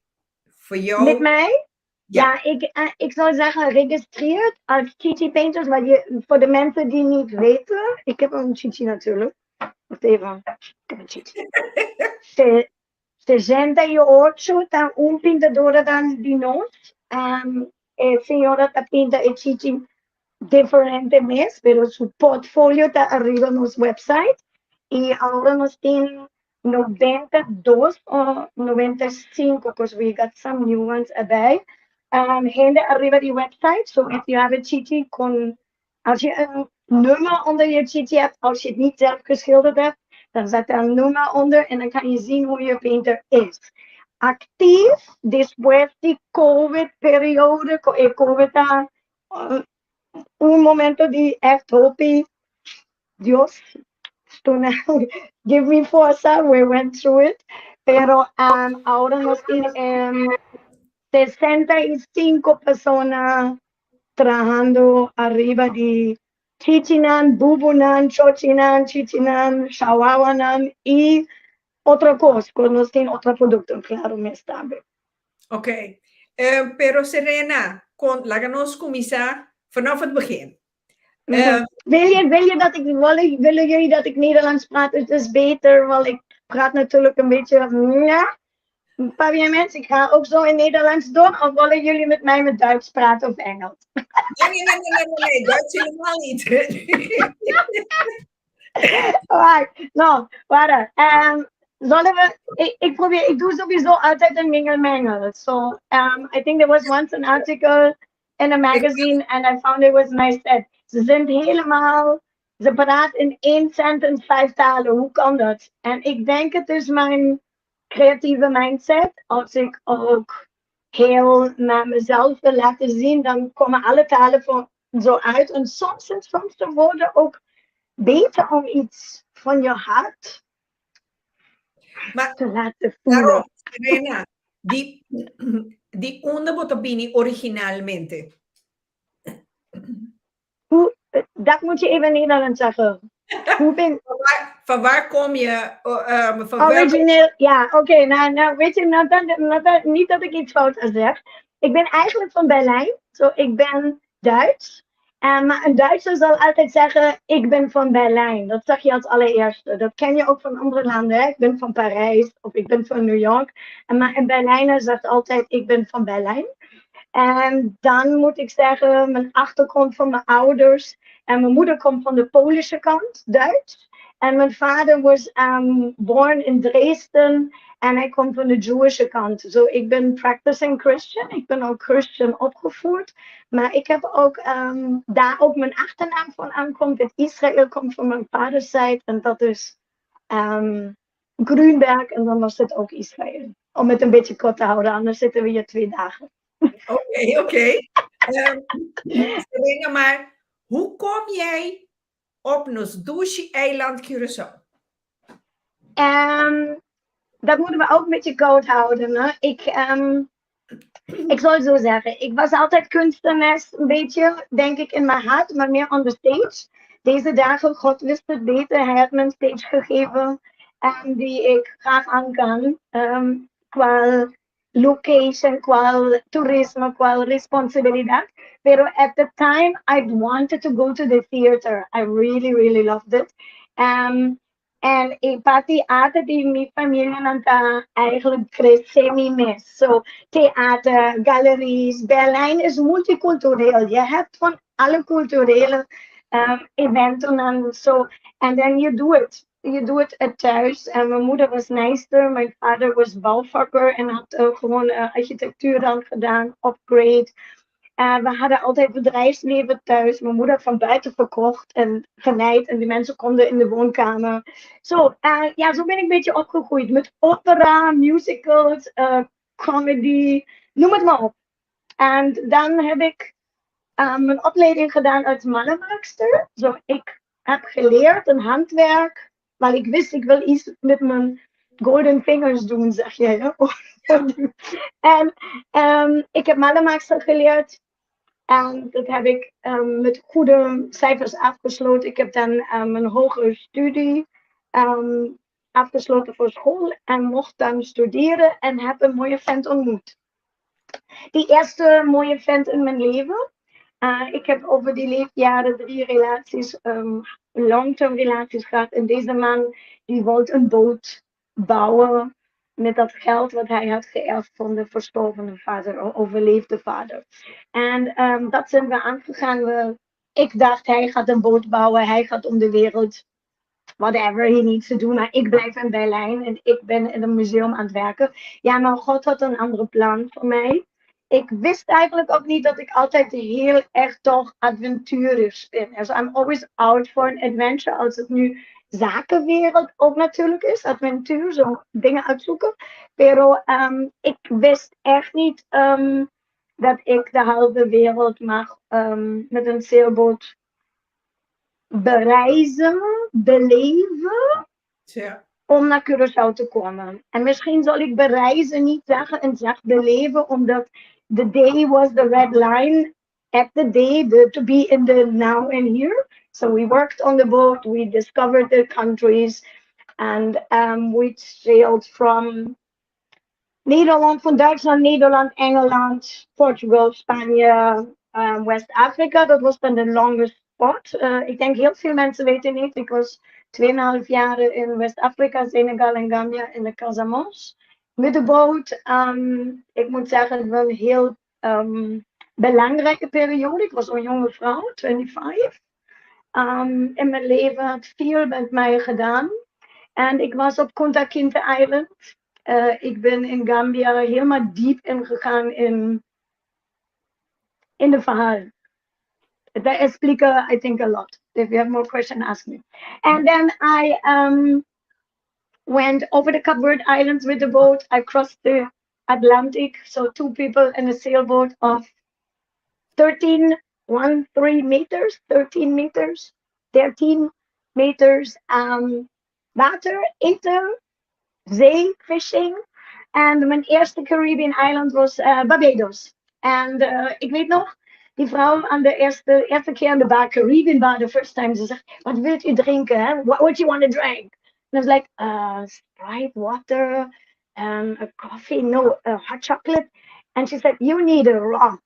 voor jou? Met mij? Ja. Ja, ik zou zeggen geregistreerd als Chichi Painters, maar je, voor de mensen die niet weten, ik heb een Chichi natuurlijk. Wacht even, ik heb een Chichi. 68 ta un pintadora dan di nos. E señora ta pinta e Chichi diferente mes, pero su portfolio ta ariba nos website. I awor nos tin 92 o 95, because we got some new ones erbij. Hende ariba di website, so if you have a Chichi con, als je een nummer onder je Chichi hebt, als je het niet zelf geschilderd hebt, dan zet er een nummer onder en dan kan je zien hoe je painter is. Actief, despues di COVID periode, COVID ta un momento di echt hopi, Dios, give me forza, we went through it. Pero ahora nos tin 65 persona trahando ariba di chichinan, bubunan, chochinan, chichinan, shawawanan i otro kos, ku nos tin otro produkto, klaro, mes tambe. Oké. Pero Serena, laga nos kuminsá vanaf het begin. Wil je dat ik, willen jullie dat ik Nederlands praat? Het is beter, want ik praat natuurlijk een beetje, ja, Papiaments. Ik ga ook zo in Nederlands door. Of willen jullie met mij met Duits praten of Engels? Nee, nee, nee, nee, nee, nee, Duits helemaal niet. Alright, no, wacht. Um, Zullen we, ik probeer, ik doe sowieso altijd een mingelmengel. So I think there was once an article in a magazine and I found it was nice that ze zijn helemaal, ze praat in één sentence vijf talen. Hoe kan dat? En ik denk, het is mijn creatieve mindset. Als ik ook heel naar mezelf wil laten zien, dan komen alle talen van zo uit. En soms zijn soms de woorden ook beter om iets van je hart Maar te laten voelen. Claro, Serena, di unda bo ta bini originalmente? Hoe, dat moet je even in Nederlands zeggen. Hoe ben Van waar kom je? Oh, van welke Origineel, ja, oké. Nou, weet je, nou, niet dat ik iets fout zeg. Ik ben eigenlijk van Berlijn. Zo, ik ben Duits. Maar een Duitser zal altijd zeggen: "Ik ben van Berlijn." Dat zeg je als allereerste. Dat ken je ook van andere landen. Hè? Ik ben van Parijs of ik ben van New York. Maar een Berlijner zegt altijd: "Ik ben van Berlijn." En dan moet ik zeggen, mijn achtergrond van mijn ouders. En mijn moeder komt van de Polische kant, Duits. En mijn vader was born in Dresden. En hij komt van de Jewische kant. Zo, ik ben practicing Christian. Ik ben ook Christian opgevoed. Maar ik heb ook daar ook mijn achternaam van aankomt. Het Israël komt van mijn vaders zijde. En dat is Grünberg. En dan was het ook Israël. Om het een beetje kort te houden, anders zitten we hier 2 dagen. Oké. Serena, maar hoe kom jij op nos dushi eiland Curaçao? Dat moeten we ook een beetje kort houden. Hè? Ik zal het zo zeggen. Ik was altijd kunstenaar, een beetje, denk ik, in mijn hart, maar meer on the stage. Deze dagen, God wist het beter. Hij heeft me een stage gegeven die ik graag aan kan. Qua location, qua toerisme, qua responsabilidad. Pero at the time, I wanted to go to the theater. I really, really loved it. En e parti arte di mi famia ta eigenlijk krese mi mes. So, theater, galeries. Berlijn is multicultureel. Je hebt van alle culturele eventen en zo. And then you do it. You do it at thuis. En mijn moeder was naaister, mijn vader was bouwvakker en had gewoon architectuur dan gedaan, upgrade. We hadden altijd bedrijfsleven thuis. Mijn moeder van buiten verkocht en genaaid. En die mensen konden in de woonkamer. Zo, ja, zo ben ik een beetje opgegroeid. Met opera, musicals, comedy, noem het maar op. En dan heb ik mijn opleiding gedaan als mallenmaakster. Zo, ik heb geleerd een handwerk. Maar ik wist, ik wil iets met mijn golden fingers doen, zeg je. Hè? En ik heb mallenmaakster geleerd. En dat heb ik met goede cijfers afgesloten. Ik heb dan mijn hogere studie afgesloten voor school. En mocht dan studeren en heb een mooie vent ontmoet. Die eerste mooie vent in mijn leven. Ik heb over die leefjaren drie relaties, long-term relaties gehad. En deze man, die wilde een boot bouwen met dat geld wat hij had geërfd van de verstorven vader, overleefde vader. En dat zijn we aangegaan. Ik dacht, hij gaat een boot bouwen, hij gaat om de wereld, whatever he needs to do. Maar ik blijf in Berlijn en ik ben in een museum aan het werken. Ja, maar God had een andere plan voor mij. Ik wist eigenlijk ook niet dat ik altijd heel erg toch avonturig ben. Also I'm always out for an adventure. Als het nu zakenwereld ook natuurlijk is, avontuur, zo dingen uitzoeken. Pero ik wist echt niet dat ik de halve wereld mag met een zeilboot bereizen, beleven. Om naar Curaçao te komen. En misschien zal ik bereizen niet zeggen en zeg beleven, omdat the day was the red line at the day, to be in the now and here. So we worked on the boat, we discovered the countries, and we sailed from Nederland, van Duitsland, Nederland, Engeland, Portugal, Spanje, West Afrika. Dat was dan de longest spot. Ik denk heel veel mensen weten niet. Ik was 2,5 jaar in West-Afrika, Senegal en Gambia in de Casamance. Met de boot. Ik moet zeggen, het was een heel belangrijke periode. Ik was een jonge vrouw, 25. In mijn leven had veel met mij gedaan. En ik was op Kunta Kinte Island. Ik ben in Gambia helemaal diep ingegaan in de verhaal. Dat explica, I think, a lot. If you have more questions, ask me. And then I went over the Cape Verde Islands with the boat. I crossed the Atlantic. So two people in a sailboat of 13, 1, 3 meters, 13 meters, 13 meters water, eten, zee, fishing. En mijn eerste Caribbean island was Barbados. En ik weet nog, die vrouw aan de eerste keer aan de bar, Caribbean bar, the first time, ze zegt: "Wat wilt u drinken? Hè? What you want to drink?" And I was like, "Sprite, water, a coffee, no, hot chocolate." And she said, "You need a rum."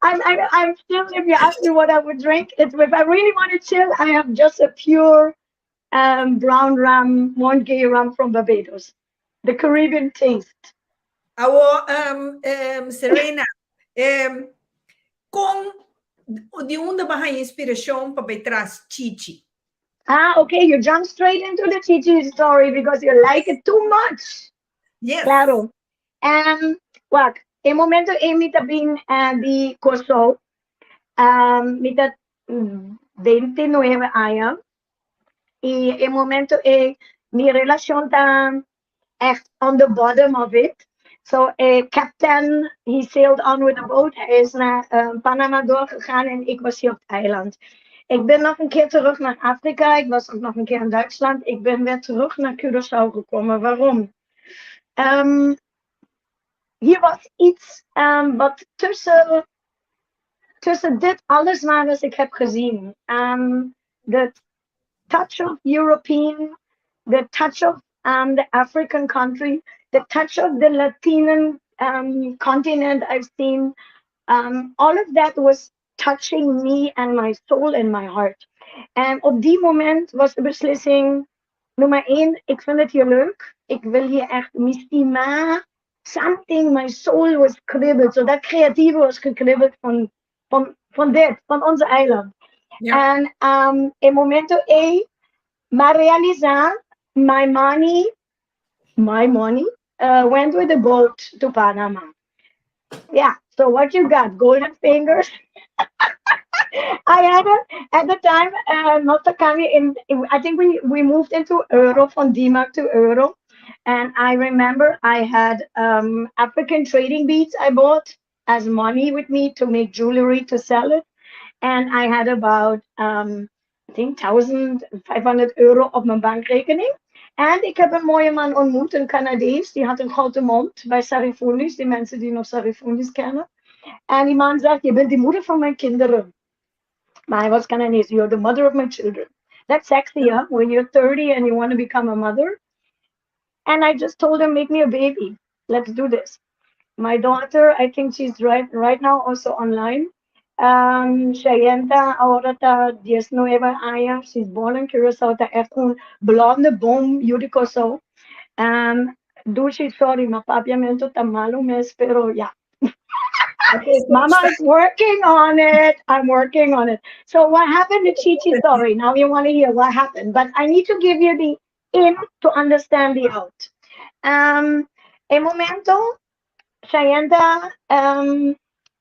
I'm still, if you ask me what I would drink, it's if I really want to chill, I have just a pure brown rum, Mount Gay rum from Barbados. The Caribbean taste. Awo, Serena, kon di unda bo a haña inspirashon pa traha Chichi? Ah, okay. You jump straight into the Chichi story because you like it too much. Yes. Claro. Wak, e momento ei mi ta bin di Kòrsou, mi ta 29 aña, i e momento ei mi relashon ta echt on the bottom of it. So, a captain, he sailed on with the boat. Hij is naar Panama doorgegaan en ik was hier op het eiland. Ik ben nog een keer terug naar Afrika. Ik was ook nog een keer in Duitsland. Ik ben weer terug naar Curaçao gekomen. Waarom? Hier was iets wat tussen dit alles maar wat ik heb gezien. The touch of European, the touch of the African country, the touch of the Latin continent I've seen. All of that was touching me and my soul and my heart. En op die moment was de beslissing nummer één, ik vind het hier leuk. Ik wil hier echt mi stima. Something, my soul was kribbeld. Zo dat creatieve was gekribbeld van dit, van onze eiland. Ja. En e momento ei, m'a realisá, my money went with the boat to Panama. Yeah, so what you got? Golden fingers. I had a, at the time, not to come in, I think we moved into euro, from D-Mark to euro. And I remember I had African trading beads I bought as money with me to make jewelry to sell it. And I had about, I think, €1500 op mijn bankrekening. En ik heb een mooie man ontmoet, een Canadees. Die had een grote mond bij Sarifundis, die mensen die nog Sarifundis kennen. En die man zegt: "Je bent de moeder van mijn kinderen." Maar hij was Canadees. "You're the mother of my children." That's sexy, huh? When you're 30 and you want to become a mother. And I just told him, "Make me a baby. Let's do this." My daughter, I think she's right now also online. Cheyenne awor ta 19 aña. She's born in Curaçao. Ta echt un blonde bom, yu di Kòrsou. Dushi, sorry, mi papiamentu ta malu mes, pero ja. Mama is working on it. I'm working on it. So what happened to Chichi story? Now you want to hear what happened, but I need to give you the in to understand the out. E momento, Cheyenne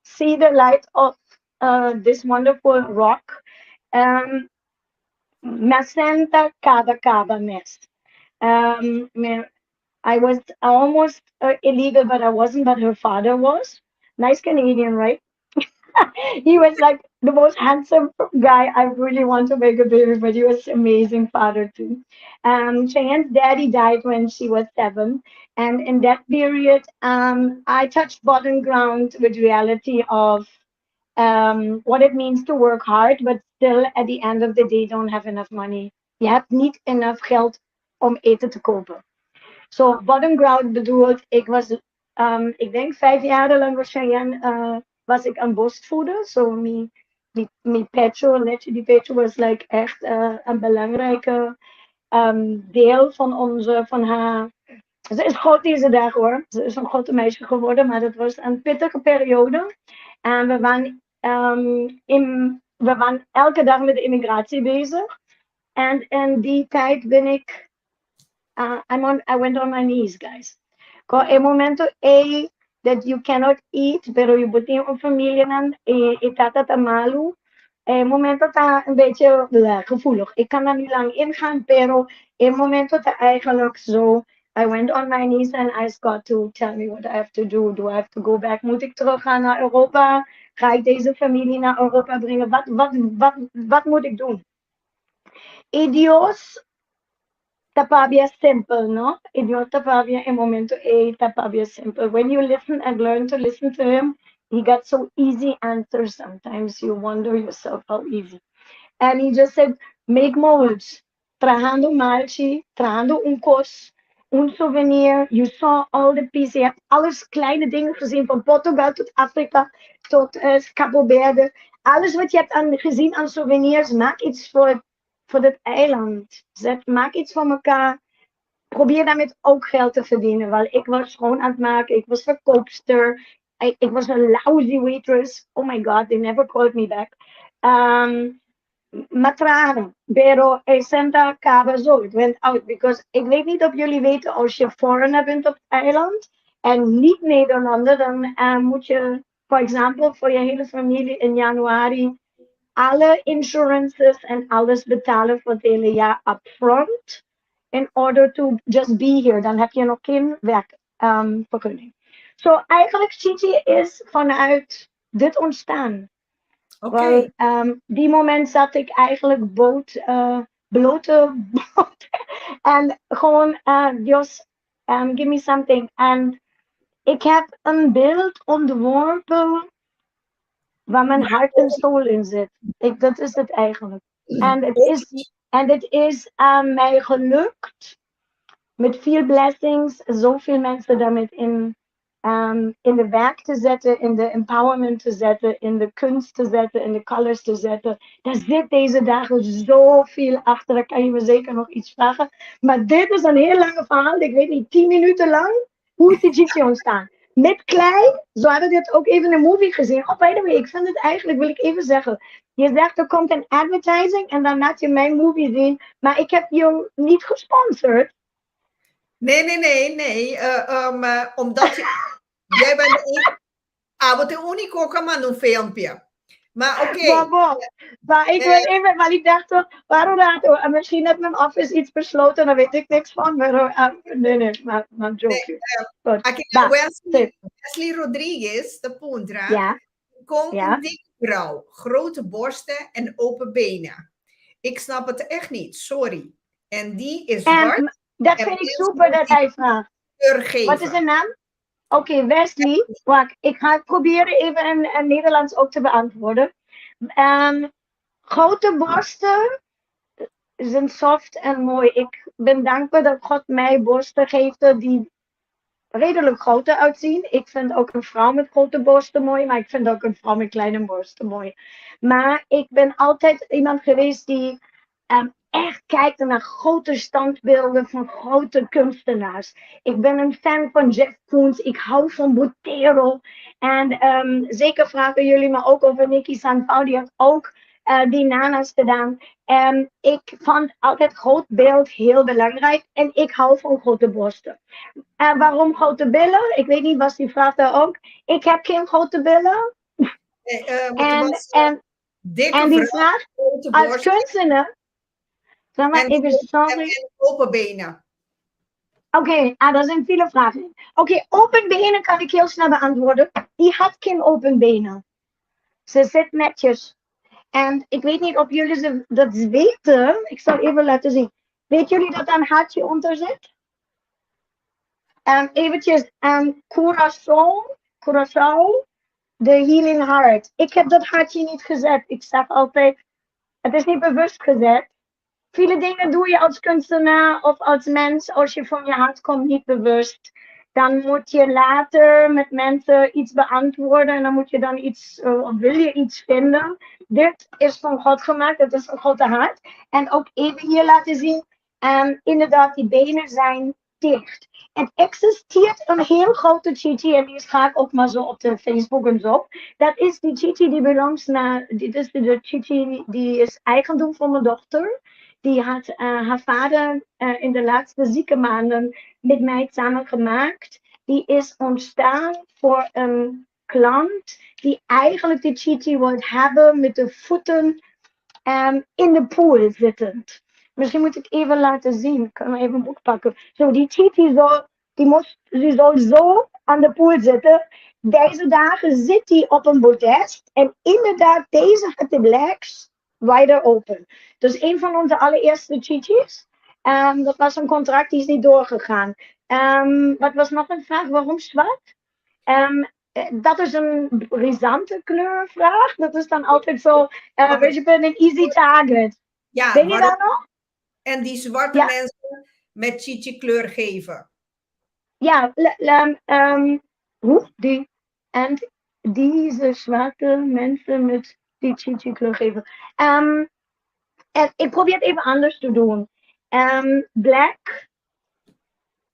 see the light of this wonderful rock. M'a sinta kaba kaba mes. I was almost illegal, but I wasn't, but her father was. Nice Canadian, right? He was like the most handsome guy. I really want to make a baby, but he was amazing father too. Cheyenne's daddy died when she was 7. And in that period, I touched bottom ground with reality of what it means to work hard, but still at the end of the day don't have enough money. Je hebt niet enough geld om eten te kopen. So bottom ground bedoelt, ik was, ik denk 5 jaar lang was Cheyenne, was ik aan borstvoeden. So mi pecho, lechi di pecho was like echt een belangrijke deel van onze, van haar. Ze is groot deze dag hoor. Ze is een grote meisje geworden, maar dat was een pittige periode. En we waren elke dag met de immigratie bezig. En in die tijd ben ik, I went on my knees, guys. Ku e momento ei that you cannot eat, pero je moet in een familie en e tata ta malu. E momento ta een beetje bleh, gevoelig. Ik kan daar niet lang ingaan, pero e momento ta eigenlijk zo. I went on my knees and asked God to tell me what I have to do. Do I have to go back? Moet ik teruggaan naar Europa? Ga ik deze familie naar Europa brengen? Wat moet ik doen? I Dios ta papia simpel, no? I Dios ta papia e momento ei ta papia simpel. When you listen and learn to listen to him, he got so easy answers. Sometimes you wonder yourself how easy. And he just said, "Make molds." Trahando malchi, trahando un kos, un souvenir. You saw all the pieces. Je hebt alles kleine dingen gezien, van Portugal tot Afrika, tot Cabo Verde. Alles wat je hebt gezien aan souvenirs, maak iets voor het eiland. Maak iets voor elkaar. Probeer daarmee ook geld te verdienen. Want ik was schoon aan het maken. Ik was verkoopster. Ik was een lousy waitress. Oh my God, they never called me back. M'a traha, pero e sèn a kaba zo. It went out because ik weet niet of jullie weten, als je foreigner bent op het eiland en niet Nederlander, dan moet je, for example, voor je hele familie in januari alle insurances en alles betalen voor het hele jaar upfront in order to just be here. Dan heb je nog geen werkvergunning. So eigenlijk Chichi is vanuit dit ontstaan. Want die moment zat ik eigenlijk blote boot. En gewoon, Dios, give me something. En ik heb een beeld ontworpen waar mijn hart en soul in zit. Dat is het eigenlijk. En het is mij gelukt met veel blessings, zoveel mensen daarmee in de werk te zetten, in de empowerment te zetten, in de kunst te zetten, in de colors te zetten. Daar zit deze dagen zoveel achter, daar kan je me zeker nog iets vragen. Maar dit is een heel lange verhaal, ik weet niet, 10 minuten lang. Hoe is die Chichi ontstaan? Met klei, zo hebben we dit ook even in een movie gezien. Oh, by the way, ik vind het eigenlijk, wil ik even zeggen. Je zegt: er komt een advertising en dan laat je mijn movie zien. Maar ik heb je niet gesponsord. Nee. Omdat jij bent de enige. Ah, wat de úniko ku a manda un filmpje. Maar oké. Maar, bon, maar ik wil even, maar ik dacht toch, waarom dat? En misschien heeft mijn office iets besloten, daar weet ik niks van. Maar nee, maar joke. Nee, aki Wesley Rodriguez, ta puntra. Kon een dikke vrouw, grote borsten en open benen? Ik snap het echt niet, sorry. En die is zwart. Dat vind ik super dat hij vraagt. Wat is zijn naam? Oké, okay, Wesley. Wacht, ik ga het proberen even in Nederlands ook te beantwoorden. Grote borsten zijn soft en mooi. Ik ben dankbaar dat God mij borsten geeft die redelijk groot uitzien. Ik vind ook een vrouw met grote borsten mooi, maar ik vind ook een vrouw met kleine borsten mooi. Maar ik ben altijd iemand geweest die echt kijkt naar grote standbeelden van grote kunstenaars. Ik ben een fan van Jeff Koons. Ik hou van Botero. En zeker vragen jullie me ook over Nicky Sanfal. Die heeft ook die nana's gedaan. En ik vond altijd groot beeld heel belangrijk. En ik hou van grote borsten. En waarom grote billen? Ik weet niet, was die vraag daar ook? Ik heb geen grote billen. Nee, en die vraag, als kunstenaar, zeg maar even, sorry. En open benen. Oké, okay, ah, dat zijn vele vragen. Oké, okay, open benen kan ik heel snel beantwoorden. Die had geen open benen. Ze zit netjes. En ik weet niet of jullie ze dat weten. Ik zal even laten zien. Weet jullie dat daar een hartje onder zit? Eventjes, Curaçao, Curaçao, de Healing Heart. Ik heb dat hartje niet gezet. Ik zeg altijd, het is niet bewust gezet. Vele dingen doe je als kunstenaar of als mens als je van je hart komt niet bewust. Dan moet je later met mensen iets beantwoorden en dan moet je dan iets, of wil je iets vinden. Dit is van God gemaakt, het is een grote hart. En ook even hier laten zien, inderdaad, die benen zijn dicht. Het existeert een heel grote chichi en die ga ik ook maar zo op de Facebook en zo. Dat is die chichi die belongs naar, dit is de chichi die is eigendom van mijn dochter. Die had haar vader in de laatste zieke maanden met mij samen gemaakt. Die is ontstaan voor een klant die eigenlijk de chichi wil hebben met de voeten in de pool zittend. Misschien moet ik even laten zien. Ik kan even een boek pakken. Zo, die chichi zal, die, moest, die zal zo aan de pool zitten. Deze dagen zit hij op een podest. En inderdaad, deze had de legs wider open. Dus een van onze allereerste chichis. Dat was een contract die is niet doorgegaan. Wat was nog een vraag? Waarom zwart? Dat is een brisante kleurvraag. Dat is dan altijd zo, weet je, een easy target. Ja, Ben je daar nog? En die zwarte mensen met chichi kleur geven. Ja, hoe? Die, en deze zwarte mensen met die chichi kleur geven. En ik probeer het even anders te doen. Black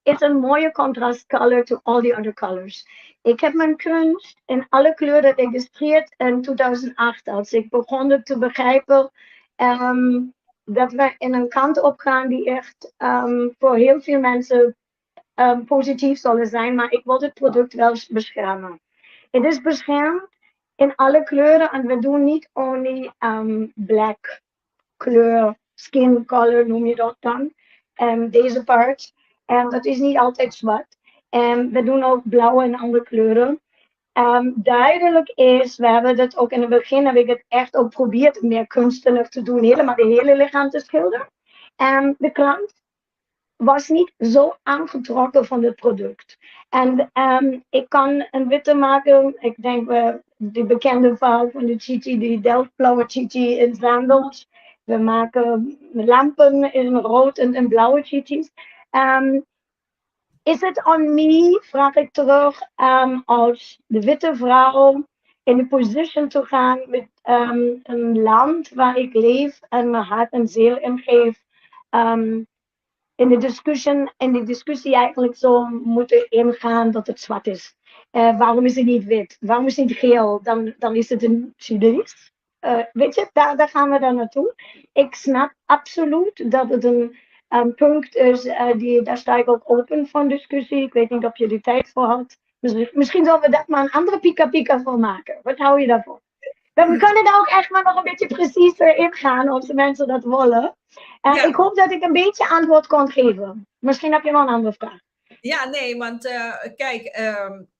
is een mooie contrast color to all the other colors. Ik heb mijn kunst in alle kleuren geregistreerd in 2008. Als ik begon te begrijpen dat we in een kant op gaan die echt voor heel veel mensen positief zullen zijn. Maar ik wil het product wel beschermen. Het is beschermd in alle kleuren en we doen niet only black kleur, skin color noem je dat dan. Deze part. En dat is niet altijd zwart. En we doen ook blauwe en andere kleuren. Duidelijk is, we hebben dat ook in het begin, heb ik het echt ook geprobeerd meer kunstenaar te doen, helemaal de hele lichaam te schilderen. En de klant was niet zo aangetrokken van het product. En ik kan een witte maken, ik denk de bekende verhaal van de chichi, die Delftblauwe chichi in sandals. We maken lampen in rood en in blauwe chichis. Is het on me, vraag ik terug, als de witte vrouw in de position te gaan met een land waar ik leef en mijn hart en ziel in geef, in de discussie eigenlijk zo moeten ingaan dat het zwart is? Waarom is het niet wit? Waarom is het niet geel? Dan is het een Chinees. Weet je, daar gaan we dan naartoe. Ik snap absoluut dat het een punt is, daar sta ik ook open voor discussie. Ik weet niet of je die tijd voor had. Misschien zullen we daar maar een andere Pika Pika voor maken. Wat hou je daarvan? We kunnen daar ook echt maar nog een beetje preciezer ingaan als de mensen dat willen. Ja. Ik hoop dat ik een beetje antwoord kon geven. Misschien heb je nog een andere vraag. Ja, nee, want kijk,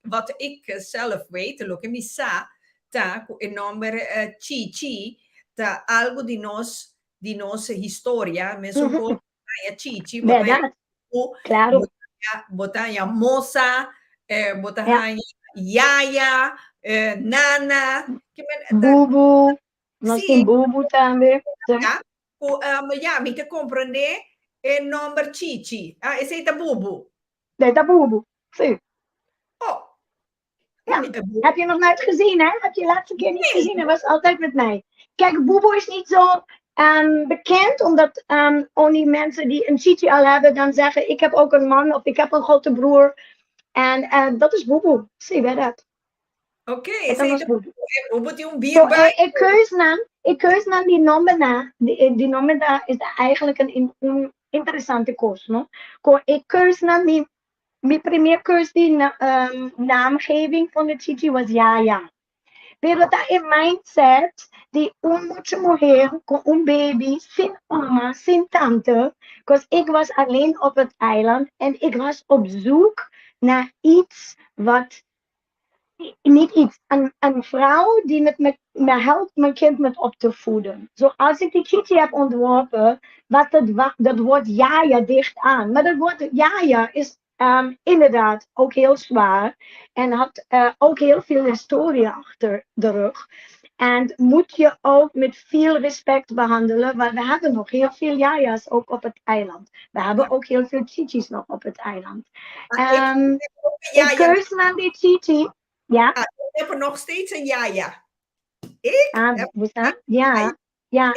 wat ik zelf weet, loke mi sa, ta, e nòmber Chichi, ta algu di nos historia, mesun Chichi, Bèrdat. Klaro. Bo ta haña mosa, bo ta yaya, nana. Bubu, nos tin bubu tambe. Ja, ja, mi ta komprondé e nòmber Chichi. Ah, esei ta bubu. Nee, dat bubu. Si. Oh. Ja. Heb je nog nooit gezien, hè? Heb je de laatste keer niet gezien? Hij was altijd met mij. Kijk, Boebo is niet zo bekend, omdat only mensen die een chichi al hebben, dan zeggen: "Ik heb ook een man" of "Ik heb een grote broer." En dat is Boebo. Zie je dat? Oké, okay, Boebo. Boebo tin un bier bij. Ik keus naar die nòmber na. Die nòmber daar is eigenlijk een interessante kos, no? Ik keus naar die mijn promé keus die naamgeving van de chichi was Yaya. Pero ta e mindset di un mucha muhé ku un baby, sin oma, sin tante. Want ik was alleen op het eiland en ik was op zoek naar iets wat niet iets, een vrouw die me helpt mijn kind met op te voeden. Zoals ik die chichi heb ontworpen, was dat woord yaya dicht aan. Maar dat woord yaya is inderdaad ook heel zwaar en had ook heel veel historie achter de rug. En moet je ook met veel respect behandelen, want we hebben nog heel veel yaya's ook op het eiland. We hebben ook heel veel chichis nog op het eiland. Ik keus naar die chichi. Ja? Ah, ik heb er nog steeds een yaya. Ik? Ah, heb, ja.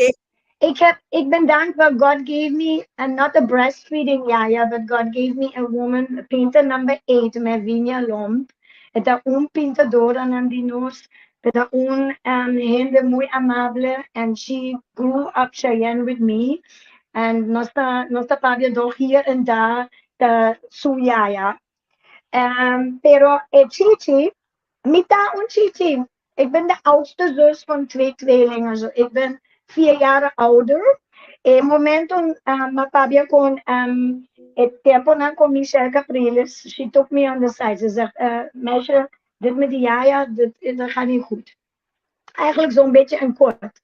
Ik ben dankbaar. God gave me, and not a breastfeeding yaya, but God gave me a woman, painter number 8, Mervinia Lomp. E ta un pintadó di nos, ta un hende muy amabel, and she grew up Cheyenne with me. En nos ta papia door hier en daar ta su yaya. Pero e Chichi, mi ta un Chichi. Ik ben de oudste zus van twee tweelingen. So ik ben 4 jaar ouder. E momento m'a papia ku e tempu nan ku Michelle Capriles, she took me on the side. Ze zegt, "Meisje, dit met die yaya, dat gaat niet goed." Eigenlijk zo'n beetje een kort.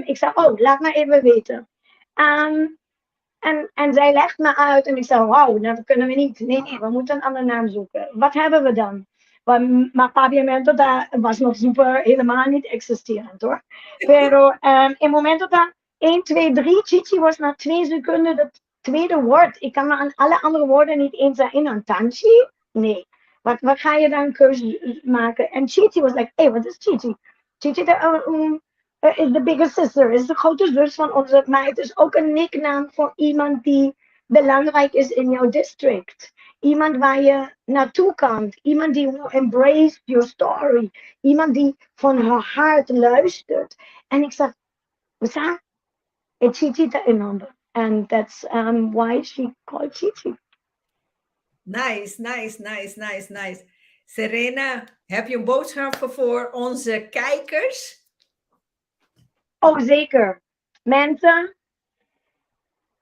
Ik zei, "Oh, laat maar even weten." En zij legt me uit en ik zei, "Wauw, dat kunnen we niet. Nee, nee, we moeten een andere naam zoeken. Wat hebben we dan?" Maar Papiamento daar was nog super helemaal niet existerend, hoor. Pero in momento dat 1, 2, 3, Chichi was na 2 seconden het tweede woord. Ik kan me aan alle andere woorden niet eens herinneren. Tanchi? Nee. Wat ga je dan keuze maken? En Chichi was like, "Hey, wat is Chichi?" Chichi is de bigger sister, is de grote zus van onze. Maar het is ook een nicknaam voor iemand die belangrijk is in jouw district. Iemand waar je naartoe kan. Iemand die will embrace your story. Iemand die van haar hart luistert. En ik zeg, we het Chichi ta e And that's why she called Chichi. Nice, nice, nice, nice, nice. Serena, heb je een boodschap voor onze kijkers? Oh, zeker. Mensen,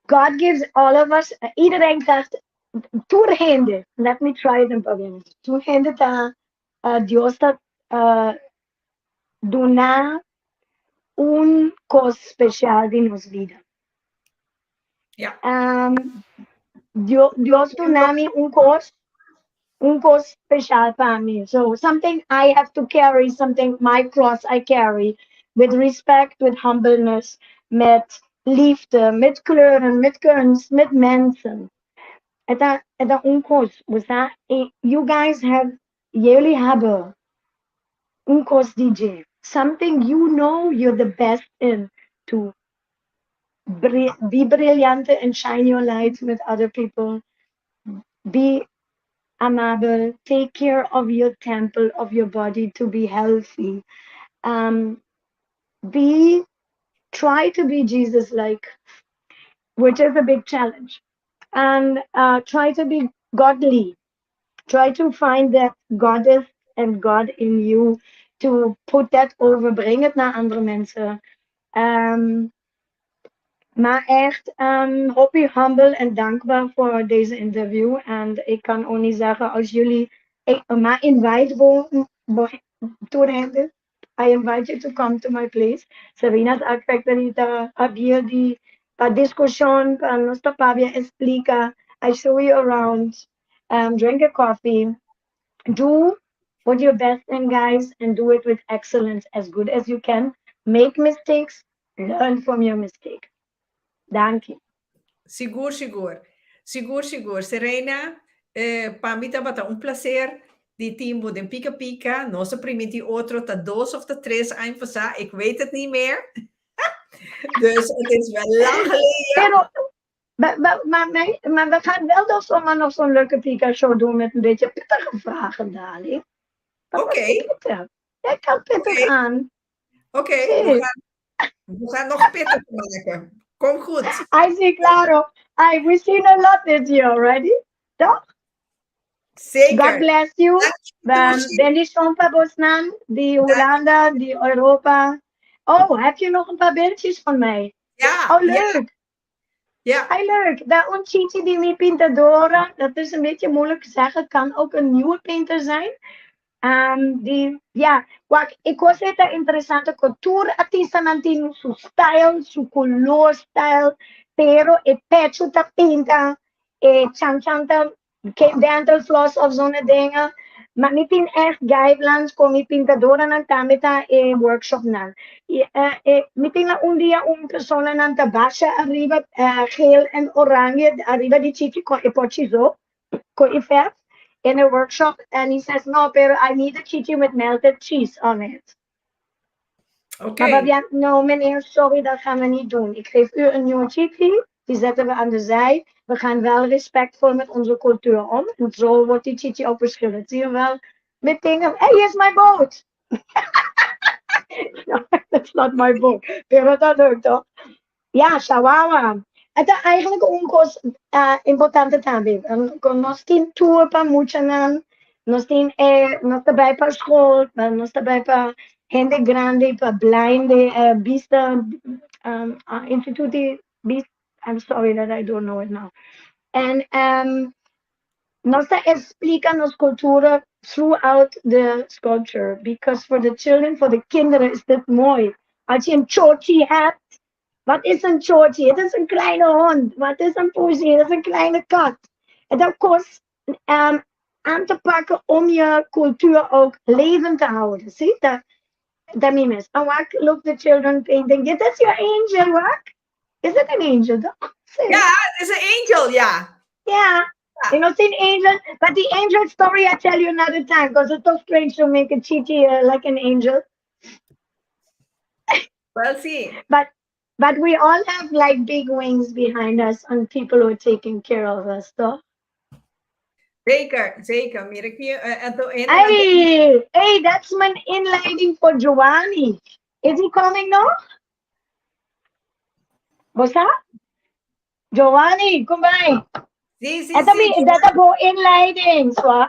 God gives all of us, iedereen krijgt tur hende. Let me try it in Papiamento. Tur hende ta Dios ta duna un kos spesial den nos bida. Dios duna mi un kos spesial pa mi. So something I have to carry, something my cross I carry with respect, with humbleness, met liefde, met kleuren, met kunst, met mensen. E ta un kos. You guys have, jullie hebben un kos DJ. Something you know you're the best in to be brillante and shine your light with other people. Be amabel. Take care of your temple, of your body to be healthy. Be try to be Jesus like, which is a big challenge. And try to be godly. Try to find that goddess and God in you to put that over. Breng het naar andere mensen. Maar echt, hopi humble en dankbaar voor deze interview. En ik kan ook niet zeggen, als jullie ik, maar invite bo, tur I invite you to come to my place. Serena's Art Factory ta habrí di pa diskushon, pa nos ta papia explica. I show you around. Drink a coffee. Do what you're best in, guys, and do it with excellence as good as you can. Make mistakes, learn from your mistake. Dank je. Sigur, sigur. Sigur, sigur. Serena, pa mi tabata un plaser di tin bo den Pika Pika. Nos a primintí otro ta 2 of 3 aña pasá. Ik weet het niet meer. Dus het is wel lang geleden. Pero, maar we gaan wel nog zomaar nog zo'n leuke Pika show doen met een beetje pittige vragen, darling. Oké. Okay. Jij kan pittig aan. Oké, okay, we gaan nog pittig maken. Kom goed. I see, claro. We seen a lot this year already. Toch? Zeker. God bless you. Bendishon pa bosnan, di Hulanda, di Europa. Oh, heb je nog een paar beeldjes van mij? Ja. Oh, leuk. Ja. Hey, leuk. Da un chichi di mi pintadora. Dat is een beetje moeilijk te zeggen. Kan ook een nieuwe painter zijn. Die, ja, wak, ik was het een interessante cultuur. Artista tin su style, su color style. Pero e pecho ta pinta. E chan chan ta dental floss of zo'n dingen. Maar niet in echt guidelines kon mi pintadora nan tambe ta e workshop nan. E, mi tin un dia un persona nan ta basha ariba geel en oranje ariba di chichi ku e pochi zo, ku e verf in a workshop and he says, "No, pero I need a chichi with melted cheese on it." Oké. Maar ja, no meneer, sorry, dat gaan we niet doen. Ik geef u een nieuwe chichi, die zetten we aan de zij. We gaan wel respectvol met onze cultuur om. En zo wordt die chichi ook verschillend. Zie je wel? Met dingen, "Hey, here's my boat." No, that's not my boat. Pero dat lukt toch? Ja, Shawawa. Het is eigenlijk un kos importante tambe. Nos tin tour pa muchanan, nos tin nos ta bay pa school, nos ta bay pa hende grandi, pa blind, bista, instituut di bista, I'm sorry that I don't know it now. And nos ta explica nos cultura throughout the sculpture, because for the children, for de kinderen is dit mooi. Als je een chochi hebt, wat is een chochi? Het is een kleine hond. Wat is een poesie? Het is een kleine kat. En dat kost aan te pakken om je cultuur ook levend te houden. Zie, dat, dat mis. And what look the children painting. This is your angel, what? Is it an angel? Toch? Ja, het is een angel, ja. Yeah. You know, seen angel, but the angel story I tell you another time because it's so strange to make a chichi like an angel. Well, see. But we all have like big wings behind us and people who are taking care of us, though. Zeker, zeker. Mira aki, anto, Hey, hey, that's mijn inleiding voor Giovanni. Is he coming nog? Bosa? Giovanni, kom bij. Si, Ito mi, dat is voor inleiding, so.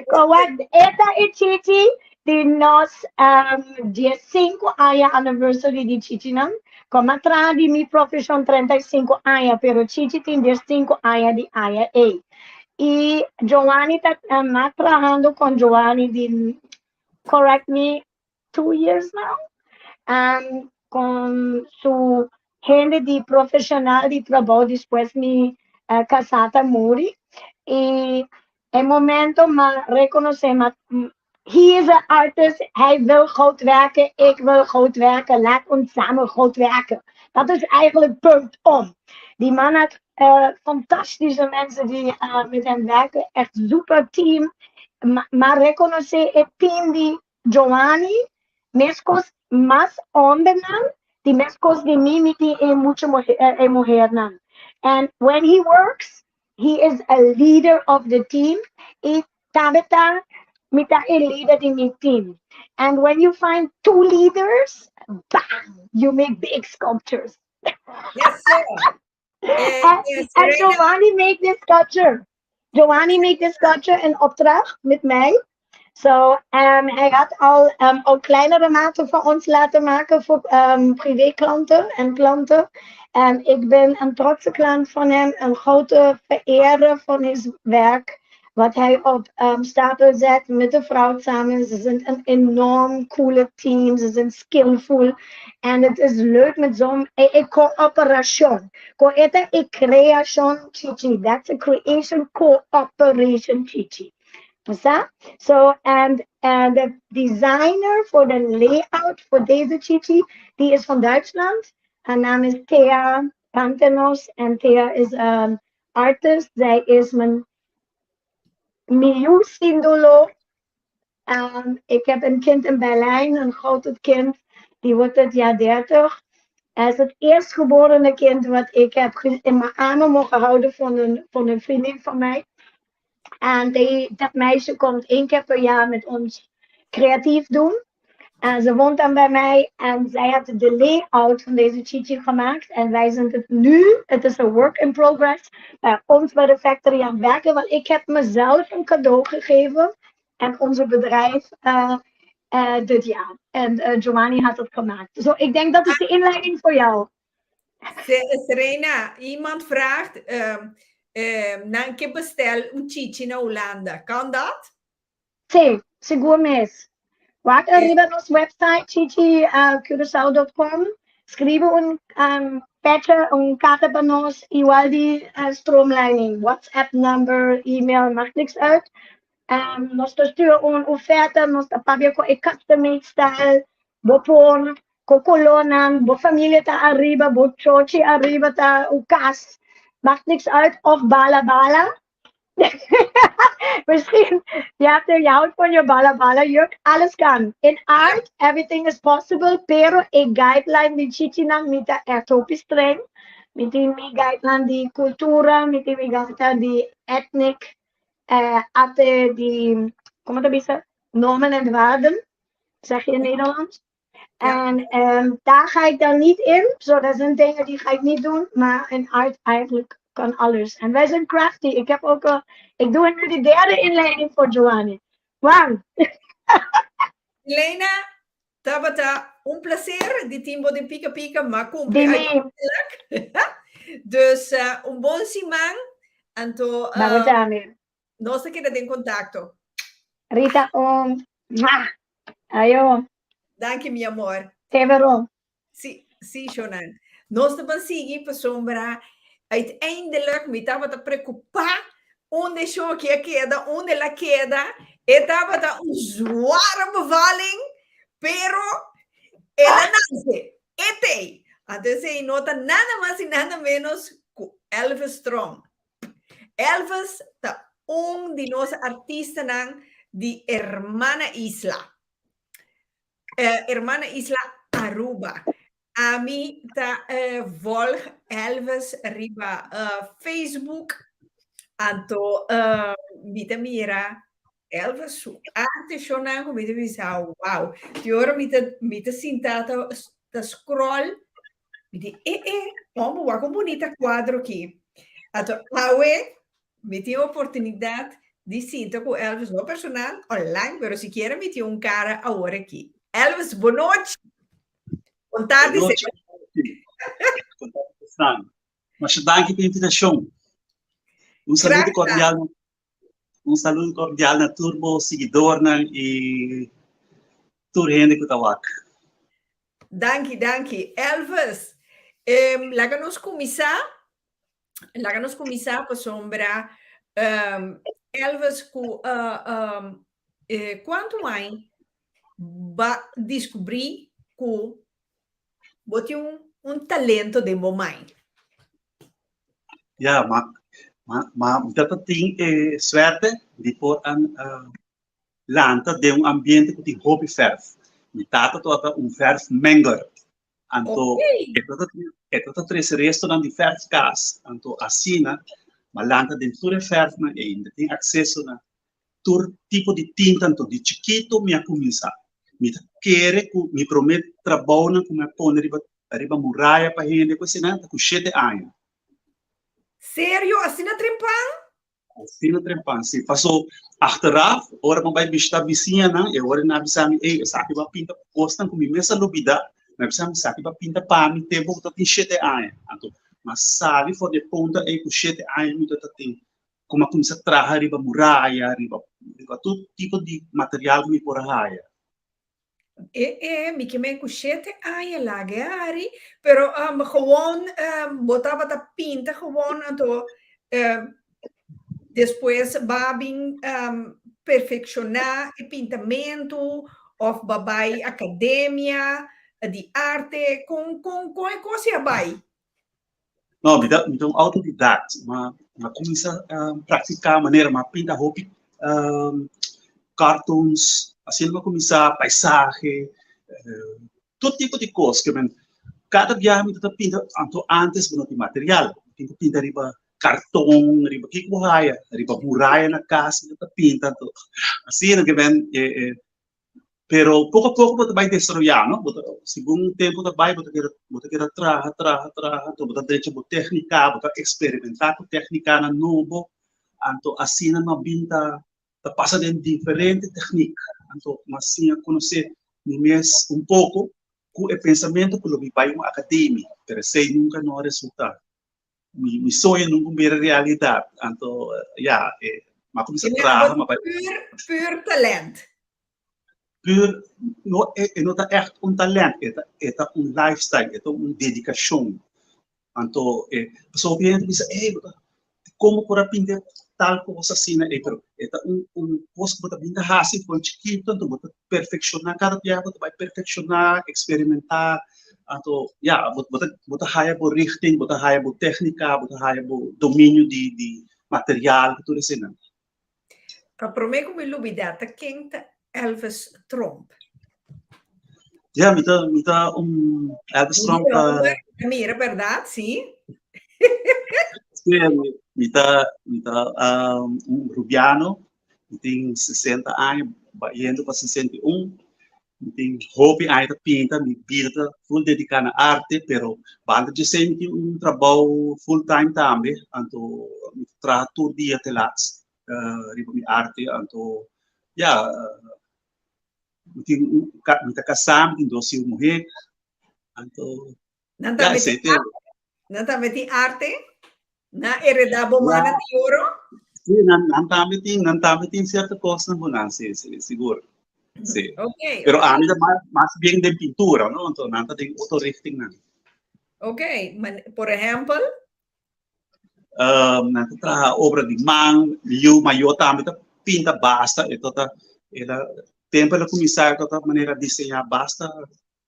Wat, esta e Chichi, di nos 15 aña anniversary di Chichi nan. Como atras di mi profesion 35 aña, pero Chichi tin 15 aña di aña e. Y Giovanni ta trahando cu Giovanni di, correct me, 2 years now. Cu su hende di profesional di trabou despues mi casa a muri. Y e momento m'a reconoce, maar he is an artist, hij wil groot werken, ik wil groot werken, laat ons samen groot werken. Dat is eigenlijk punt om. Die man had fantastische mensen die met hem werken, echt super team. Maar reconoce het team di Giovanni, mescos mas hombernan, di mescos di mi, mi tin e mucho e muhernan. And when he works, he is a leader of the team. Y tambe ta, mi ta e leader di mi team. And when you find two leaders, bam, you make big sculptures. Yes, sir. And Giovanni make this sculpture. Giovanni make this sculpture in opdracht met mij. So, hij had al ook kleinere maten voor ons laten maken voor privéklanten en klanten. En ik ben een trotse klant van hem, een grote vereerder van zijn werk. Wat hij op stapel zet met de vrouw samen. Ze zijn een enorm coole team. Ze zijn skillful. En het is leuk met zo'n coöperatie. Co e creation chichi. That's a creation cooperation chichi. Sa? So, and de designer voor de layout voor deze chichi, die is van Duitsland. Haar naam is Thea Pantenos en Thea is een artist. Zij is mijn milieusindolo. Ik heb een kind in Berlijn, een groot kind. Die wordt het jaar 30. Hij is het eerstgeborene kind wat ik heb in mijn armen mogen houden van een vriendin van mij. En dat meisje komt één keer per jaar met ons creatief doen. En ze woont dan bij mij en zij had de layout van deze chichi gemaakt. En wij zijn het nu, het is een work in progress, bij ons bij de factory aan het werken. Want ik heb mezelf een cadeau gegeven en onze bedrijf dit jaar. En Giovanni had het gemaakt. Zo, ik denk dat is de inleiding voor jou. Serena, iemand vraagt, nan ke bestel un chichi na Hulanda. Kan dat? Si, sigur mes. Wak ariba nos website chichicuracao.com. Schrijf un petje, un kaart bij ons, igual die stroomleiding. WhatsApp number, e-mail, maakt niks uit. Nos ta stuur un offerte, nos ta papia cu e custom made style, bo por, cu colornan, bo famia ta ariba, bo chochi ariba ta o cas. Maakt niks uit, of bala bala. Misschien, ja, je houdt van je bala bala juk, alles kan. In art, everything is possible, pero e guideline di chichinan mi ta echt hopi streng. Mi tin mi guideline di cultura, mi tin mi guideline di ethnic, ate di, con ta bisa? Normen en waarden, zeg je in Nederlands. En daar ga ik dan niet in. Zo, dat zijn dingen die ga ik niet doen. Maar in art eigenlijk kan alles. En wij zijn crafty. Ik heb ook al, ik doe nu de derde inleiding voor Giovanni. Wauw. Lena, tabata un placer di tin bo den Pika Pika, ma cumpli Dime. Dus un bon siman, anto Babatami. nos ta keda den contacto. Rita, un mwah. Ayo. Danki, mi amor. Te vero. Si, si, Shonan. Nos ta ban sigui pasobra uiteindelijk mi tabata preocupa unda e shoki a keda, unda el a keda. E tabata un zware bevalling, pero el a nace. E tei. Anto esei no ta nada mas y nada menos cu Elvis Tromp. Elvis ta un di nos artistanan di hermana isla. Hermana isla Aruba. Ami ta volg Elvis riba Facebook. Anto mi ta mira Elvis su arte shownan ku mi ta bisa wow. Di ora mi ta mi ta sinta ta ta scroll mi di e e homber wak un bunita cuadro aki. Anto awe Mi tin oportunidad di sinta cu Elvis, no personal, online, pero sikiera mi tin un cara awor aki. Elvis, bonochi. Bon tardi, Bonochi. señor. Bon tardi, Stan. Masha danki pa invitacion. Un saludo Gracias. cordial, un saludo cordial na tur bo siguidornan y tur hende cu ta wak. Danki, danki. Elvis, laga nos cuminsa Laga nos kuminsá pasobra Elvis ku kuantu aña ba diskubrí ku bo tin un talento den bo mai? Ya, ma ma mi ta tin e suerte di por a lanta den un ambiente ku tin hopi fèrf. Mi tata tabata un fèrfmenger. Anto e tabata e tabata trese restonan di fèrf kas. Anto asina mi a lanta den tur e fèrfnan ei. Mi ta tin akseso na tur tipo di tinta. Anto di chikitu mi a kuminsá. Mi ta kere ku mi promé trabounan ku mi a pone riba riba muraya pa hende ku eseinan ta ku shete aña. Serio? Asina trempan? Asina trempan, si. Paso achteraf, ora mi bai bishita bisiñanan, e ora nan a bisa mi, ey, esaki bo a pinta kosnan ku mi mes a lubida. Nan a bisa mi, esaki bo a pinta pa mi tempu ku ta tin shete aña. Anto, mi a sali for di e punto ey ku shete aña mi ta tin, ku mi a kuminsá traha riba muraya, riba riba tur tipo di material ku mi por a haya. E e mi ke men ku shete aña laga e ari, pero um, gewoon um, bo tabata pinta gewoon anto um, despues ba bin um, perfeccioná e pintamentu of ba bai academia di arte, kon kon kon e kos a bai? No, mi ta, mi ta un autodidact, ma mi a cuminsa practica manera mi a pinta hopi cartoons, asina mi a cuminsa paisahe, tur tipo di cos ke men cada biaha mi ta pinta, anto antes bo no tin material, bo tin cu pinta riba carton, riba kico bo haya, riba muraya na cas mi ta pinta, anto asina ke men Pero poko a poko bo ta bai desaroyá, no? Bo ta, segun tempu ta bai, bo ta keda, bo ta keda traha, traha, traha, anto bo ta drecha bo téknika, bo ta eksperimentá ku téknikanan nobo, anto asina no a bin ta ta pasa den diferente teknik. Anto mi a siña konosé mi mes un poko ku e pensamentu ku lo mi bai un akademia, pero esei nunka no a resultá. Mi, mi soño nunca un bira realidad. Anto, ja, eh, ma kuminsá traha, ma bai. Puur, puur talent. Puur, no, e, e no ta echt un talent, e ta, e ta un lifestyle, e ta un dedicacion. Anto, eh, pasobra hopi hende ta bisa, ey, bo ta, como por a pinta tal cosa asina, ey, pero e ta un, un cos cu bo ta bin ta haci for chikito, anto bo ta perfecciona, cada biaha bo ta bai perfecciona, experimenta, anto ya, bo, bo ta, bo ta haya bo richting, bo ta haya bo tecnica, bo ta haya bo dominio di, di material, ku tur eseinan. Pa prome ku mi lubida, ta ken ta Elvis Tromp? Ja, mi ta, mi ta un Elvis Tromp ta... Mira, berdad, si. Sí, mi ta, mi ta um, un rubiano, mi tin 60 aña, bayendo pa 61. Mi tin hopi aña ta pinta, mi bida ta full dedica na arte, pero banda dje esei mi tin un trabou full time tambe, anto mi ta traha tur dia te laat riba mi arte, anto ya, mi tin un, mi ta casá, mi tin dos yu muhé, anto Nan ya tambe esei tin te. arte? Nan tambe tin arte? Nan heredá bo mana di oro? Sí, nan, nan tambe tin, nan tambe tin cierto cosnan cu nan, sí, sí, sigur. Sí. Ok, Pero ok. ami ta mas, mas bien den pintura, no? Anto nan ta den otro richting nan. Ok, man, por ehempel? Um, nan ta traha obra di man, mi yu mayor tambe ta pinta basta, e tota, el a, tempo el a cuminsa, e tota manera diseña basta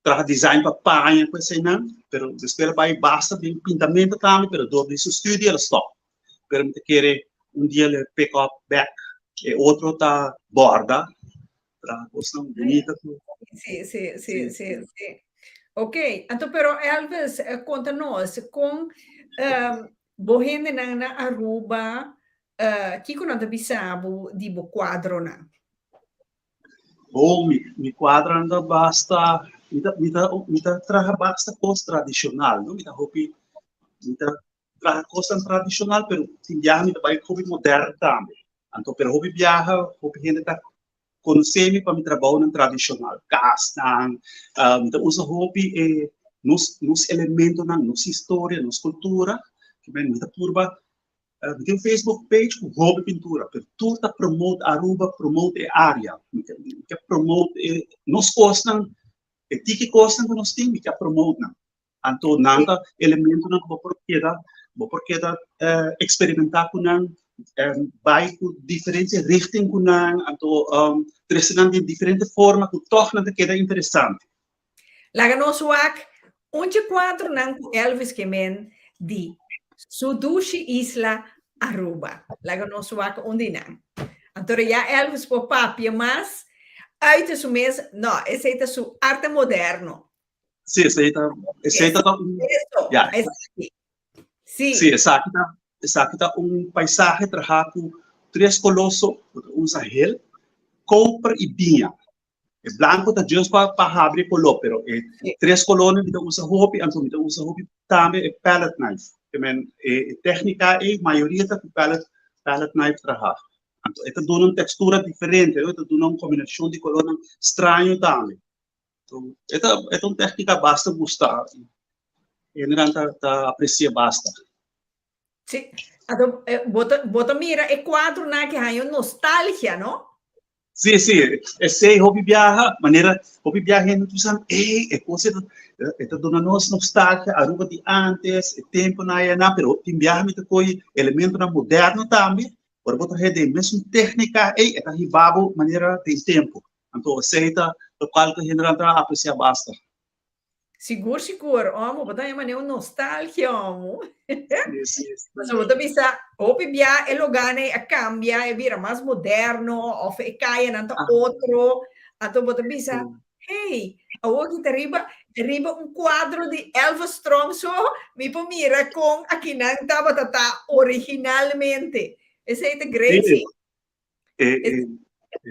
traha design pa paña ku eseinan, pero despues el a bai basta den pintamento tambe, pero dor di su studio el a stop. Pero mi ta kere un dia el pick up back. E otro ta borda, traha kosnan bunita ku. Sí, sí, sí, sí, sí. Ok, anto pero Elvis, eh, konta nos kon um, bo hendenan na Aruba, uh, kiko nan ta bisa bo di bo kuadronan? Bon, mi, mi kuadronan ta basta, mi ta, mi ta, mi ta traha basta kos tradishonal, no? Mi ta hopi, mi ta traha kosnan tradishonal, pero tin biaha mi ta bai hopi modern tambe. Anto, pero hopi biaha, hopi hende ta konosé mi pa mi trabounan tradishonal, kasnan, mi ta usa hopi e nos, nos elementonan, nos historia, nos kultura, mi ta purba Mi tin un Facebook page ku hopi pintura, pero tur ta promote Aruba, promote e área. Mi ke, mi ke promote e nos kosnan, e tiki kosnan ku nos tin, mi ke promote nan. Anto nan ta elementonan ku bo por keda, bo por keda eksperimentá ku nan, bai ku diferente richting ku nan, anto trese nan den diferente forma ku tòg nan ta keda interesante. Laga nos wak un dje kuadronan ku Elvis ke men di su dushi isla Aruba. Laga nos wak un di nan. Anto ya Elvis por papia mas uit su mes, no, esei ta su arte moderno. Sí, esei ta, esei ta un, Eso, ya. esaki. Sí. Sí, esaki ta, esaki ta un paisahe trahá ku tres koló so, bo ta usa hel, koper i biña. E blanco ta just pa pa habri e color, pero e tres colornan mi ta usa hopi, anto mi ta usa hopi tambe e palette knife. Ke men e e técnica ei mayoria ta ku palette palette knife traha. Anto e ta duna un textura diferente, e ta duna un combinacion di colornan straño tambe. Anto e ta e ta un técnica basta gusta. Hendenan ta ta aprecia basta. Sí. Anto bo ta bo ta mira e cuadronan aki haña un nostalgia, no? Sí, sí, esei hopi biaha, manera hopi biaha hende ta bisa, ey, e kos e e ta duna nos nostalgia, Aruba di antes, e temponan ayana, pero tin biaha mi ta kohe elementonan moderno tambe, ora bo ta haya den mesun técnica ey, e ta hiba bo manera den tempo. Anto esei ta lokual ku hendenan ta apresia basta. Sigur, sigur, omo, bo ta yama un nostalgia, omo. Sí, sí, sí. Pasobra bo ta bisa, hopi bia e lugarnan a cambia, e bira mas moderno, of e cayanan ta otro. Anto bo ta bisa, hey, awor ki ta riba, riba un cuadro di Elvis Trump so, mi por mira con akinan tabata ta originalmente. Esei ta great, Sí. sí. E, e,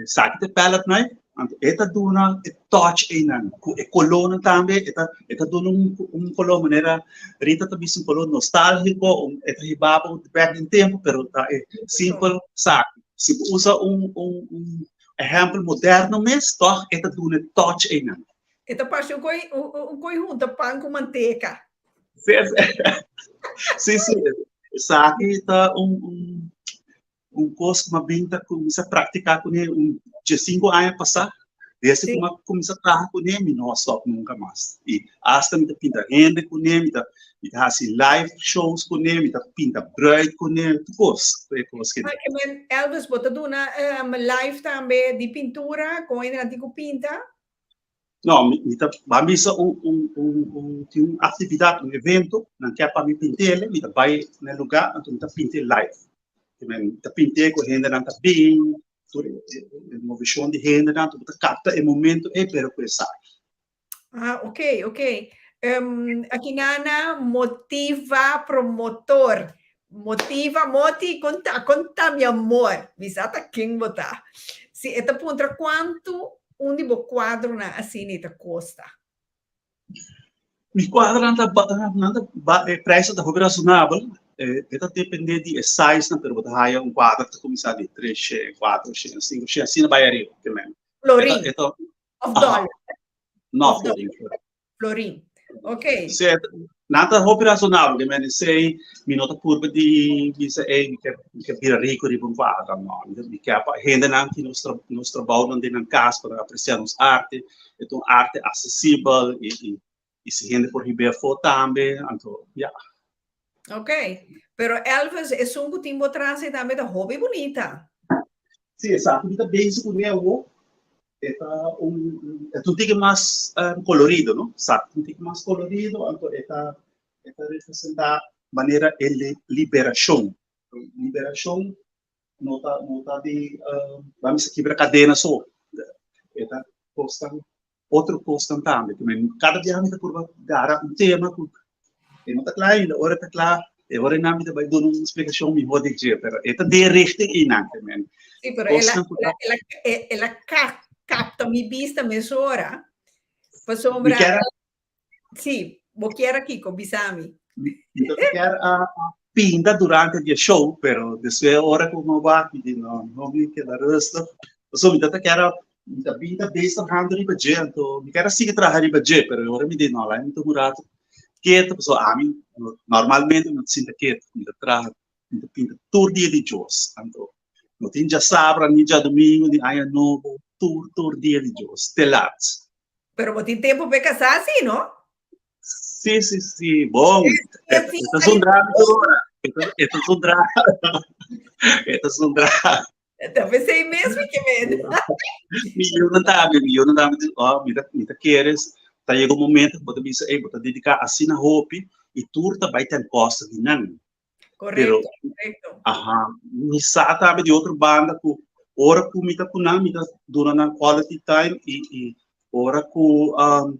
esaki ta e palette knife, anto e ta duna e touch einan, ku e kolónan tambe, e ta, e ta duna un, un koló manera Rita ta bisa un koló nostálgiko, un, e ta hiba bo bèk den tempu, pero ta e simpel saki. Si bo usa un, un, un ehèmpel moderno mes, tòg e ta duna e touch einan. E ta parse un koi, un, un koi hunta pan ku manteka. Sí, sí, sí. Esaki ta un, un, Un kos ku mi a bin ta kuminsá praktiká kuné un diesinku aña pasá. Desde ku mi a kuminsá traha kuné, mi no a stòp nunka mas. I asta mi ta pinta hende kuné, mi ta mi ta hasi live shows kuné, mi ta pinta bruid kuné, tur kos, tur e kos kende. Ke men, Elvis, bo ta duna live tambe di pintura kon hende nan tin ku pinta? No, mi, mi ta, ban bisa un, un, un, un, tin un actividad, un evento, nan kier pa mi pintele, mi ta bai na e lugar, anto mi ta pinte live. Te men, mi ta pinte ku hendenan ta bin, tur e, e, e movishon di hendenan, anto bo ta kapta e momento ei, pero ku esaki. Ah, ok, ok. Um, aki nana motiva promotor. Motiva, Moti, konta, konta mi amor. Mi sa ta ken bo ta. Si, e ta puntra kuantu un di. di bo kuadronan asina ta kosta? Mi kuadronan ta nan ta e prijsnan ta hopi rasonabel. E ta depende di e sizenan, pero bo ta haya un kuadro ta kuminsá di tres shen, kuater shen, sinku shen, asina bai ariba. Florin òf dòler? No, florin, florin. Florin. Ok. Sí, nan ta hopi razonabel, ke men esei mi no ta purba di bisa ey mi ke mi ke bira rico riba un cuadra, no. Mi ke pa hendenan tin nos tra nos trabounan den nan cas pa nan aprecia nos arte, e ta un arte accesibel y y y si hende por hib'é afó tambe, anto ya. Ok, pero Elvis, esun ku tin bo tras ei tambe ta hopi bunita. Sí, esaki mi ta bezig kuné awor. E ta un, e ta un tiki mas kolorido, no? Esaki ta un tiki mas kolorido, anto e ta, e ta representá manera e liberashon. Liberashon no ta, no ta di, ban bisa kibra kadena so. E ta kosnan otro kosnan tambe. Te men kada biaha mi ta purba gara un tema ku e no ta kla ainda. Ora e ta kla, e ora einan mi ta bai duna un splikashon mihó di dje, pero e ta den richting einan. Te men Sí, pero el a, el a, el a, el a kapta mi bista mesora. Pasobra, Mi kier Sí, bo kier a kiko? Bisa mi. Mi ta kier a pinta durante di e show, pero despues ora ku mi wak mi di no, mihó mi keda rustig. Pasobra mi ta kier a, mi ta bin ta bezig trahando riba dje, anto mi kier a sigui traha riba dje, pero e ora mi di no, laga mi tuma un rato ketu, pasobra ami normalmente mi no ta sinta ketu, mi ta traha, mi ta pinta tur dia di Dios, anto no tin djasabra, ni djadumingu, ni aña nobo, tur tur dia di Dios, te lat. Pero bo tin tempo p'e casá si, no? Sí, sí, sí, bon. E ta zundra mi tur ora. E ta zundra. E ta zundra. Ta p'esei mes mi ke mende. Mi yunan tambe, mi yunan tambe di, oh, mi ta, mi ta kere, ta yega un momento ku bo ta bisa, ey, bo ta dediká asina hopi i tur ta bai ten kosta di nan. Pero, Correcto, correcto. Aha, mi sa tambe di otro banda ku ora ku mi ta ku nan, mi ta duna nan quality time i, i ora ku um,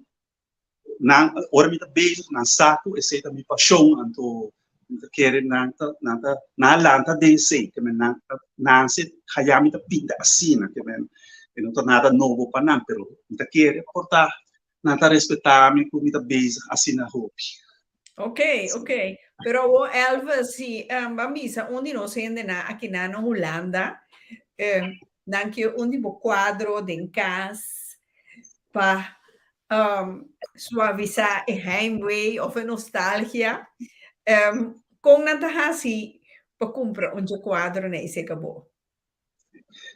nan, ora mi ta bezig, nan sa ku esei ta mi pashon, anto mi ta kere nan ta, nan ta, nan a lanta den esei, ke men nan ta nase haya mi ta pinta asina, ke men e no ta nada nobo pa nan, pero mi ta kere por ta nan ta respetá mi ku mi ta bezig asina hopi. Ok, ok. Pero awor Elvis, si um, ban bisa un di nos hendenan akinan na Hulanda, eh, nan ke un di bo kuadro den kas pa um, suavisá e heimwee of e nostalgia. Um, kon nan ta hasi pa kumpra un dje kuadro na esei bo?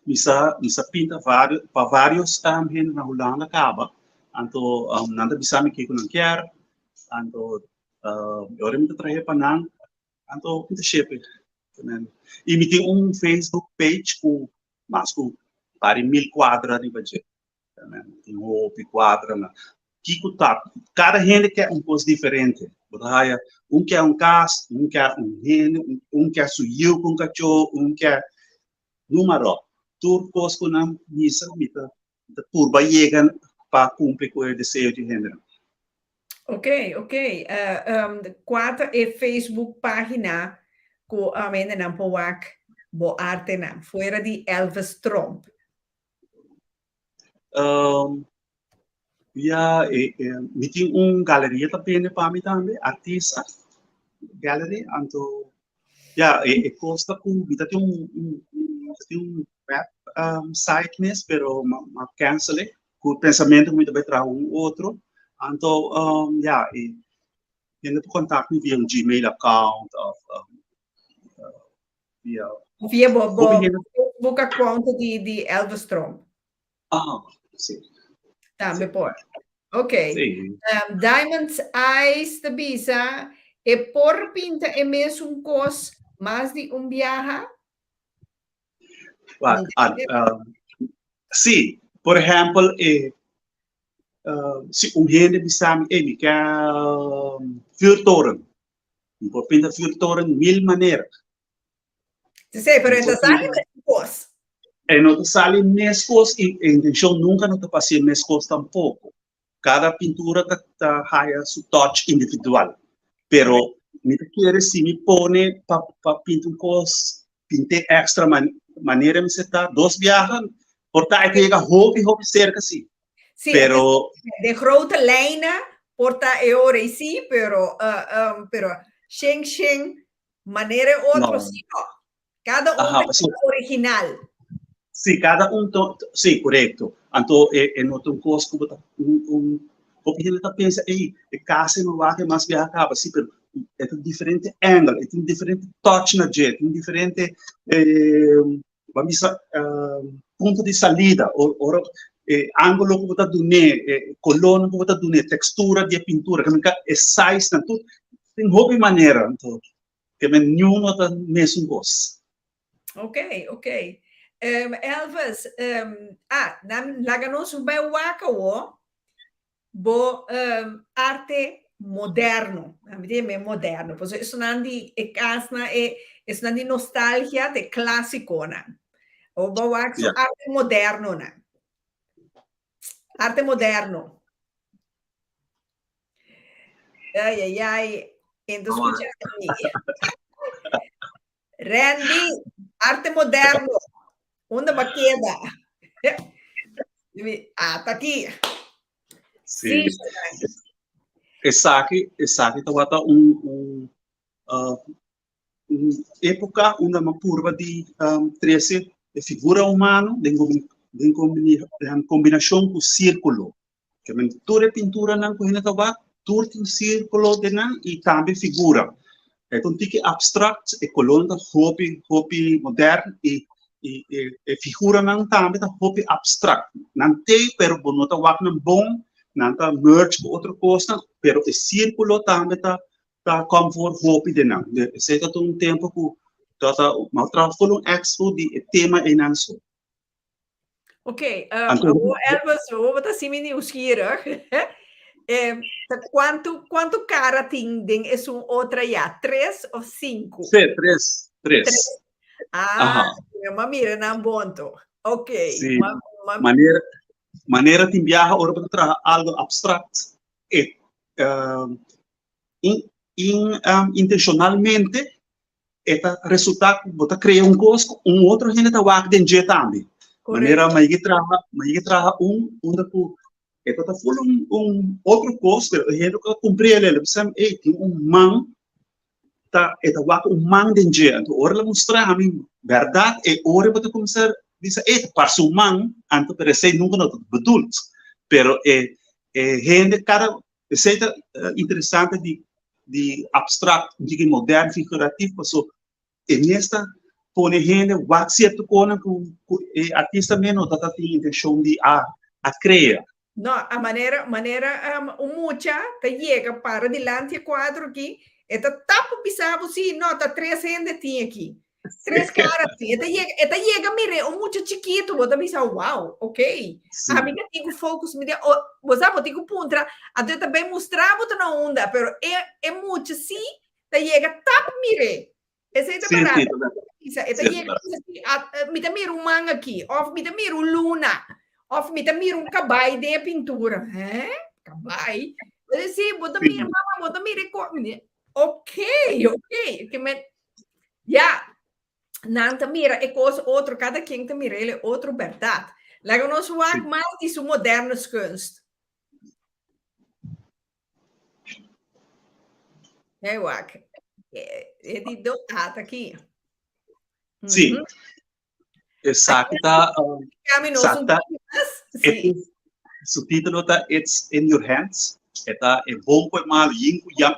Mi sa mi sa pinta vario pa varios um, hende na Hulanda kaba. Anto um, nan ta bisa mi kiko nan kier. Anto um, e ora mi ta trahe pa nan. Anto mi ta ship it. I mi tin un Facebook page ku mas ku pari mil kuadra riba dje. Tin hopi kuadra na. Kiko ta? Kada hende ke un kos diferente. Bo ta haya un ke un kas, un ke un hende, un ke su yiu ku un kachó, un ke número. Tur kos ku nan bisa mi ta mi ta purba yega pa kumpli ku e deseo di hendenan. Ok, ok. Uh, um, kua ta e Facebook página ku um, hendenan por wak bo artenan, fuera di Elvis Tromp? Um, ya, e, e, mi tin un galeria ta bende pa mi tambe, artista gallery, anto, ya, e, e kosta ku mi ta tin un, un, un, mi ta tin un web um, site mes, pero ma, ma cancel e, ku pensamiento ku mi ta bai traha un otro, anto, um, ya, e, hende por contact mi via un Gmail account of um, via Via bo, bo Facebook account di, di Elvis Tromp. Ah, sí. Tambe por. Ok. Sí. Um, Diamond's Eyes te bisa, e por pinta e mesun kos mas di un biaha? Well, uh, um, sí, por ehempel, eh, uh, si un hende bisa mi, eh, mi ke um, vuurtoren. Mi por pinta vuurtoren mil manera. Sí, pero e ta sali meskos. E no ta sali meskos i e intenshon nunka no ta pa hasié meskos tampoko. Kada pintura ta ta haya su touch individual. Pero mi ta kere si mi pone pa pa pinta un kos, pint'é extra man manera mester ta dos biaha, por ta e ta yega hopi hopi serka si. Sí, Pero de grote lijnen por ta e ora y sí, pero, uh, um, pero shen shen manera otro No. sí no. Cada un Aha, ta sí. original. Sí, cada un to, sí, korekto. Anto e e no ta un kos ku bo ta un un hopi hende ta pensa, ey, e kas ei no wak e mas biaha kaba. Sí, pero e ta diferente angle, e tin diferente touch na dje, tin diferente eh, ban bisa punto di salida, ora e angulo ku bo ta dun'é, e kolónan ku bo ta dun'é, tekstura di e pintura, e size nan, tur tin hopi manera. Anto Ke men niun no ta mesun kos. Ok, ok. Um, Elvis, um, ah, nan laga nos bai wak awo bo um, arte moderno. Mi di me moderno. Pues esnan di e kasna e esnan di nostalgia de klasikonan. O bo wak su Ja. arte moderno nan. Arte moderno. Ay, ay, ay. Ento escucha mi. Randy, arte moderno. Unda ba queda? Ah, ta aquí. Sí. Esaki, esaki tabata un, un, uh, un época unda mi a purba di um, trece e figura humano den, den combinacion cu círculo. Ke men tur e pinturanan ku hende ta wak, tur tin sírkulo den nan i tambe figura. E ta un tiki abstract, e kolónan ta hopi, hopi modern i i e e figuranan tambe ta hopi abstract. Nan t'ei pero bo no ta wak nan bon, nan ta merge ku otro kosnan, pero e sírkulo tambe ta ta kom for hopi den nan. Esei ta un tempu ku ta ta mi a traha ful un expo di e tema einan so. Oké, okay, um, awor Elvis, awor ta simi nieuwsgierig. eh, ta cuanto, cuanto cara tin den es un otra ya? Tres of cinco? Sí, tres. Tres. Tres. Ah, ma mira nan bonto. Oké. Okay. Sí. Ma, ma... Manera, manera tin viaja ora pa traha algo abstract e uh, in, in, um, intencionalmente e ta resultá ku bo ta krea un kos ku un otro hende ta wak den dje tambe. Manera Korekto. mi a traha, mi a traha un unda ku e ta ta ful un un otro kos, pero e hende ku a kumpr'é el, el a bisa mi, ey, tin un man ta e ta wak un man den dje. Anto ora el a mustra mi bèrdat, e ora bo ta kuminsá bisa, ey, ta parse un man, anto pero esei nunka no ta bedoeld. Pero e e hende kada Esei ta interesante di di abstract, un tiki modern, figuratief, paso e mes ta pone hende wak cierto konan ku ku e artista mes no ta tin intencion di a a crea. No, a manera manera um, un mucha ta yega para dilanti e cuadro aki, e ta tap bisa bo si, no, ta tres hende tin aki. Tres caras tin. E ta yega, e ta yega mire un mucha chiquito, bo ta bisa, wow, ok. Sí. A mi ta tin ku focus, mi de, oh, bo sa, bo tin ku puntra, anto e ta ben mustra bo ta na unda, pero e, e mucha sí ta yega tap mire. Esei ta Sí, berdad. sí, ta berdad. Bisa, e ta Sí, yega ta bisa, sí, a, eh, mi ta mira un man aki, of mi ta mira un luna, of mi ta mira un kabai den e pintura. Hè? Kabai? Bo di, sí, bo ta Sí. mira, mama, bo ta mira e ko-. Mi di, ok, ok. Ke men, Ja, nan ta mira e kos otro, kada ken ta mira ele otro bèrdat. Laga nos wak Sí. mas di su moderne kunst. Hey, wak. E, e di do, ah, ta aki. Sí. Mhm. Esaki ta, um, Kami nos esaki un ta, tiki mas. e Sí. su título ta It's in Your Hands. E ta e bon ku e malu, yin ku yang.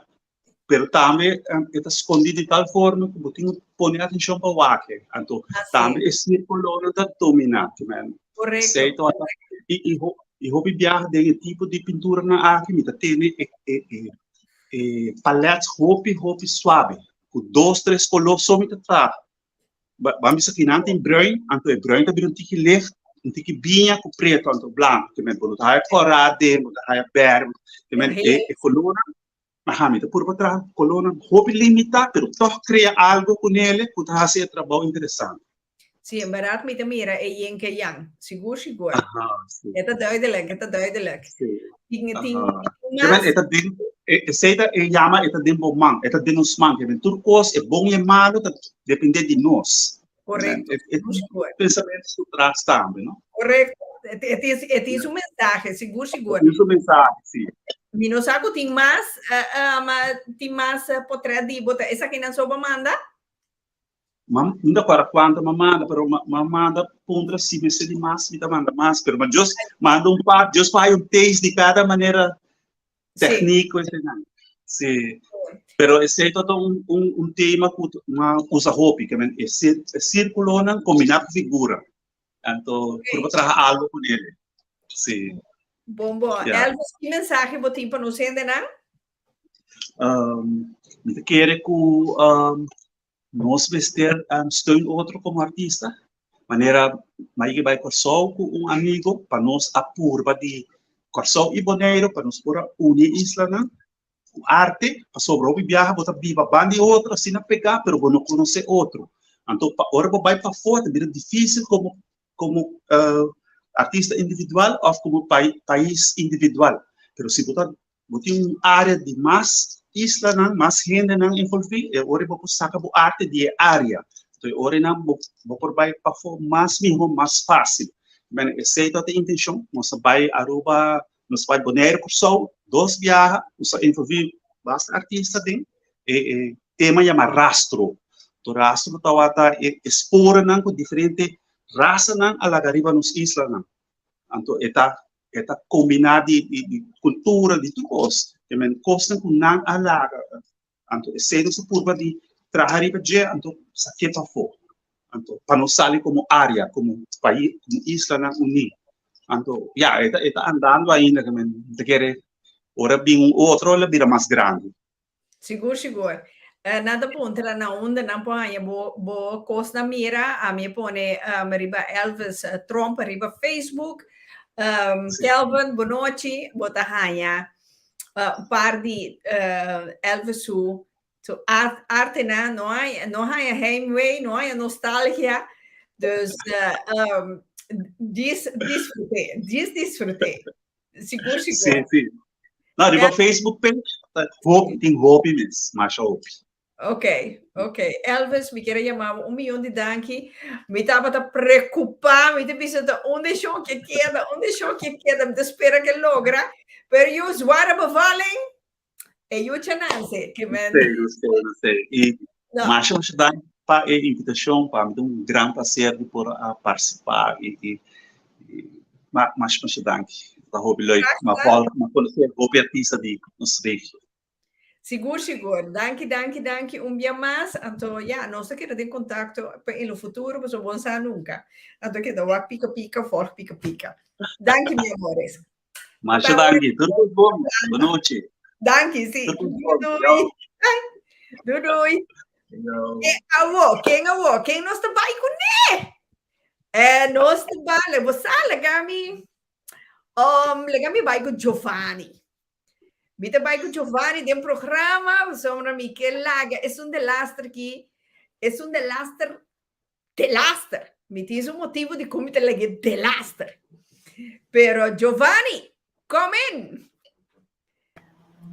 Pero tambe e ta skondí di tal forma ku bo tin ku pone atenshon pa wak. Anto Así tambe es. e sírkulonan ta dominá. Ke men Korekto, esei ta wak korekto. i i i hopi biaha den e tipo di pinturanan aki mi ta tene e e e e palèt hopi hopi suabe. Ku dos tres koló so mi ta traha. Ban bisa kinan tin bruin, anto e bruin ta bira un tiki licht, un tiki biña ku pretu anto blanku. Ke men bo no ta haya kòrá den, bo ta haya bèrdè. Ke men e e kolónan Aha, mi ta purba traha ku kolónan hopi limitá, pero tòg krea algu ku nele ku ta hasi e trabou interesante. Sí, en bèrdat mi ta mira e yin ke yang. Sigur, sigur. Aha, sí. E ta duidelijk, e ta duidelijk. Sí. Tin, tin, Aha. tin Ke men mas. e ta den, e, esei ta e yama e ta den bo man, e ta den nos man. Ke men tur kos, e bon i e malu ta dependé di nos. Ke men Korekto, e, e sigur, sigur. pensamentu su tras tambe, no? Korekto. E tin su mensahe, sigur, sigur. Tin su mensahe, si. Mi no sa ku tin mas, tin mas potret di bo ta esakinan so bo manda? Ma no ta acorda cuanto ma manda, pero ma, ma manda puntra si mester di mas, mi ta manda mas, pero ma just manda un par, just pa hay un taste di cada manera técnico eseinan. Sí. Pero esei ta un, un, un tema ku ma usa hopi, ke men e, cir, e círculonan combiná ku figura. Anto, okay. purba traha algo con ele. Sí. Bon, bon. Yeah. Elvis, ki mensahe bo tin pa nos hendenan? Um, mi ta kere ku um, nos mester um, steun otro como artista. Manera Maike bai Kòrsou ku un amigo pa nos a purba di Kòrsou i Boneiru pa nos por a uni e islanan ku arte, pasobra hopi biaha bo ta biba banda di otro asina pegá pero bo no konosé otro. Anto pa ora bo bai pafó ta bira difísil komo komo uh, artista individual òf komo pais individual. Pero si bo ta Bo tin un área di mas islanan, mas hendenan envolví, e ora bo por saka bo arte di e área. Entonces, e ora nan bo, bo por bai pafó mas mihó, mas fásil. Bueno, esei ta e intenshon. Nos a bai Aruba, nos a bai Boneiru, Kòrsou, dos biaha, nos a envolví basta artista den e, e tema yama rastro. To rastro tabata e, e sporennan ku diferente rasanan a laga riba nos islanan. Anto e ta E ta kombiná di di di kultura, di tur kos. Te men kosnan ku nan a laga. Anto esei nos a purba di traha riba dje, anto sak'é pafó. Anto pa nos sali komo área, komo pais, komo islanan uní. Anto ya, e ta e ta andando ainda, ke men ta kere ora bin un otro lo bira mas grandi. Sigur, sigur. Eh, nan ta puntra na unda nan por haña bo, bo kosnan mira. Ami a pone um, riba Elvis eh, Tromp riba Facebook. Um, Sí. Kelvin, bonochi. Bo ta haña eh, un par di eh, Elvis su, su art, artenan. No haña, no haña heimwee, no haña nostalgia. Dus eh, um, dis, disfruté, dis disfruté. Sigur, Sí, sigur. sí. No, riba Facebook page, ta hopi, tin hopi mes, masha hopi. Ok, ok. Elvis, mi kier a yama bo un miyon di danki. Mi tabata preocupa, mi ta bisa ta unda e shon ke keda, unda e shon ke keda, mi ta spera ke logra. Pero yu zware bevalling, e yu chananse, ke men. Sí, no sé, no sé. I No. masha, masha danki pa e invitacion, pa mi ta un gran placer di por a participa i, i, i ma, masha, masha danki. Ta hopi leuk. Graag Ma gedaan. vol, ma conocer hopi artista di nos regio. Sigur, sigur. Danki, danki, danki un bia mas. Anto, ja, nos ta keda den contacto pa in lo futuro, pasobra bo no sa nunca. Anto keda wak pica pica, volg pica pica. Danki, mi amores. Masha danki. Tur kos bon. Bon nochi. Danki, sí. Tur kos bon. Doei. Doei. Doei. Yo. E awo, ken awo? Ken nos ta bai kuné? Eh, nos ta bai, bo sa, laga mi, um, laga mi bai ku Giovanni. Mi ta bai ku Giovanni den programa, pasobra mi ke laga, es un delaster ki, es un delaster Delaster. Mi tin su motivo di con mi ta lege delaster. Pero Giovanni, come in.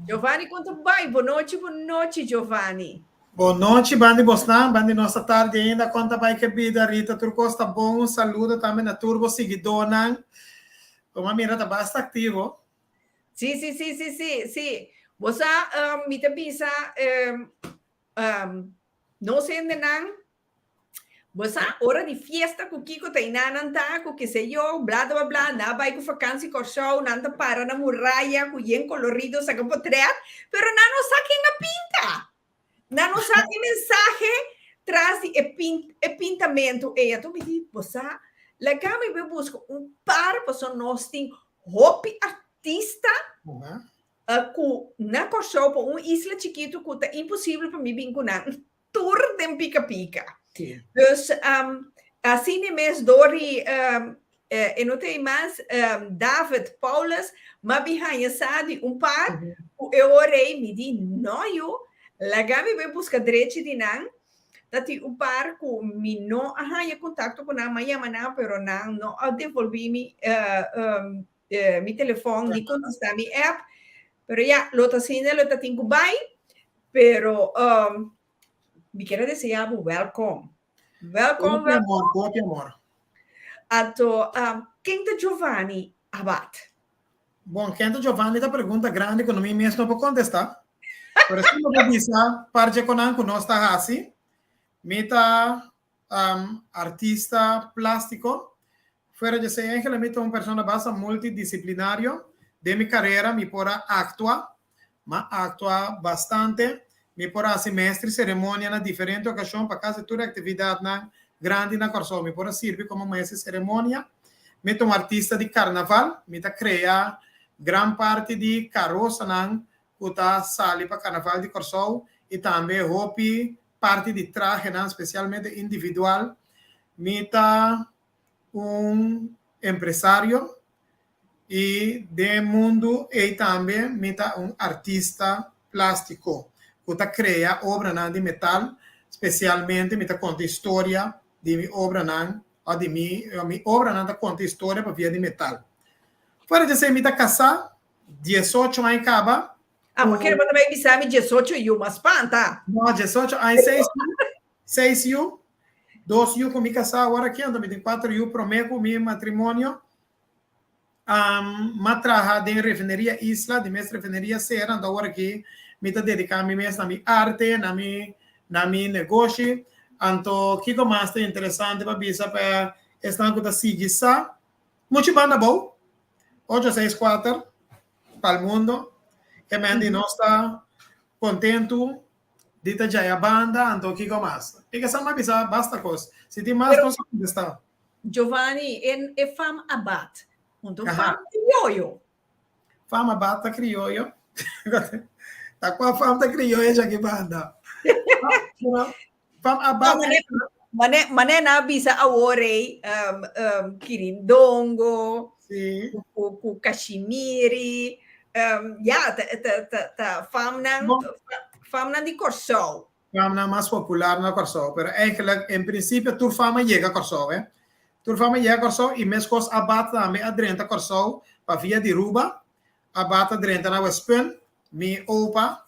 Giovanni, con ta bai? Bonochi, bonochi, Giovanni. Bonochi, bandi bosnan, bandi nos ta tardi ainda, con ta bai ke bida, Rita, tur cos ta bon, un saludo tambe na tur bo siguidónan. Como a mira ta basta activo. Sí, sí, sí, sí, sí, sí. Bo sa, um, mi ta bisa, um, um, nos hendenan, Bo sa, ora di fiesta ku kiko ta iná nan ta, ku kese yo, bla bla bla, nan a bai ku fakansi Kòrsou, nan ta para na muraya ku yen kolorido saka potrèt, pero nan no sa ken a pinta. Nan no sa e mensahe tras di e pin e pintamentu ei. Anto mi di, bo sa, laga mi bai buska un par pasobra nos tin hopi artista ku na Kòrsou pa un isla chikitu ku ta imposibel pa mi bin ku nan. tur den pika pika. Sí. Dus um, asina mes Dori um, eh, e no tem mas um, David Paulus, ma bi haña sa di un par, mm -hmm. e orei mi di no yo, laga mi bai busca drechi di nan, dat un par ku mi no a haña contacto ku nan, ma yama nan, pero nan no a devolvi mi uh, um, eh, mi telefon ni contesta mi app. Pero ya, lo ta asina, lo ta tin ku bai. Pero um, mi kier a desea bo welkom. Welkom, Hopi amor, welkom. hopi amor. Anto, um, Ken ta Giovanni Abad? Bon, ken ta Giovanni ta pregunta grandi ku no mi mes no por kontestá. Pero si mi por bisa par dje konan ku nos ta hasi, mi ta artista plástiko. Fuera dje esei Angela mi ta un persona basta multidisiplinario. Den mi karera mi por a aktua, m'a aktua bastante. Mi por hasi maestri seremonia na diferente okashon pa kasi tur e aktividatnan grandi na Kòrsou. Mi por a sirbi komo maestri seremonia. Mi ta un artista di karnaval. Mi ta krea gran parti di karosanan ku ta sali pa karnaval di Kòrsou i tambe hopi parti di trahenan, spesialmente individual. Mi ta un empresario i den mundu ei tambe mi ta un artista plástiko ku ta krea obranan di metal, spesialmente mi ta konta historia di mi obranan òf di mi mi obranan ta konta historia pa via di metal. Fuera di esei mi ta kasá diesocho aña kaba Ah, ma kere bo ta bai bisa mi diesocho yu, ma spanta. No, diesocho aña, seis yu, seis yu, dos yu ku mi kasá awor aki, anto mi tin kuater yu promé ku mi matrimonio. Um, m'a traha den Refineria Isla, di mes Refineria Sera, anto awor aki mi ta dediká mi mes na mi arte, na mi, na mi negoshi. Anto kiko mas ta interesante pa bisa pa esnan ku ta sigui sa? Muchu banda abou, ocho seis kuater. Pa'l mundo. E men di nos ta kontentu di ta djaya banda, anto kiko mas? E ke sa m'a bisa basta kos. Si tin mas nos a kontestá. Giovanni, e e fam Abat, un ta un fam krioyo. Fam Abat ta krioyo? Ta kua fam ta krioyo djaki banda? Fam Abat. Mane, mane na bisa awor ei, um, um, kirindongo, Sí. ku, ku kashimiri, um, ja, ta, ta, ta, ta famnan, Bon. famnan di Kòrsou. Famnan mas popular na Kòrsou, pero eigenlijk en prinsipio tur fam a yega Kòrsou, eh. Tur fam a yega Kòrsou i meskos Abat tambe a drenta Kòrsou pa via di Ruba. Abat a drenta na Westpunt, mi opa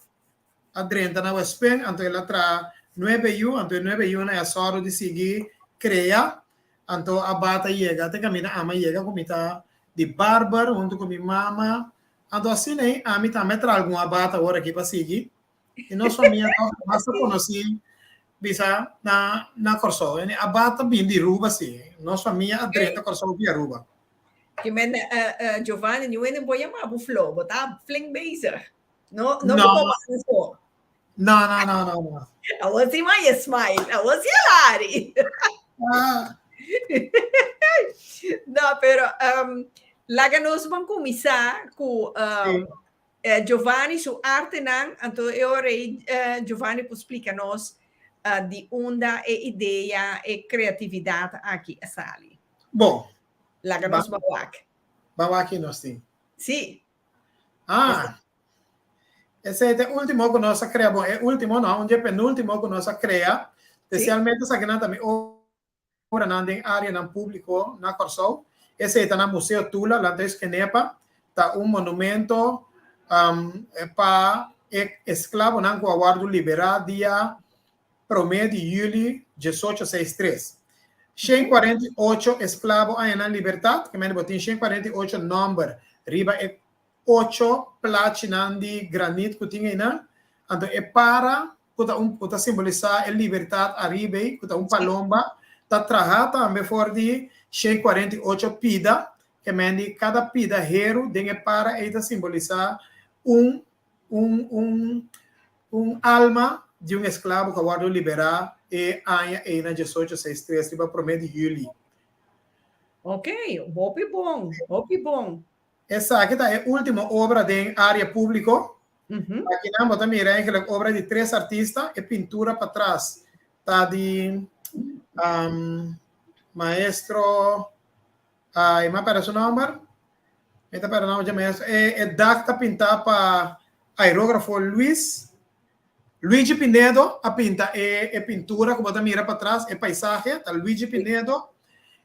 a drenta na Westpunt, anto el a traha nuebe yu, anto e nuebe yunan e a sòru di sigui krea, anto a bata yega te kaminda ami a yega ku mi ta di barber huntu ku mi mama, anto asina ei ami tambe a traha algun abata awor aki pa sigui, i nos famia tòg ta basta konosí bisa na na Kòrsou, e abata bin di Ruba si, nos famia a drenta Kòrsou via Ruba. Ki men Giovanni, niun hende por yama bo Flo, bo ta flink bezig. No, no, No. como eso. No, no, no, no, no. Awor sí ma je smile. Awor sí Lari. Ah, No, pero um, laga nos ban kuminsá ku um, sí. eh, Giovanni su artenan, anto e ora ei eh, Giovanni por splika nos eh, di unda e idea, e kreatividat aki a sali. Bon, Laga ba, nos ban wak. ba wak nos tin. Sí. Ah, esei ta e último ku nos a krea. Bon, e último no, un dje penúltimo ku nos a krea. Spesialmente esakinan ta mi obranan den áreanan públiko na Kòrsou. Esei ta na Museo Tula, Landhuis Kenepa. Ta un monumento pa e esklabonan ku a wòrdu liberá dia promé di yüli diesocho seis tres. 148 esklabo a haña nan libertat, ke mende bo tin 148 nòmber riba e ocho plachinan di granit ku tin einan. Anto e para ku ta un ku ta simbolisá e libertat ariba ei, ku ta un palomba, ta trahá tambe for di 148 pida, ke mende kada pida heru den e para ei ta simbolisá un un un un alma di un esklabo ku a wòrdu liberá e aña ei na diesocho seis tres riba promé di yüli. Ok, hopi bon, hopi bon. Esaki ta e último obra den área públiko. Akinan bo ta mira eigenlijk obra di tres artista. E pintura patras ta di maestro, ai, mi a pèrdè su nòmber. Mi ta pèrdè nòmber dje maestro. E e dak ta pintá pa aerógrafo Luis. Luigi Pinedo a pinta e e pintura ku bo ta mira patras, e paisahe ta Luigi Pinedo.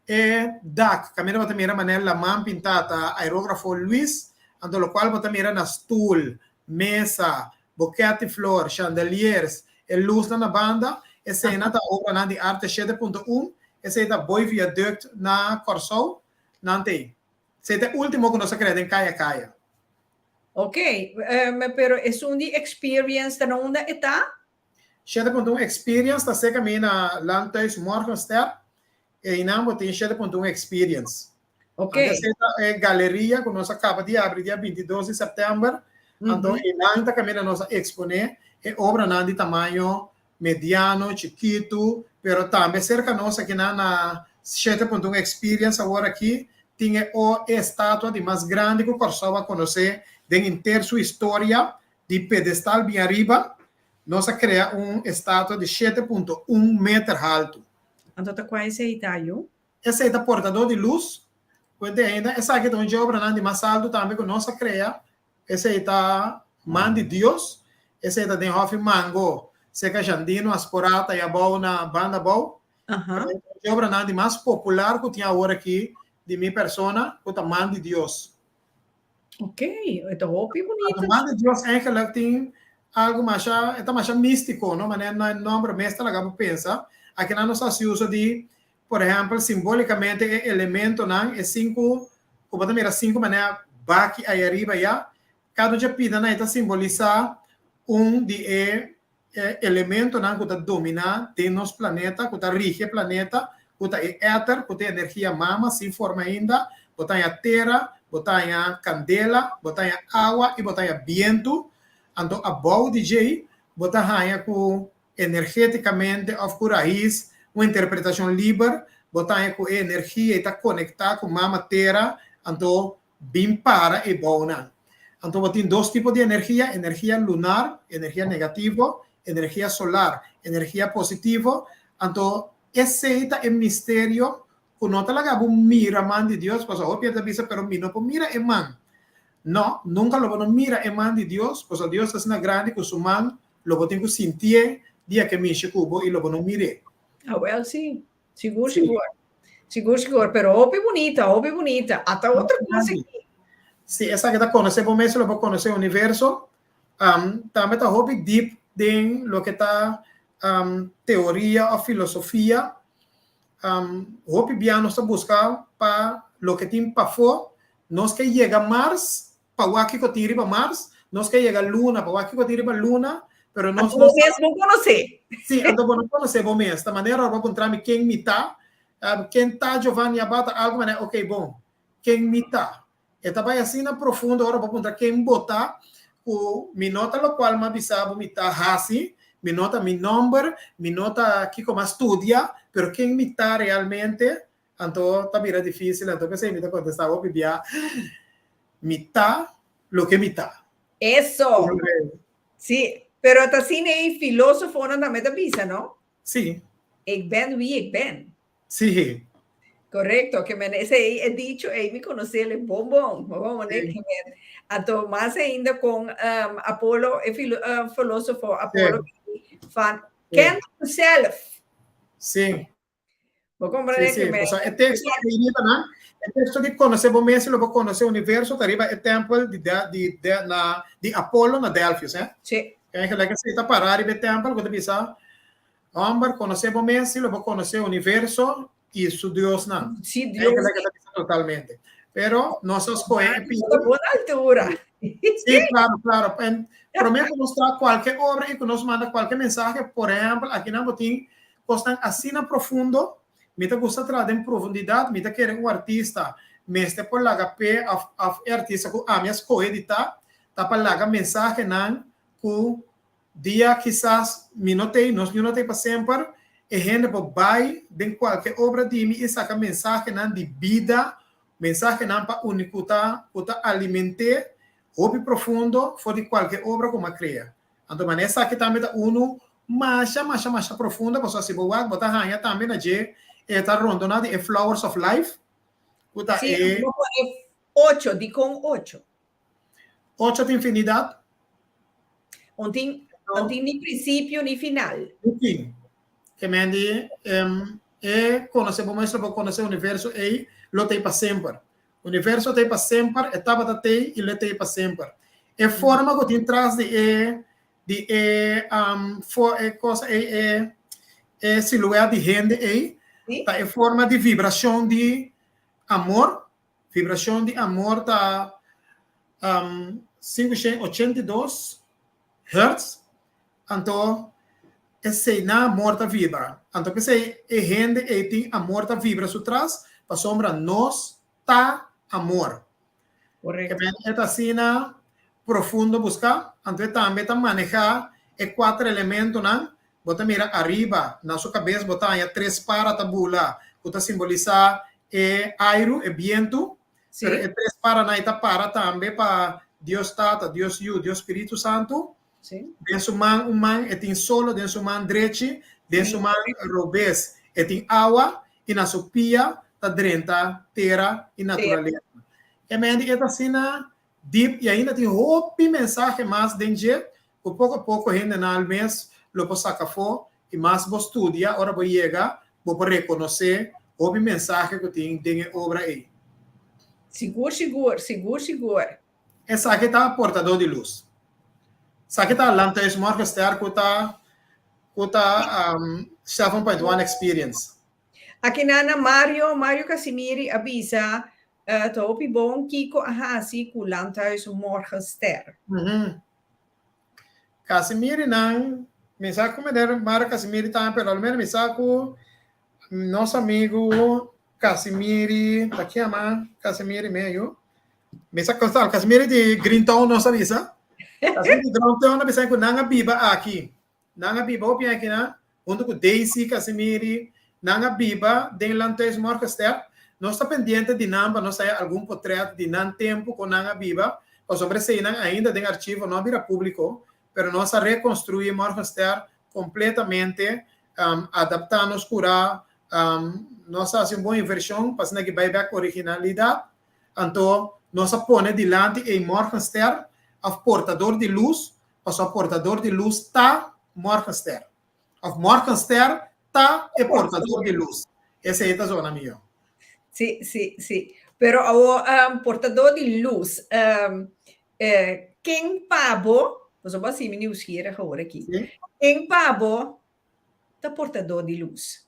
E dak kaminda bo ta mira manera laman pintá ta aerógrafo Luis. Anto lokual bo ta mira na stul, mesa, boket di flor, chandeliers, e lusnan na banda, eseinan ta obranan di arte shete punto un, esei ta Boy Viaduct na Kòrsou. Nan t'ei. Esei ta e último ku nos a krea den Kaya Kaya. Ok, pero esun di Experience ta na unda e ta? 7.1 Experience ta serka mi na Landhuis Morgenster. Einan bo tin 7.1 Experience. Ok. Anto esei ta e galeria ku nos a kaba di abri dia 22 di sèptèmber. Anto einan ta kaminda nos a eksponé e obranan di tamaño mediano, chikitu, pero tambe serka nos akinan na 7.1 Experience awor aki tin e o e estatua di mas grandi ku Kòrsou a konosé den henter su historia di pedestal bin ariba. Nos a krea un estatua di 7.1 meter haltu. Anto ta kua esei ta yu? Esei ta portadó di lus. Kuente ainda, esaki ta un dje obranan di mas altu tambe ku nos a krea. Esei ta man di Dios. Esei ta den Hòfi Mango, serka Jandino Asporata i abou na banda abou. Esei ta un dje obranan di mas popular ku tin awor aki di mi persona, ku ta man di Dios. Ok, e ta hopi bunita. E man di Dios eigenlijk tin algo masha, e ta masha místiko, no? Manera na e nòmber mes ta laga bo pensa. Akinan nos hasi uso di, por ehèmpel, simbólikamente e elementonan, e sinku, ku bo ta mira sinku manera baki ei ariba ya, kada un dje pidanan ei ta simbolisá un di e E elementonan ku ta dominá den nos planeta, ku ta rigi e planeta, ku ta e èter, ku ta e energia mama sin forma ainda, bo ta haña tera, bo ta haña kandela, bo ta haña awa i bo ta haña bientu. Anto abou di djei bo ta haña ku energétikamente òf ku rais, un interpretashon liber, bo ta haña ku e energia ei ta konektá ku mama tera, anto bin para e bounan. Anto bo tin dos tipo di energia, energia lunar, energia negativo, energia solar, energia positivo. Anto esei ta e misterio ku no ta laga bo mira man di Dios, pasobra hopi hende ta bisa pero mi no por mira e man. No, nunka lo bo no mira e man di Dios, pasobra Dios ta asina grandi ku su man lo bo tin ku sintié dia ku e mishi ku bo i lo bo no mir'é. Awel si. Sigur, sigur. Sigur, sigur. Pero hopi bunita, hopi bunita. Ata otro kos aki. Si, esaki ta konosé bo mes, lo bo konosé universo. Um, tambe ta hopi deep den loke ta um, teoria of filosofia. Um, hopi bia nos ta buska pa loke tin pafó. Nos ke yega Mars, pa wak kiko tin riba Mars, nos ke yega Luna pa wak kiko tin riba Luna, pero nos Anto bo mes bo konosé. Sí, anto bo no konosé bo mes. Ta manera ora bo puntra mi ken mi ta, ken ta Giovanni Abat ta algu manera, ok bon, ken mi ta? E ta bai asina profundo ora bo puntra ken bo ta, ku mi no ta lokual mi a bisa bo mi ta hasi, mi no ta mi nòmber, mi no ta kiko mi a studia, pero ken mi ta realmente, Anto ta bira difícil, anto p'esei mi ta contestá hopi bia, Mi ta loke mi ta. Eso! Sí, pero ta asina e filósofonan tambe ta bisa, no? Sí. Ik ben wie ik ben. Sí. Correcto, ke men esei e dicho ei mi conoce bon bon, bon, sí. Ke men, anto mas ainda con um, Apolo, e filo, uh, filósofo Apolo, sí. van ken jezelf. Sí. Bo comprende Sí, sí. que me... O sea, e texto que riba na, e texto di conoce bo mes, lo bo conoce universo, ta riba e tempel di, de, di, de, na, di Apollo na Delfis, eh? Sí. Eigenlijk si ta para riba e tempel, ku ta bisa, homber, conoce bo mes, lo bo conoce universo y su diosnan. Sí, Dios. Eigenlijk ta bisa totalmente. Pero nos a scoge e pida. Ta buena altura. Sí, claro, claro. En, promé ku nos traha kualke obra i ku nos manda kualke mensahe, por ehèmpel, akinan bo tin Kosnan asina profundo, mi ta gusta traha den profundidat, mi ta kere un artista mester por laga p'e òf òf e artista ku ami a skohe di ta, ta pa laga mensahenan ku dia kisas mi no t'ei, nos niun no t'ei pa semper, e hende por bai den kualke obra di mi i saka mensahenan di bida, mensahenan pa uni ku ta ku ta aliment'é hopi profundo for di kualke obra ku mi a krea. Anto manera esaki tambe ta unu masha masha masha profundo pasobra si bo wak bo ta haña tambe na dje e ta rondona di e flowers of life ku ta Sí, e bo pone ocho, dikon ocho? Ocho ta infinidat. Un tin, un tin ni prinsipio ni final. Ni fin. Ke men di e konosé bo mes lo bo konosé universo ei lo ta ei pa semper. Universo ta ei pa semper, e tabata t'ei i lo t'ei pa semper. E forma ku tin tras di e di e for e cosa ei e e siluet di hende ei ta e forma di vibrashon di amor. Vibrashon di amor ta 582 hertz, anto esei na amor ta vibra. Anto p'esei e hende ei tin amor ta vibra su tras, pasobra nos ta amor. Correcto. E ta asina profundo busca, anto e tambe ta maneha e cuater elementonan, bo ta mira ariba na su cabes bo ta haña tres para ta bula cu ta simbolisa e airu, e bientu, pero e tres paranan ei ta para tambe pa Dios Tata, Dios Yu, Dios Spiritu Santu. Den su man un man e tin solo den su man drechi, den su man robes e tin awa i na su pia ta drenta tera i naturalesa. E mendi e ta asina dip i ainda tin hopi mensahe mas den dje ku poko a poko hendenan al mes lo por saka afó i mas bo studia ora bo yega bo por rekonosé hopi mensahe ku tin den e obra ei. Sigur sigur, sigur sigur. Esaki ta portadó di lus. Esaki ta Landhuis Morgenster ku ta ku ta 7.1 experience. Aki nana Mario, Mario Casimiri a bisa ta hopi bon kiko a hasi ku Landhuis Morgenster. Casimiri nan, mi sa ku meneer Mario Casimiri tambe pero al menos mi sa ku nos amigu Casimiri, ta kiama Casimiri meyu? Mi sa konstal, Casimiri di Green Town nos a bisa. Casimiri di Green Town a bisa ku nan a biba aki. Nan a biba hopi aki nan, huntu ku Daisy Casimiri, nan a biba den Landhuis Morgenster. Nos ta pendiente di nan pa nos haya algun potret di nan tempu kon nan a biba, pasobra eseinan ainda den archivo no a bira públiko, pero nos a rekonstruí Morgenster kompletamente, adaptá nos kurá, nos a hasi un bon invershon pa asina ki bai bèk originalidat. Anto nos a pone dilanti ei Morgenster òf portador di lus, pasobra portador di lus ta Morgenster. Òf Morgenster ta e portador di lus. Esei ta zona mihó. Sí, sí, sí. Pero awor portador di lus, ken pa bo, pasobra bo a hasi mi nieuwsgierig awor aki, ken pa bo ta portador di lus?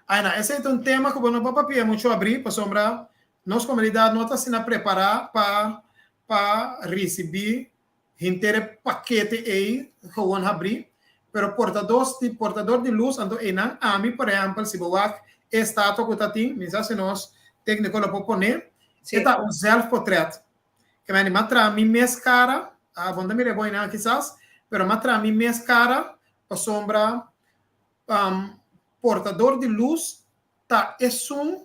Aina, esei ta un tema ku bo no por papia muchu abrí pasobra nos komunidat no ta asina prepará pa pa risibí henter e pakete ei gewoon habrí. Pero portador di portador di lus anto einan ami por ehèmpel si bo wak e estatua ku ta tin, mi sa si nos tékniko lo por pone, e ta un zèlfportrèt. Ke mende m'a traha mi mes kara, bo no ta mira e bon einan kisas, pero m'a traha mi mes kara pasobra Portador di lus ta esun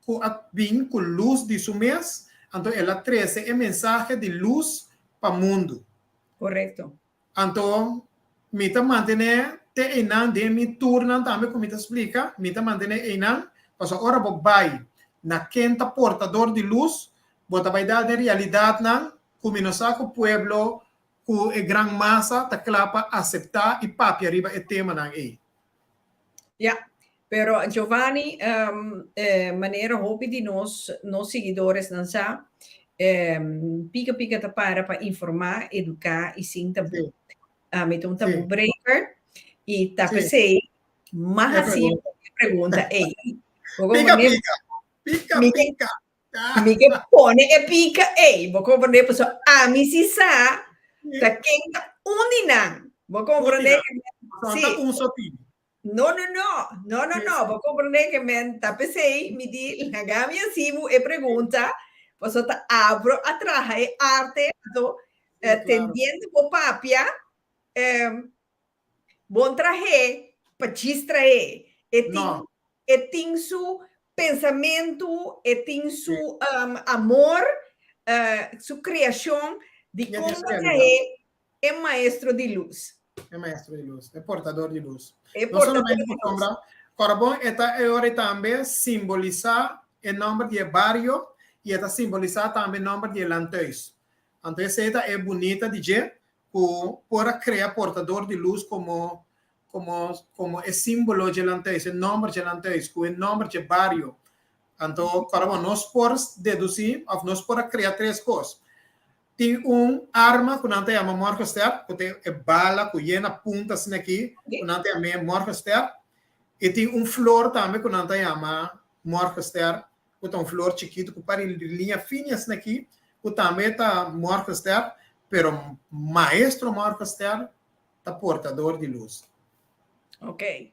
ku a bin ku lus di su mes, anto el a trese e mensahe di lus pa mundu. Korekto. Anto mi ta mantené te einan den mi turnan tambe ku mi ta splika, mi ta mantené einan, pasobra ora bo bai na ken ta portador di lus, bo ta bai dal den realidatnan ku mi no sa ku pueblo ku e gran masa ta kla pa aseptá i papia riba e temanan ei. Ya, pero Giovanni, manera hopi di nos nos siguidoresnan sa, Pika Pika ta para pa informá, eduká i sin tabú. Ami ta un tabú breaker i ta p'esei m'a hasi e pregunta ei. Pika Pika, Pika Pika. Mi ke pone e pika ei, bo komprendé? Pasobra ami si sa ta ken ta un di nan. Bo komprendé? Sí. Ta un so tin. No, no, no. No, no, no. Bo komprendé ke men ta p'esei mi di laga mi hasi bo e pregunta, pasobra ta abro a traha e arte, anto tendiendo bo papia, Bon trah'é pa djis trah'é. E tin, No. e tin su pensamentu, e tin su um, amor, eh, su kreashon di E tin kon su bo realidad. trah'é e maestro di lus. E maestro di lus, e portador di lus. E No portador solamente di lus. pasobra Corabon e ta e ora tambe simbolisá e nòmber di e bario i e ta simbolisá tambe nòmber di e landhuis. Anto esei ta e bunita di dje ku por a krea portador di lus komo komo komo e símbolo dje lantuis, e nòmber dje lantuis, ku e nòmber dje bario. Anto, kòrda bo, nos por dedusí òf nos por a krea tres kos. Tin un arma ku nan ta yama morgenster, ku ta e bala ku yena punta asina aki, ku nan ta yam'é morgenster. I tin un flor tambe ku nan ta yama morgenster. ku ta un flor chikitu ku par di liña fini asina aki, ku tambe ta morgenster, pero maestro morgenster ta portador di lus. Ok.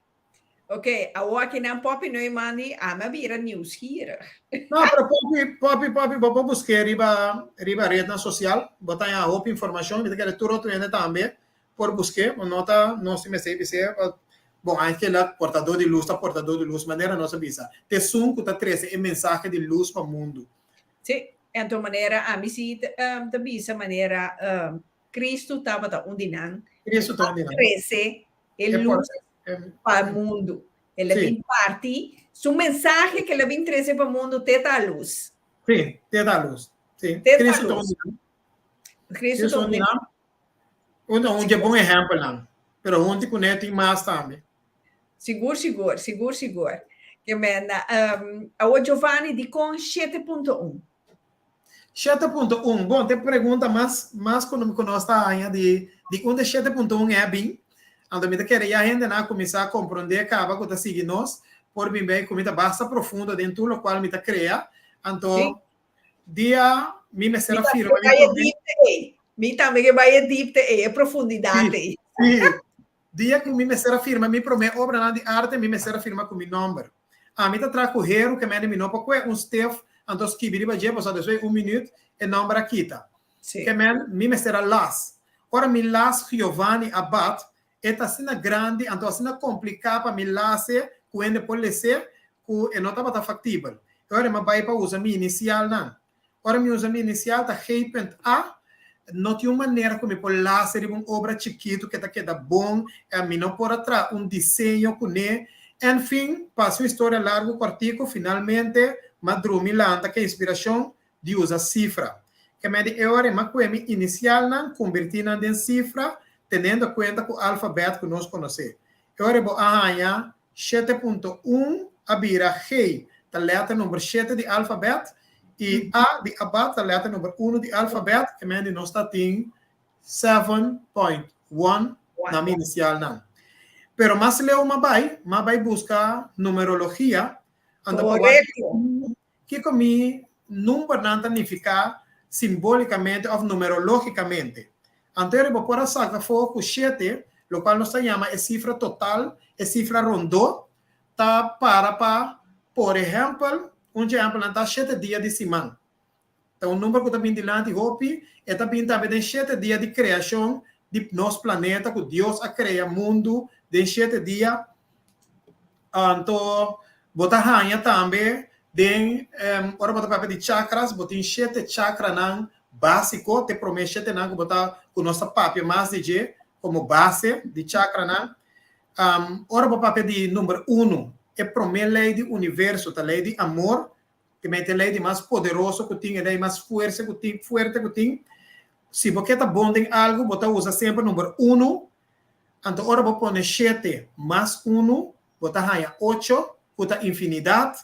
Ok, awor aki nan Poppy Neumann di ami a bira nieuwsgierig. No, pero Poppy, Poppy, Poppy, bo por busk'é riba riba rednan sosial, bo ta haña hopi informashon, mi ta kere tur otro hende tambe por busk'é, bo no ta nos tin mester bis'é, bon, anke la portador di lus ta portador di lus, manera nos a bisa, ta esun ku ta trese e mensahe di lus pa mundu. Sí, anto manera ami si ta bisa manera Cristo tabata un di nan, Cristo ta un di nan. a trese e lus pa mundu. El a bin parti su mensahe ku el a bin trese pa mundu te ta lus. Sí, te ta lus. Sí. Te ta Cristo ta lus. un di nan. Cristo ta un di nan. Un ta un dje bon ehèmpelnan, pero hunti kuné tin mas tambe. Sigur, sigur, sigur, sigur. Ke men, um, awor Giovanni, dikon 7.1? 7.1, Bon, te pregunta mas mas ku ku nos ta haña di di unda 7.1 e a bin. Anto mi ta kere ya hendenan a kuminsá komprondé kaba ku ta sigui nos por bin bei ku mi ta basta profundo den tur lokual mi ta krea. Anto Sí. dia mi mester Mi a tambe firma ke mi bai e promé. diepte ei. Mi tambe ke bai e diepte ei, e profundidat Sí, ei. sí. Dia ku mi mester a firma mi promé obranan di arte, mi mester a firma ku mi nòmber. Ami ta traha ku heru ke mende mi no por kue un stef anto skibi riba dje pasobra despues di un minüt e nòmber a kita. Ke men mi mester a las. Ora mi las Giovanni Abad e ta asina grandi anto asina kompliká pa mi las'e ku hende por les'e ku e no tabata faktibel. E ora mi a bai pa usa mi inisialnan. Ora mi usa mi inisial ta G.A. No tin un manera ku mi por lasa riba un obra chikitu ke ta keda bon, mi no por a traha un diseño kuné. En fin, pa hasi un historia largu kòrtiku, finalmente m'a drumi lanta ku e inspirashon di usa sifra. Ke mei di e ora m'a kue mi inisialnan, kumbirtí nan den sifra, teniendo kuenta ku alfabèt ku nos konosé. E ora bo a haña 7.1 a bira G, ta lèter number shete di alfabèt, i A di Abad ta lèter number unu di alfabèt, ke men di nos ta tin 7.1 na mi inisialnan. Pero mas leu m'a bai, m'a bai buska numerologia, anto pa wak kiko mi numbernan ta nifiká simbólikamente òf numerológikamente. Anto e bo por a saka afó ku shete, lokual nos ta yama e sifra total, e sifra rondó, ta para pa, por ehèmpel, un dje ehèmpelnan ta shete dia di siman. Ta un number ku ta bin dilanti hopi, e ta bin tambe den shete dia di kreashon di nos planeta ku Dios a krea mundu den shete dia. Anto bo ta haña tambe den ora bo ta papia di chakras, bo tin shete chakranan básiko, te promé shetenan ku bo ta ku nos ta papia mas di dje komo base di chakranan. Ora bo papia di number unu, e promé lei di universo ta lei di amor, Te mete e lei di mas poderoso ku tin, e lei mas fuerse ku tin, fuerte ku tin. Si bo ke ta bon den algu, bo ta usa semper number unu. Anto ora bo pone shete mas unu, bo ta haña ocho, ku ta infinidat.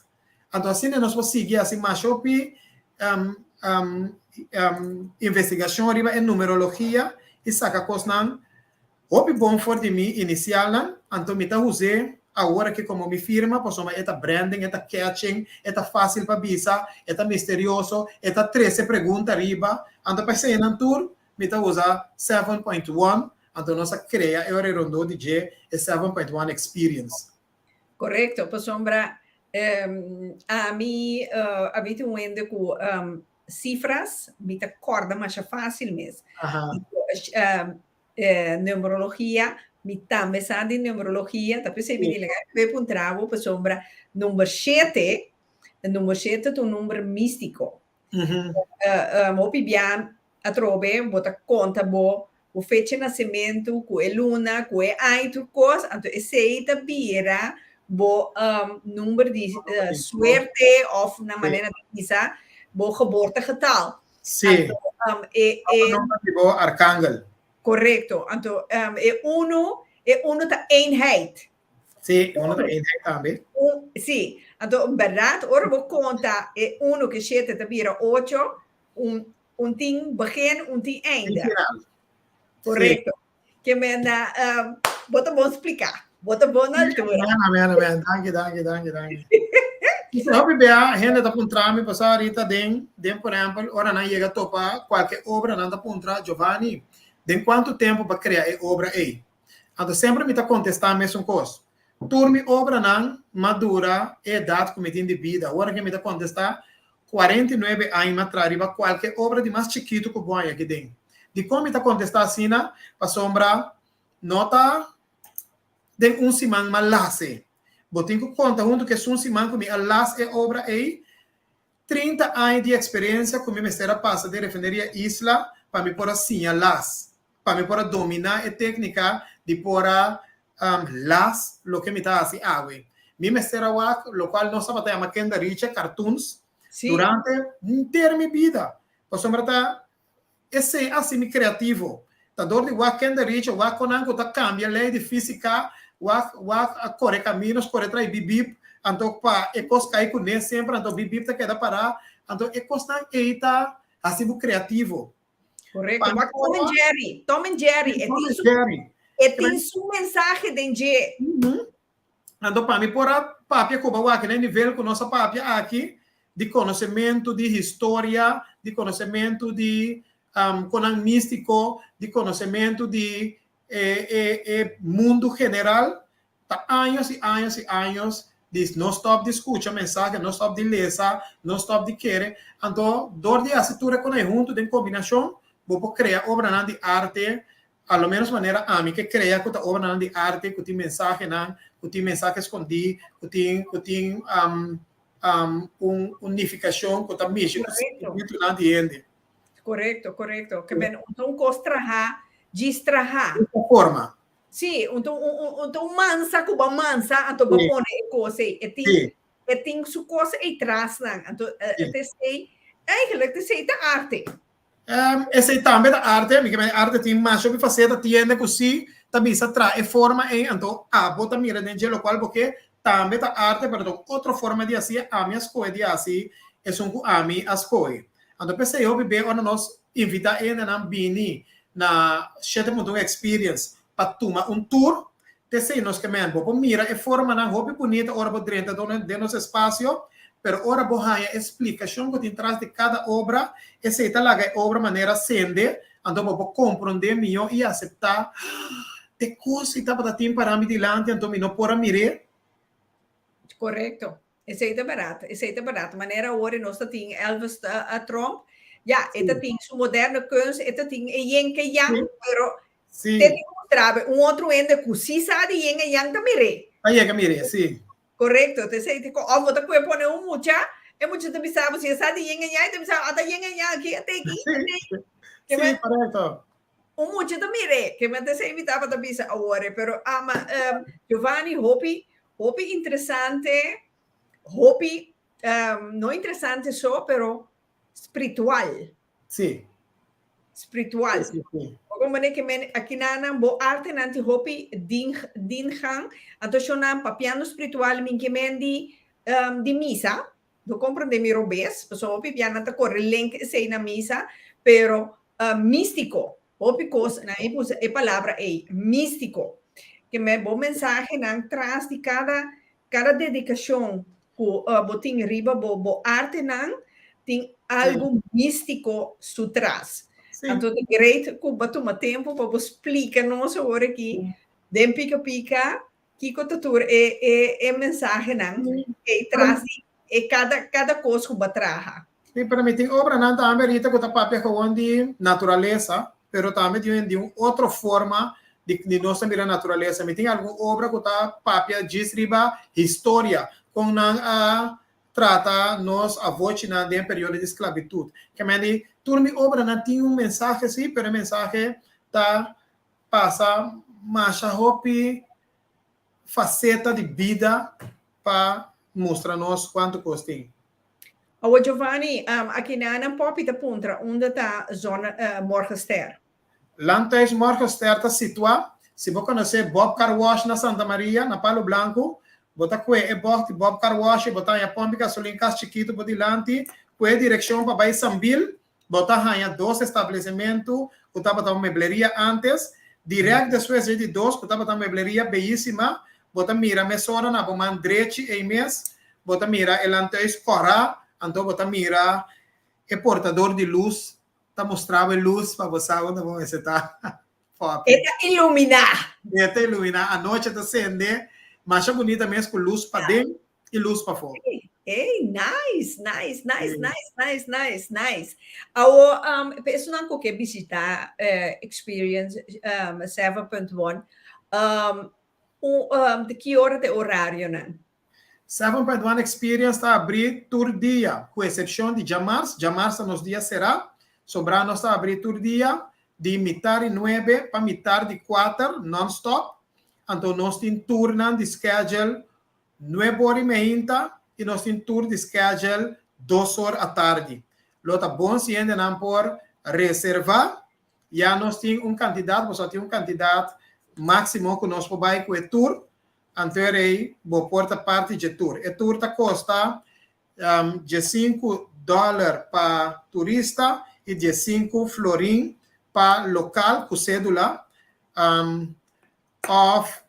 Anto asina nos por sigui hasi masha hopi investigashon riba e numerologia i saka kosnan Hopi bon for di mi inicialnan, anto mi ta us'é awor aki como mi firma pasobra e ta branding, e ta catching, e ta facil pa bisa, e ta misterioso, e ta trece pregunta riba, anto pa eseinan tur mi ta usa 7.1, anto nos a crea e ora e rondó di dje e 7.1 experience. Correcto, pasobra ami a bita un hende cu cifras mi ta corda masha facil mes. Numerologia, mi tambe sa di numerologia, ta p'esei mi di laga mi puntra bo pasobra number shete, number shete ta un number místiko. Hopi bia atrobe bo ta konta bo bo fecha di nasementu ku e luna, ku e aña i tur kos, anto esei ta bira bo number di suerte òf na manera di bisa bo geboortegetal. Sí. Anto, um, e, e, Nomber di bo arkangel. Correcto. Anto, um, e uno, e uno ta eenheid. Sí, uno ta eenheid tambe. Un, sí. Anto, en verdad, ora bo conta e uno ke shete ta bira ocho, un, un tin begin, un tin einde. Final. Correcto. Ke men na, um, bo ta bon spliká. Bo ta bon na altura. Amen, amen, amen. Danki, danki, danki, danki. Hopi bia hende ta puntra mi pasobra ahorita den den por ehempel ora nan yega topa kualke obra nan ta puntra Giovanni den kuantu tempu bo a krea e obra ei? Anto semper mi ta kontestá mesun kos. Tur mi obranan madura e edat ku mi tin di bida. Ora ke mi ta kontestá 49 aña mi a traha riba kualke obra di mas chikitu ku bo haña aki den. Dikon mi ta kontestá asina? Pasobra no ta den un siman mi a las e. Bo tin ku konta huntu ku esun siman ku mi a las e obra ei, 30 aña di eksperensia ku mi mester a pasa den Refineria Isla pa mi por a siña las. Pa mi por a dominá e téknika di por a las loke mi ta hasi awe. Mi mester a wak lokual nos tabata yama kendaricha, cartoons, durante henter mi bida. Pasobra ta esei hasi mi kreativo. Ta dor di wak kendaricha, wak kon nan ku ta kambia lei di físika, wak wak a kore kaminos, kore tra'i bibib, anto pa e kos kai kuné semper, anto bibib ta keda pará. Anto e kosnan ei ta hasi bo kreativo. Correcto. Maar Tom en Jerry, Tom en Jerry, e tin su, e tin su mensahe den dje. Anto pa mi por a papia ku bo aki na e nivel ku nos a papia aki di konosementu di historia, di konosementu di konan místiko, di konosementu di e e e mundu general, Ta años y años y años di no stop di scucha mensahe, no stop di lesa, no stop di kere. Anto dor di haci tur e con ei hunto den combinacion, bo por crea obranan di arte, a lo menos manera ami ke crea cu ta obranan di arte cu tin mensahenan, cu tin mensahe scondi, cu tin cu tin un un nificacion cu ta mishi cu sentimentonan di hende. Correcto, correcto. Ke men un cos traha, djis traha. Forma. Sí, un un un un mansa ku ba mansa, anto ba pone e kos ei. E tin e tin su kos ei tras nan. Anto te esei, eigenlijk te esei ta arte. Um, esei tambe ta arte, mi ke men arte tin masha hopi faceta, tiende ku si ta bisa tra e forma ei, anto abo ta mira den dje lokual bo ke, tambe ta arte, pero ta un otro forma di hasi, ami a skohe di hasi esun ku ami a skohe. Anto p'esei hopi be ora nos invita hendenan bini na 7.1 Experience pa tuma un tour, t'esei nos ke men. Bo por mira e formanan hopi bunita ora bo drenta den nos espasio, pero ora bo haña e splikashon ku tin tras di kada obra, esei ta laga e obra manera sende, anto bo por komprondé mihó i aseptá, Te kos ei tabata tin pará mi dilanti anto mi no por a mir'é. Korekto. Esei ta bèrdat, esei ta bèrdat. Manera awor nos ta tin Elvis Trump, ya, e ta tin su moderne kunst, e ta tin e yin ke yang, pero te tin ku mustra un otro hende ku si sa di yin en yang ta mir'é. Ta yega mir'é, si. Korekto, te esei ta òf bo ta kohe pone un mucha, e mucha ta bisa bo si e sa di yin en yang, e ta bisa ata yin en yang aki, ata aki, ata aki. Si, korekto. Un mucha ta mir'é, ke men ta esei mi tabata bisa awor, pero ama Giovanni hopi Hopi interesante, hopi, no interesante so, pero spiritual. Sí. Spiritual. Sí, sí, sí. Como manera que men aquí nanan bo arte nan ti hopi din din gang, anto shonan papiando spiritual min que men di um, di misa, no comprende mi robes, pasobra hopi bia nan ta corre link esei na misa, pero uh, místico. Hopi kos, nan e usa e palabra ei, místiko. Ke men bo mensahenan tras di kada kada dedikashon ku bo tin riba bo bo artenan tin algu místiko su tras. Anto ta great ku bo a tuma tempu pa bo splika nos awor aki den Pika Pika kiko ta tur e e e mensahenan ei tras di e kada kada kos ku bo a traha. Sí, pero mi tin obranan tambe Rita ku ta papia gewoon di naturalesa, pero tambe di un di un otro forma di di nos ta mira naturalesa. Mi tin algun obra ku ta papia djis riba historia, kon nan a trata nos avochinan den periodo di sklabitut. Ke men di tur mi obranan tin un mensahe sí, pero e mensahe ta pasa masha hopi faceta di bida pa mustra nos cuanto cos tin. Awo Giovanni, aki nan Poppy ta puntra unda ta zona Morgenster. Landhuis Morgenster ta situa, si bo conoce Bob Car Wash na Santa Maria, na Palo Blanco, bo ta cue e bocht di Bob Car Wash y bo ta haña pompi gasolin cas chikito bo dilanti, cue direccion pa bay Sambil, Bo ta haña dos establesimentu ku tabata un mebleria ántes. Dirèkt despues dje di dos ku tabata un mebleria beyísima, bo ta mira mesora na bo man drechi ei mes. Bo ta mira e lantuis kòrá, anto bo ta mira e portador di lus ta mustra bo e lus pa bo sa unda bo mester ta. Fòpi. E ta iluminá. E ta iluminá. Anochi e ta sende masha bunita mes ku lus paden i lus pafó. Hey, nice, nice, nice, nice, nice, nice, nice. Awo, um, pa esunnan ku ke bisitá eh, Experience um, 7.1, um, un, um, di ki ora ta e orarionan? 7.1 Experience ta abrí tur dia, ku eksepshon di djamars. Djamars ta nos dia será. Sobrá nos ta abrí tur dia di mitar di nuebe pa mitar di kuater, nònstòp. Anto nos tin turnan di schedule nuebe or i meinta i nos tin tur di schedule dos or atardi. Lo ta bon si hendenan por reservá. Ya nos tin un kantidat, boso a tin un kantidat máksimo ku nos por bai ku e tur. Anto e rei, bo por ta parti dje tur. E tur ta kosta diesinku dòler pa turista i diesinku florin pa lokal ku sédula. Òf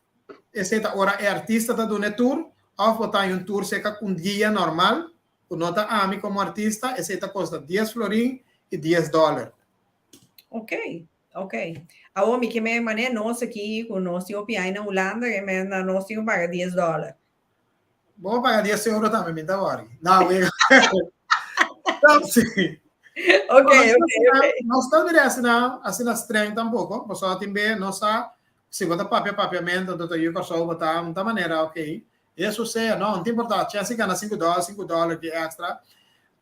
esei ta ora e artista ta duna e tur, òf bo ta haña un tur serka un guia normal, ku no ta ami komo artista, esei ta kosta dies florin i dies dòler. Ok. Ok. Awor mi ke me mane nos aki ku nos tin hopi aña na Hulanda ke me na nos tin ku paga 10 dòler. Bo paga 10 euro tambe, mi ta wòri. No, wega. No, sí. Ok, ok, ok. Nos ta mira asina, asina streng tampoko. Pasobra tin be nos sa, si bo ta papia papiamento, anto ta yu Kòrsou bo ta un ta manera ok. Eso sea, no, no ta importa. Chèns di gana sinku dòler, sinku dòler ki èkstra.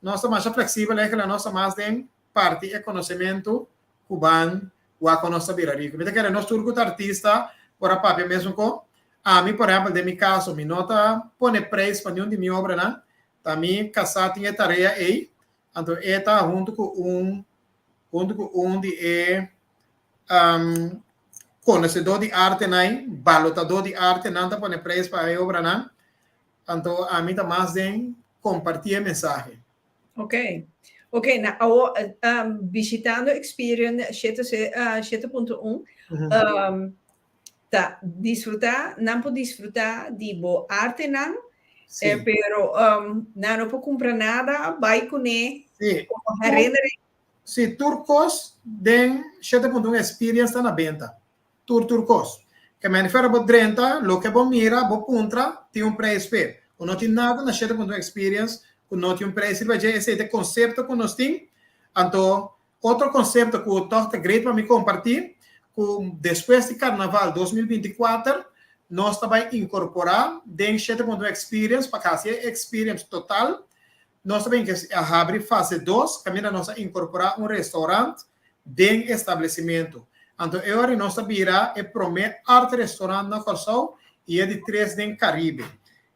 Nos ta masha fleksibel eigenlijk, nos ta mas den parti e konosementu ku ban wak kon nos ta bira riku. Mi ta kere nos tur ku ta artista por a papia mesun ko. Ami por ehèmpel den mi kaso mi no ta pone preis pa niun di mi obranan. Ta mi kasá tin e tarea ei, anto e ta huntu ku un huntu ku un di e konosedó di artenan, balotadó di arte nan ta pone preis pa e obranan. Anto ami ta mas den kompartí e mensahe. Ok. Ok, na awo um, visitando Experian 7.1 um, ta disfruta, nan por disfruta di bo artenan, Sí. eh, pero um, nan no por kumpra nada, bai kuné Sí. como herinnering. Sí, tur kos den 7.1 Experience ta na benta. Tur tur kos. Ke men fera bo drenta, loke bo mira, bo puntra, tin un prijs p'e. Ku no tin nada na shete punto experience ku no tin un prijs riba dje, esei ta e konsepto ku nos tin. Anto otro konsepto ku tòg ta great pa mi kompartí, ku despues di Karnaval 2024 nos ta bai inkorporá den shete punto experience pa hasi e experience total, nos ta bin habri fase dos kaminda nos a inkorporá un restaurant den establesimentu. Anto e ora nos ta bira e promé art restaurant na Kòrsou i e di tres den Karibe.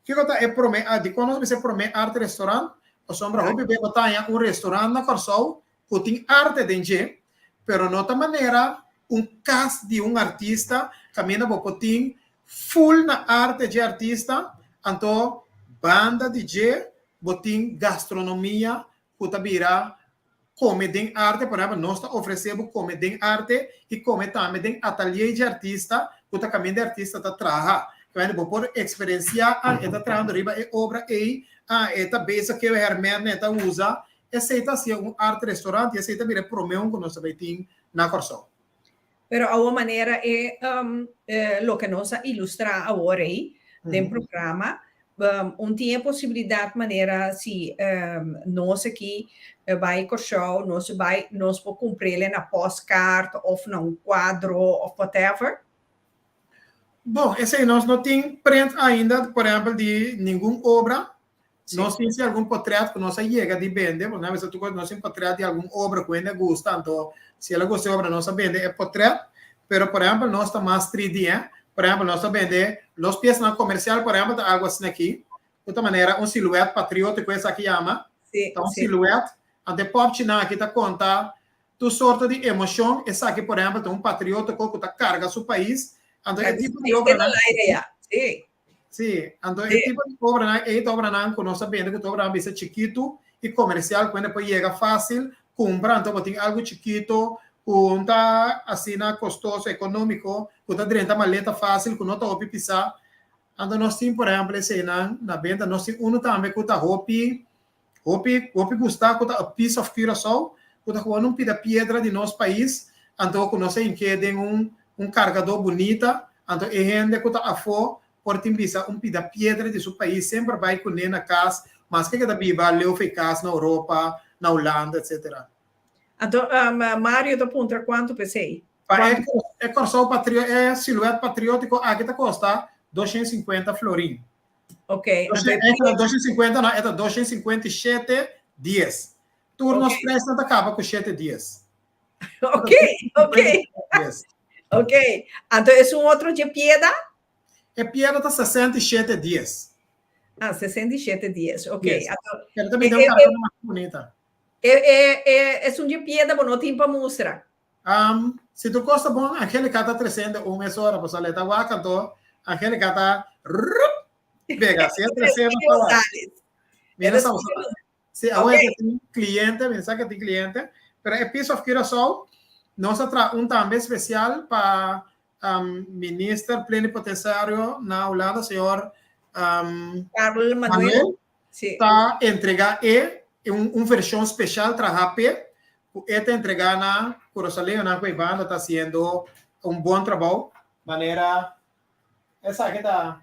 Kiko ta e promé, dikon nos a bisa e promé art restaurant? Pasobra hopi bes bo ta haña un restaurant na Kòrsou ku tin arte den dje, pero no ta manera un kas di un artista kaminda bo por tin ful na arte dje artista, anto banda di dje bo tin gastronomia ku ta bira kome den arte, por ehèmpel nos ta ofresé bo kome den arte i kome tambe den atalier dje artista ku ta kaminda e artista ta traha. Kende bo por eksperensiá, ah, e ta trahando riba e obra ei, ah, e ta bezig ku e hèrmèntnan e ta usa. Esei ta hasié un art restaurant i esei ta bira e promé un ku nos ta bai tin na Kòrsou. Pero awor manera e loke nos a ilustrá awor ei den programa, un tin e posibilidat manera si nos aki bai Kòrsou, nos bai, nos por kumpr'el na postkaart òf na un kuadro òf whatever. Bon, esei nos no tin prent ainda, por ehèmpel di ningun obra. Nos tin si algun potret ku nos a yega di bende, por ehempel, tur nos tin potret di algun obra ku hende a gusta, anto si el a gusta e obra nos a bende e potret, pero por ehempel nos ta mas 3D, eh. Por ehempel nos ta bende los piesanan komersial por ehempel ta algu asina aki, ku ta manera un siluet patriotiko esaki yama, ta un siluet, anto e popchinan aki ta konta tur sorto di emoshon, esaki por ehempel ta un patriotiko ku ta karga su pais, anto e tipo di obranan. Sí, anto e tipo di obranan ei ta obranan ku nos ta bende ku ta obranan bisa chikitu i komersial ku hende por yega fásil kumpra, anto bo tin algu chikitu ku no ta asina kostoso, ekonómiko, ku ta drenta maleta fásil, ku no ta hopi pisá. Anto nos tin por ehempel eseinan na benta. Nos tin unu tambe ku ta hopi hopi hopi gusta ku ta A Piece of Curaçao ku ta gewoon un pida piedra di nos pais anto ku nos a hink'é den un un kargadó bunita anto e hende ku ta afó por tin bisa un pida piedra di su pais semper bai kuné na kas maske ke ta biba leu for e kas na Europa, na Hulanda etcetera. Anto Mario ta puntra kuantu p'esei? Pa e e Kòrsou patrio e siluèt patriótiko aki ta kosta 250 florin. Ok. Anto 250 no, e ta 257 dies. Tur nos prijsnan ta kaba ku shete dies. Ok, ok. Ok. Anto esun otro dje pieda? E pieda ta 67 dies. Ah, 67 dies. Ok. Yes. Anto, Pero también e, e, e, mas bonita. E, e, e, esun dje pieda bo no tin pa mustra. Um, si tu kosta bon, Angelica ta tresende un mes ora, pasobra le ta wak anto Angelica ta rup, pega. Si e tresende ta wak. Mira sa Si awe okay. tin cliente, mi sa que tin cliente, pero e Piece of Curaçao nos a tra un tambe especial pa um, minister plenipotenciario na Hulanda, señor um, Carlos Manuel. Manuel Sí. Ta entrega e un, un version special traha p'e, ku e ta entrega na Curaçaoleñonan ku e banda ta haciendo un bon trabou. Manera esaki ta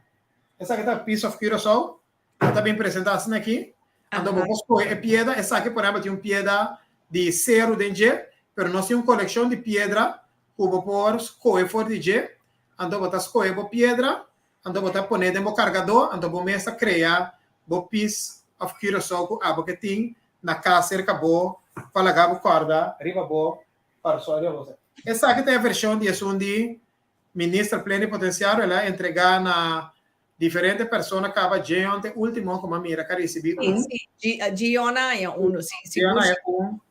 esaki ta Piece of Curaçao, e ta bin presenta asina aki. Anto bo por scoge e piedra, esaki por ehempel tin un piedra di seru den dje, pero nos tin un coleccion di piedra ku bo por scoge for di dje. Anto bo ta scoge bo piedra Anto bo ta pone den bo kargadó, anto bo mes ta krea bo piece of Curaçao ku abo ke tin na kas serka bo pa laga bo kòrda riba bo Kòrsou riba bo. Esaki ta e vershon di esun di Minister Plenipotenciario, el a entregá na diferente persona kaba Jeon te último ku mi a mira ku a risibí un. Sí, sí, Jeon a haña unu, sí. Jeon a haña un.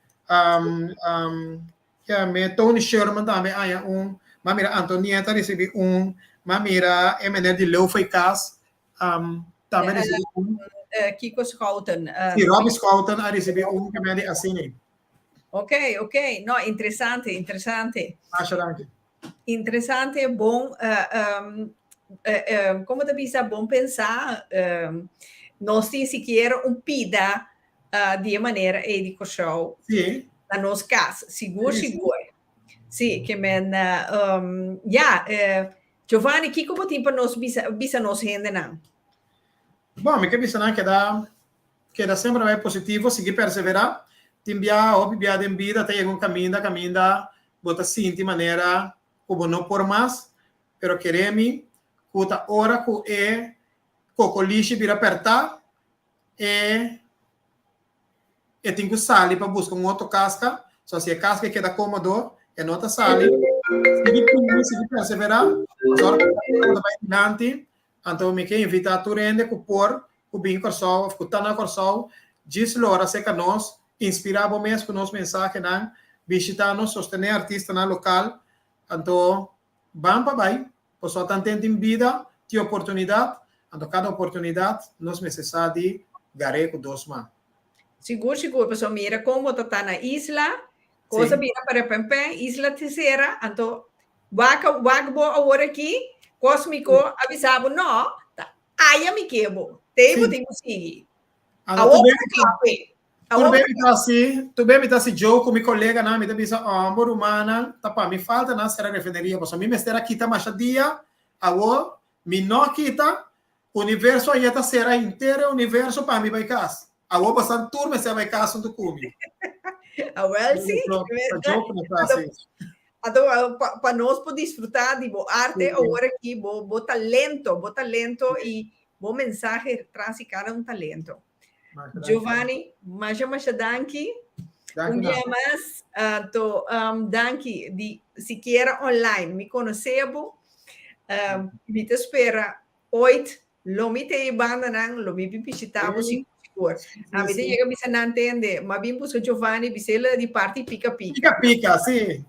Ya, me Tony Sherman tambe haña un. M'a mira Antonieta a ricibi un. M'a mira e meneer di Leo Feicas um, tambe a ricibi un. Kiko Schouten. Sí, Robbie Schouten a ricibi un ke men di asina. Ok, ok. No, interesante, interesante. Masha danki. Interesante, bon, uh, um, uh, um, como ta bisa, bon pensá. Um, nos tin sikiera un pida uh, di e manera ei di Kòrsou sí. na nos kas, sigur, sí, sigur. Sí, ke men, uh, um, ja, uh, Giovanni, kiko bo tin pa nos bisa, bisa nos hendenan? Bon, mi ke bisa nan keda, keda semper bai positivo, sigui perseverá. Tin bia, hopi bia den bida ta yega un kaminda, kaminda bo ta sinti manera ku bo no por mas, pero kere mi ku ta ora ku e kokolishi bira pèrtá, e e tin ku sali pa buska un otro kaska, so si e kaska e keda komodo, e no ta sali, sigui pidi, sigui perseverá, pasobra ora ku ta bai dilanti, anto mi ke invitá tur hende ku por ku bin Kòrsou òf ku ta na Kòrsou, djis lora serka nos, inspirá bo mes ku nos mensahenan, bishitá nos, sostené artistanan lokal, anto Ban pa bai, pasobra tanten tin bida, tin oportunidat, anto kada oportunidat nos mester sa di gar'é ku dos man. Sigur, sigur, pasobra mira kon bo ta ta na isla, kos a bira pa repempen, isla ta sera, anto wak wak bo awor aki, Kosmiko a bisa bo no, ta aya mi ke bo, te bo tin ku sigui. Awor bo ta kape. Tur be mi ta hasi, tur be mi ta hasi joke ku mi koleganan, mi ta bisa, Homber rumannan, ta pa mi falta nan sera refineria, pasobra mi mester a kita masha dia, awor mi no a kita, universo a yeta sera henter e universo pa mi bai kas. Awor bosan tur mester a bai kas huntu ku mi. Awel si. Ta joke mi ta hasi. Anto pa nos por disfruta di bo arte awor aki, bo bo talento, bo talento i bo mensahe tras di kada un talento. Giovanni, masha masha danki. Un dia mas, anto um, danki di sikiera online. Mi conoce bo. Um, mi te spera ooit lo mi te banda nan, lo mi bin visita bo sigur sigur. A mi te llega bisa nan tende, ma bin busca Giovanni bisela di parti pika pika. Pika pika, sí.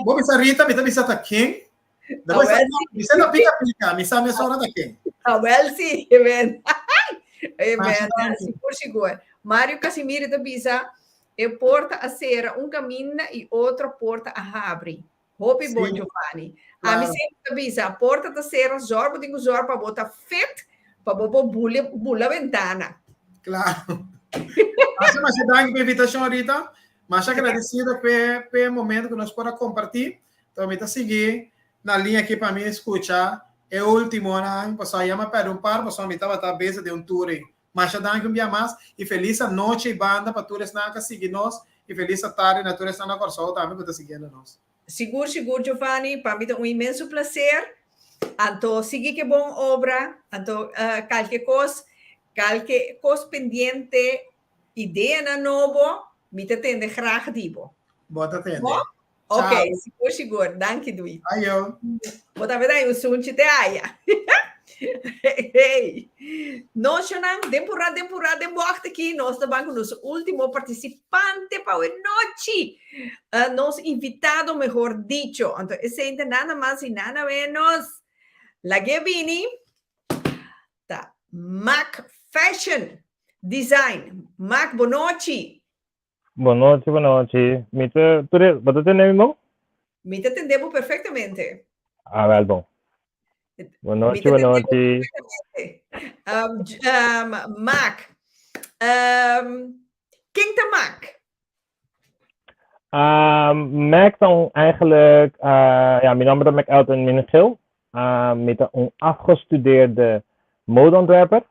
Bo bisa Rita, mi ta bisa ta ken? Mi sa na pika pika, mi sa mesora ta ken. Ah, wel sí, amen. Amen. Sigur, sigur. Mario Casimiro ta bisa, e porta a cera un caminda y otro porta a habri. Hopi bon, Giovanni. Ami semper ta bisa, porta ta sera, zòrg bo tin ku zòrg pa bo ta fit, pa bo por bula, bula bentana. Claro. Masha, masha danki pa invitashon, Rita. Masha agradecido p'e p'e momento ku nos por a kompartí. Enton mi ta sigui na liña aki pa mi skucha e últimonan, pasobra ya mi a pèrdè un par, pasobra mi tabata bezig den un tour ei. Masha danki un bia mas i felis anochi ei banda pa tur esnan ku a sigui nos i felis atardi na tur esnan na Kòrsou tambe ku ta siguiendo nos. Sigur sigur Giovanni, pa mi ta un inmenso placer. Anto sigui ke bon obra, anto kalke kos, kalke kos pendiente, ideanan nobo, mi ta tende graag di bo. Bo ta tende. Bo? Ok, sigur sigur. Danki Dui. Ayo. Bo ta beda un sunchi te aya. Hey. Noshonan, den purá, den purá, den bocht aki, nos ta ban ku nos último participante pa awe nochi. Uh, nos invitado, mejor dicho. Anto, esei ta nada mas y nada menos. Lage bini, ta Mac Fashion Design. Mac, bonochi. Bon nochi, bon nochi. Mi ta, tur e, bo ta tende mi bon? Mi ta tende bo perfectamente. Ah, wel bon. Bon Mi nochi, ta bon tende bo nochi. perfectamente. Um, um, Mac, um, ken ta Mac? Um, Mac ta un eigenlijk, uh, ja, mi nomber ta Mac Elton Minigil. Uh, mi ta un afgestudeerde modeontwerper.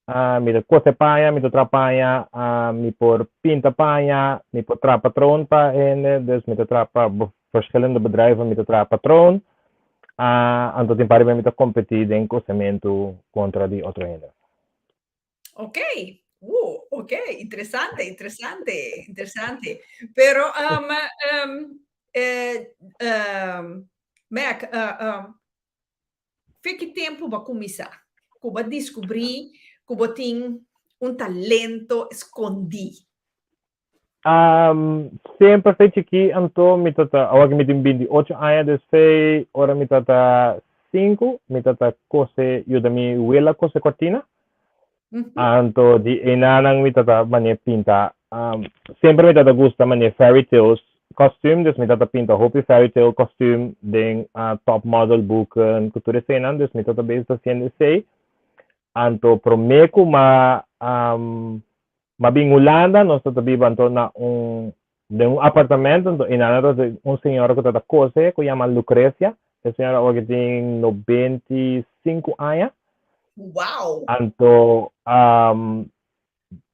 Uh, mi ta kose paña, mi ta tra paña, uh, mi por pinta paña, mi por tra patroon pa hende, dus mi ta tra pa verschillende bedrijven, mi ta tra patroon. Uh, anto tin par mi ta competi den kosementu kontra di otro hende. Ok, ok, interesante, interesante, interesante. Pero, um, um, eh, um, Mac, uh, um, fe ki tempu bo a kuminsá? Ku bo a diskubrí ku bo tin un talento skondí? Um, semper fe chikí anto mi tata, awor ki mi tin 28 aña, dus fe ora mi tata 5, mi tata kose, yuda mi wela kose kortina. Anto di enanan mi tata mane pinta, um, semper mi tata gusta mane fairy tales kostuum, dus mi tata pinta hopi fairy tale kostuum den uh, top model boeken, ku tur eseinan, dus mi tata bezig ta haciendo esei. Anto promé ku ma um, ma bin Hulanda, nos tata biba anto na un den un apartamento, anto einan ta un señora ku tata kose, ku yama Lucrecia. E señora awor ki tin 95 aña. Wow! Anto um,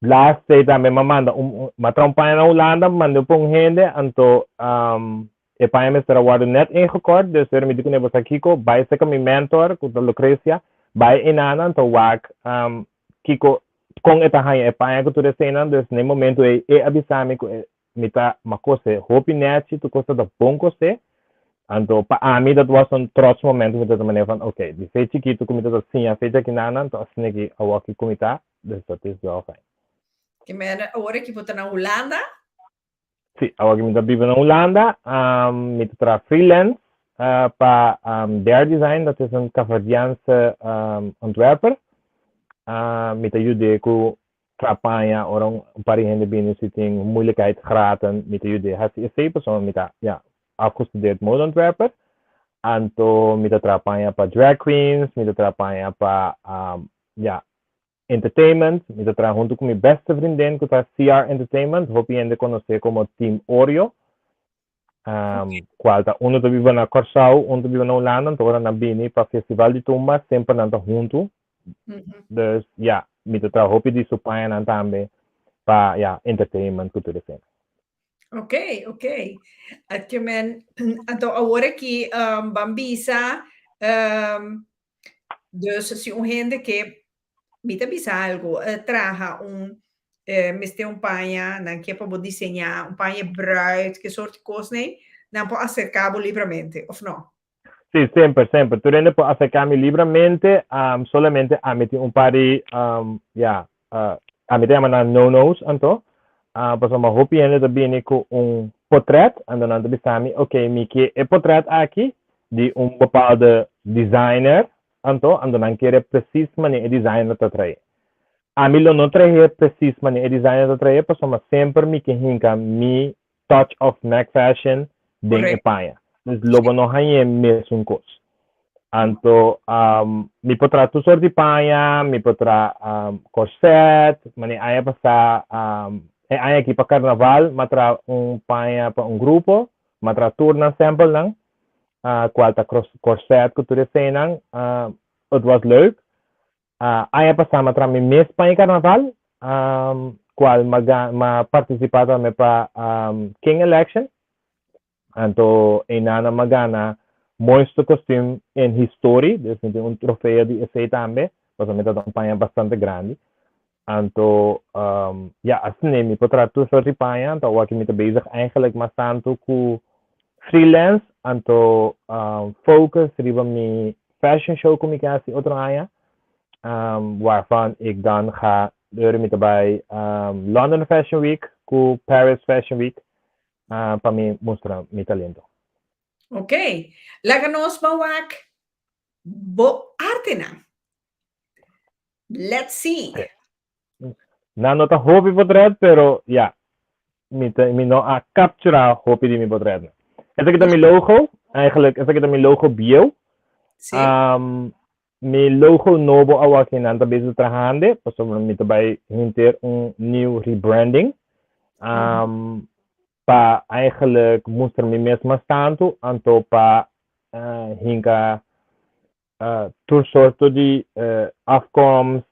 last day tambe m'a manda un, m'a traha un paña na Hulanda, mand'é pa un hende, anto um, e paña mester a wòrdu net ingekort, dus mi di kuné, bo sa kiko, bai serka mi mentor, ku ta Lucrecia, bai einan anto wak um, kiko, kon e ta haña e paña ku tur eseinan, dus na e momento ei e a bisa mi ku e mi ta m'a kose hopi nèchi, tur kos ta ta bon kosé, anto pa ami dat was un trots momento, mi ta ta manera van oké, di fe chikitu ku mi ta ta siña fecha kinanan, anto asina ki awor ki ku mi ta, dus dat is wel fijn. Ke men awor ki bo ta na Hulanda? Sí, awor ki mi ta biba na Hulanda, um, mi ta traha freelance uh, pa um, Dare Design, dat is een Kaapverdiaanse um, ontwerper. Uh, mi ta yud'é ku traha paña, ora un, un par di hende bini si tin moeilijkheid graten, mi ta yud'é hasi esei, pasobra mi ta, ja, afgestudeerd modeontwerper. Anto mi ta traha paña pa drag queens, mi ta traha paña pa, um, ja, Entertainment, mi ta traha huntu ku mi beste vriendin ku ta CR Entertainment, hopi hende konosé komo Team Oreo, um, kual ta unu ta biba na Kòrsou, unu ta biba na Hulanda, anto ora nan bini pa Festival di Tumba semper nan ta huntu. Dus ya, mi ta traha hopi di su pañanan tambe pa ya entertainment ku tur esei. Ok, ok. Ke men, anto awor aki um, ban bisa um, Dus si un hende ke, mi ta bisa algo, traha un, mester un paña, nan ke pa bo diseñá un paña bruid, ke sort di kos nei, nan por aserká bo libramente, òf no? Sí, semper, semper. Tur hende por aserká mi libramente, solamente ami tin un par di, ya, ami ta yama nan no-nos anto, pasobra hopi hende ta bini ku un potrèt, anto nan ta bisa mi, ok, mi ke e potrèt aki, di un bepaalde designer, anto anto nan kere precies manera e designer ta trae. Ami lo no trae precies manera e designer ta trae pasobra semper mi ke hinka mi touch of Mac Fashion den e paña. Dus lo bo no hañ'é mesun kos. Anto um, mi por traha tur sort di paña, mi por traha um, corset, mane aña pasá, um, e aña aki pa carnaval, m'a traha un paña pa un grupo, m'a traha tur nan samplenan, uh, cual ta corset cu tur eseinan, uh, het was leuk. Uh, aña pasá m'a traha mi mes paña carnaval, um, cual m'a m'a participa tambe pa um, King Election. Anto einan m'a gana mooiste kostuum in historie, dus mi tin un trofeo di esei tambe, pasobra mi tabata un paña bastante grandi. Anto um, ja, asina mi por traha tur soort di paña, anto awor mi ta bezig eigenlijk mas tantu ku freelance, anto um, focus riba mi fashion show ku mi ke hasi otro aña, um, waarvan ik dan ga, deur mi ta bai um, London Fashion Week ku Paris Fashion Week, uh, pa mi mustra mi talento. Ok. Laga nos ban wak bo artenan. Let's see. Nan no ta hopi potret, pero ja, mi, ta, mi no a captura hopi di mi potret. Esaki ta mi logo, eigenlijk, esaki ta mi logo bieu. Sí. Um, Mi logo nobo awaki nan ta bezig trahande, pasobra mi ta bai hinter un nieuw rebranding. Um, pa eigenlijk mustra mi mes mas tantu, anto pa uh, hinka uh, tur soorto di uh, afkomst,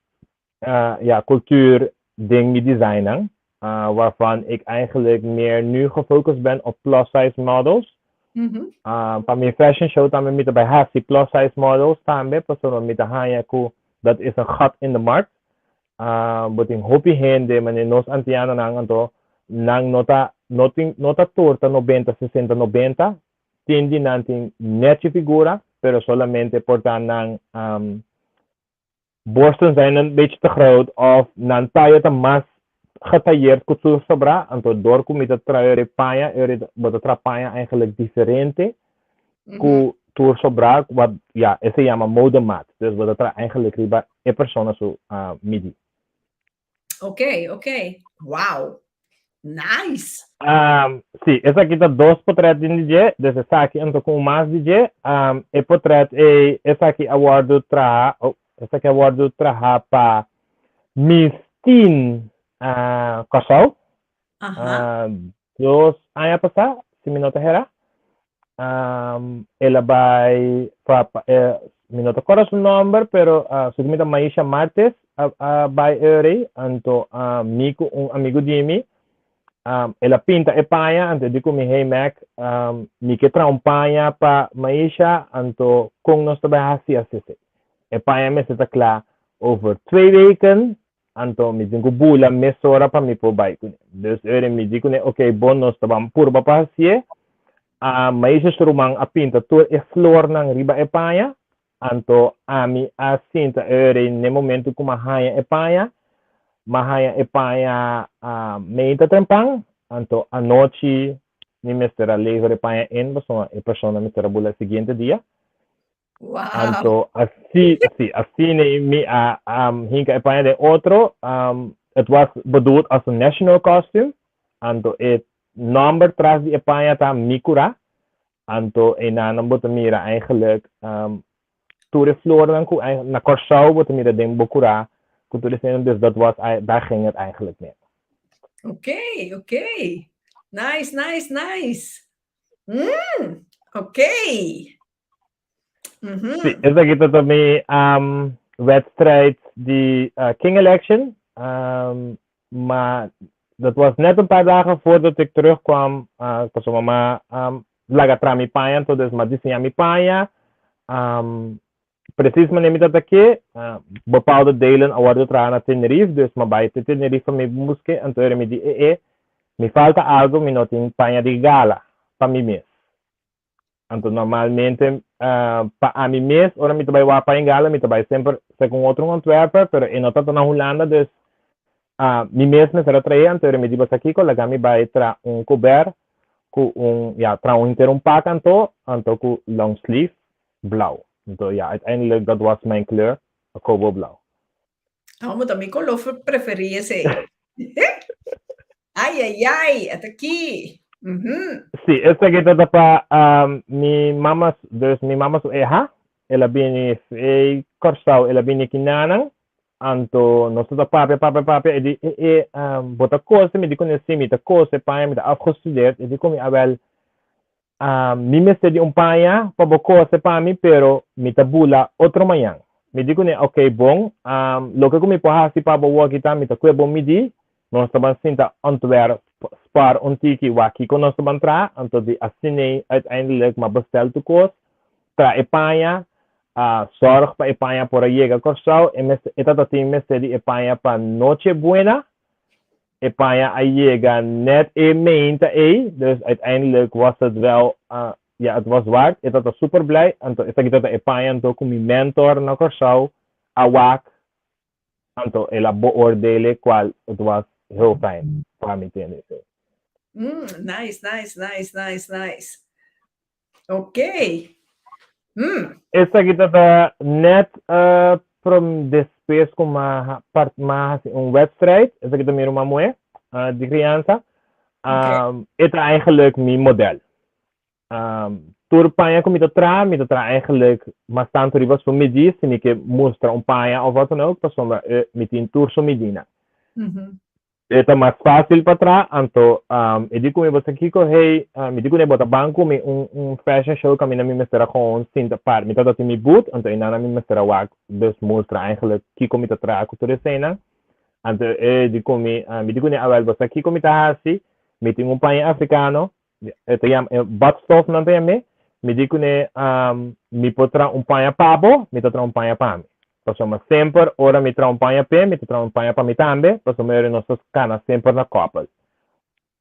uh, ja, cultuur den mi designnan. Uh, waarvan ik eigenlijk meer nu gefocust ben op plus size models. Uh, pa mi fashion show tambe mi ta bai hasi plus size models tambe, pasobra mi ta haña ku dat is een gat in de markt. Uh, bo tin hopi hende, mane nos antianonan anto nan no ta no tin no ta tur ta 90, 60, 90, tin di nan tin nechi figura, pero solamente por ta nan um, borsten zijn een beetje te groot of nan taille ta mas getailleerd ku tur sobrá, anto dor ku mi ta traha e paña, e bo ta traha paña eigenlijk diferente ku tur sobrá, wat ja, e se yama modemaat. Dus bo ta traha eigenlijk riba e persona su uh, midi. Oké, oké. Wow. Nice. Um, sí, esaki ta dos potret di dje, dus esaki anto ku mas di dje. Um, e potret e esaki a wòrdu traha, oh, esaki a wòrdu traha pa Miss Teen uh, Kòrsou. Uh, 2 aña pasá, si mi no ta hera. Um, el a bai pa, pa eh, mi no ta kòrda su nòmber, pero uh, su mi ta Maisha Martes a, a bai ere, anto uh, mi ku un amigu di mi, um, el a pinta e paña, anto di ku mi, "Hey Mac, um, mi ke traha un paña pa Maisha, anto kon nos ta bai hasi asese? E paña mester ta kla over 2 weken, anto mi tin ku bula mesora pa mi por bai kuné." Dus ere mi di kuné, "Oké, bon, nos ta ban purba pa hasié." Uh, Maisha su ruman a pinta tur e flornan riba e paña, anto ami a sinta ere ne momento ku m'a haña e paña, m'a haña e paña uh, meinta trempan, anto anochi mi mester a lever e paña in, pasobra e persona mester a bula e siguiente dia. Anto así, sí, asina mi a um, hinka e paña den otro. Um, het was bedoeld als een national costume. Anto e number tras di e paña ta mi kurá. Anto einan bo ta mira eigenlijk um, tur e flornan ku na Kòrsou bo ta mira den bo kurá ku tur e, dus dat was, daar ging het eigenlijk mee. Oké. Nice, nice, nice. Oké. Sí, esaki ta mi um, wedstrijd di uh, King Election. Um, maar dat was net een paar dagen voordat ik terugkwam. Uh, pasobra m'a um, laga traha mi paña, dus m'a diseñá mi paña. Um, precies wanneer mi tabata ke, uh, bepaalde delen a wòrdu traha na Tenerife, dus m'a bai te Tenerife pa mi busk'é, anto mi di, eh, eh, mi falta algo, mi no tin paña di gala pa mi mes. Anto normalmente uh, pa ami mes, ora mi ta bai wak paña gala, mi ta bai semper ku otro ontwerper, pero e no ta na Hulanda, dus uh, mi mes mester a traha, anto mi di basta kiko, laga mi bai traha un kober ku un, ja, traha un henter un pak anto, anto ku long sleeve blauw. Anto ja, uiteindelijk dat was mijn kleur, kobo blauw. Oh, maar mi koló preferí esei. Ai, ai, ai, aki. Sí, esaki ta pa mi mama, dus mi mama su eha, el a bini ei Kòrsou, el a bini kinanan, anto nos ta papia, papia, papia, e di, e, e, bo ta kose? Mi di kuné, sí, mi ta kose paña, mi ta afgestudeerd, e di ku mi, awèl, Mi mester di un paña pa bo kose pa mi, pero mi ta bula otro mañan. Mi di kuné, Oké, bon. Loke ku mi por hasi pa bo wòki ta, mi ta kue bo midí, nos ta ban sinta ontwerp, spar un tiki wak kiko nos ta ban traha, anto di asin'ei uiteindelijk m'a bestel tur kos, traha e paña, sòrg pa e paña por a yega Kòrsou, e mester, e tatatin mester di e paña pa Noche Buena, E paña a yega net e meinta ei, dus uiteindelijk was het wel, ja, het was waard. E tata super blij, anto esaki tata e paña anto ku mi mentor na Kòrsou a wak, anto el a beoordele kual het was heel fijn pa mi tende esei. Nice, nice, nice, nice, nice. Ok. Esaki ta ta net prom despues ku m'a part m'a hasi un wedstrijd. Esaki ta mi ruman muhé di kriansa. E ta eigenlijk mi model. Tur paña ku mi ta traha, mi ta traha eigenlijk mas tantu riba su midí si mi ke mustra un paña òf wat dan ook, pasobra mi tin tur su midínan. E ta mas fácil pa traha, anto e di ku mi, Bo sa kiko? Hey, mi di kuné bo ta ban ku mi un un fashion show kaminda mi mester a gewoon sinta par. Mi tabata tin mi boot, anto einan mi mester a wak dus mustra eigenlijk kiko mi ta traha ku tur eseinan. Anto e di ku mi, mi di kuné, Awel, bo sa kiko mi ta hasi? Mi tin un paña afrikano, e ta yama, e badstof nan ta yam'é, mi di kuné, mi por traha un paña pa bo, mi ta traha un paña pa mi. Pasobra semper ora mi traha un paña p'e, mi ta traha un paña pa mi tambe, pasobra ora nos ta kana semper na kòpel.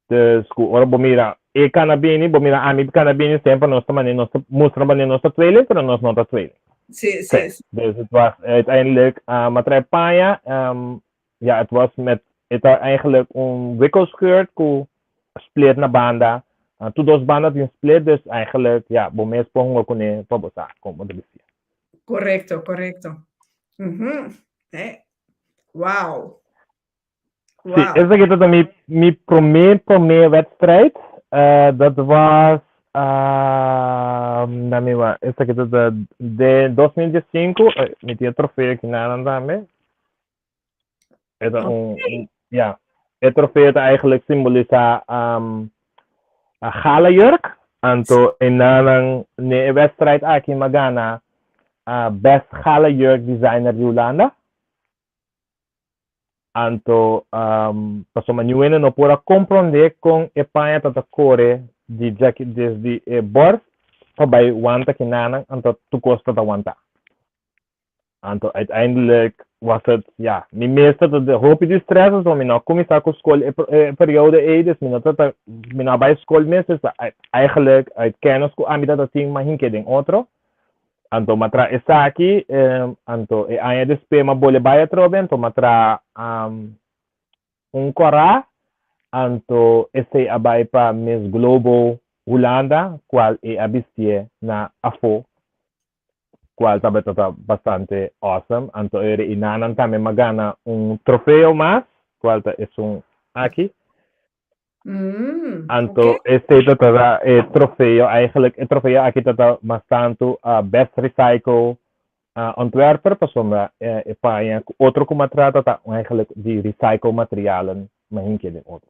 Dus ku ora bo mira e kana bini, bo mira ami kana bini, semper nos ta manera nos ta mustra manera nos ta tweeling, pero nos no ta tweeling. Sí, sí, sí. Dus het was uiteindelijk, m'a traha e paña, ja, het was met, e ta eigenlijk un wikkelscheurt ku split na banda. Tur dos banda tin split, dus eigenlijk, ja, bo mes por hunga kuné pa bo sa kon bo ta bisti. Correcto, correcto. Eh. Wow. Sí, esaki ta mi, mi promé, promé wedstrijd. Dat was, uh, mi wa, esaki ta de 2015, mi tin e trofeo aki nanan tambe. E ta un, ja, e trofeo ta eigenlijk simbolisa um, a gala jurk. Anto e nanan ne e wedstrijd aki ma gana uh, best gala jurk designer di Hulanda. Anto um, pasobra niun hende no por a comprende con e paña ta ta core di djaki desde e borst pa bai wanta kinanan, anto tur cos ta ta wanta. Anto uiteindelijk was het, ja, mi mes ta ta hopi di stress, so mi no a cuminsa cu school e, e periode ei, dus mi no ta ta, mi no a bai school mes, dus eigenlijk uit kennis cu ami ta ta tin m'a hinke den otro. Anto m'a traha esaki, anto e aña despues m'a bole bai atrobe, anto m'a traha un kòrá, anto esei a bai pa Miss Global Hulanda, kual e a bistié na afó, kual tabata ta bastante awesome. Anto e reinanan tambe m'a gana un trofeo mas, kual ta esun aki. Anto esei ta ta e trofeo, eigenlijk e trofeo aki ta ta mas tantu Best Recycle Ontwerper pasobra e paña ku otro ku m'a trata ta eigenlijk di recycle materialen m'a hinkia den otro.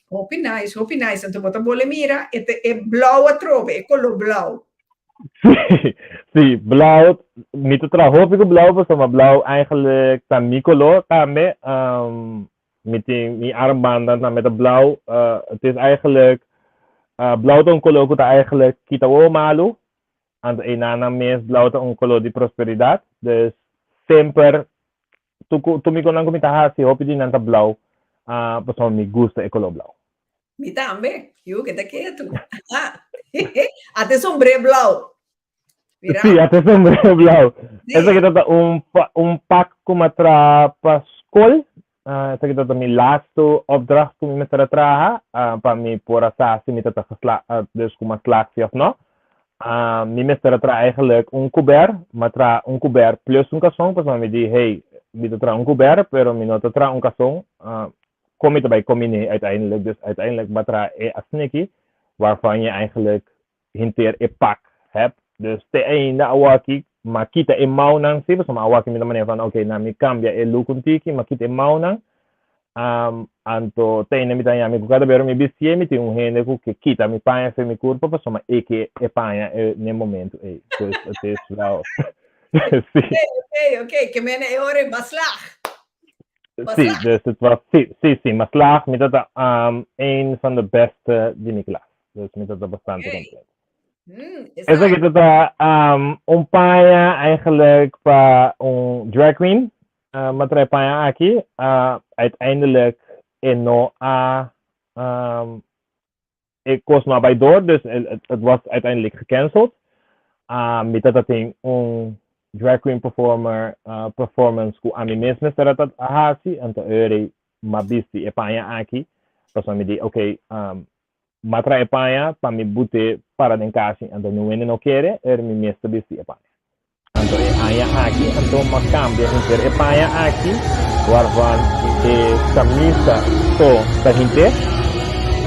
Hopi nice, hopi nice. Anto bo ta bole mira e ta e blauw atrobe, e kolor blauw. Sí, sí, blauw, mi ta traha hopi ku blauw pasobra blauw eigenlijk ta mi kolor tambe. Mi tin mi armbanden tambe ta blauw. Het is eigenlijk, blauw ta un kolor ku ta eigenlijk kita wowo malu. Anto einan mes blauw ta un kolor di prosperidat. Dus semper tur ku tur mi konan ku mi ta hasi hopi di nan ta blauw pasobra mi gusta e kolor blauw. Mi tambe. Yu keda ketu. Ata e sombré blauw. Mira. Sí, ata e sombré blauw. Esaki ta un un pak ku mi a traha pa skol. Esaki ta mi laatste opdracht ku mi mester a traha pa mi por a sa si mi ta ta gesla dus ku mi a slaag si òf no. Mi mester a traha eigenlijk un kuber, mi a traha un kuber plus un kason pasobra mi di hey mi ta traha un kuber pero mi no ta traha un kason. Kon mi ta bai kombiné uiteindelijk? Dus uiteindelijk m'a traha e asneki waarvan je eigenlijk henter e pak hebt. Dus te ainda awaki m'a kita e mouwnan si, pasobra awaki mi ta manera van oké, na mi kambia e look un tiki, m'a kita e mouwnan. Um, anto te ainda mi ta haña mi ku kada bes mi bistié mi tin un hende ku ke kita mi paña fe mi kurpa pasobra e ke e paña e n'e momento ei. Dus het is wel sí. Oké, oké, ke mene e ora e baslag. Sí, dus het was, sí, sí, sí, maar slaag, mi tata um, een van de beste di mi klas. Dus mi tata bastante okay. contento. Esaki tata um, un paña eigenlijk pa un drag queen. Uh, ma trae paña aki. Uh, uiteindelijk e no a um, e kos no a bai door, dus het, het was uiteindelijk gecanceld. Uh, mi tata tin un drag queen performer uh, performance ku ami mes mester a hasi, anto eri ma bisti e paña aki. Pasobra mi di, oké, um, ma trae paña pa mi bute para den kasi, anto niun hende no kere, eri mi mes ta bisti e paña. Anto e aña aki anto m'a kambia henter e paña aki, waarvan e kamisa so ta hinter,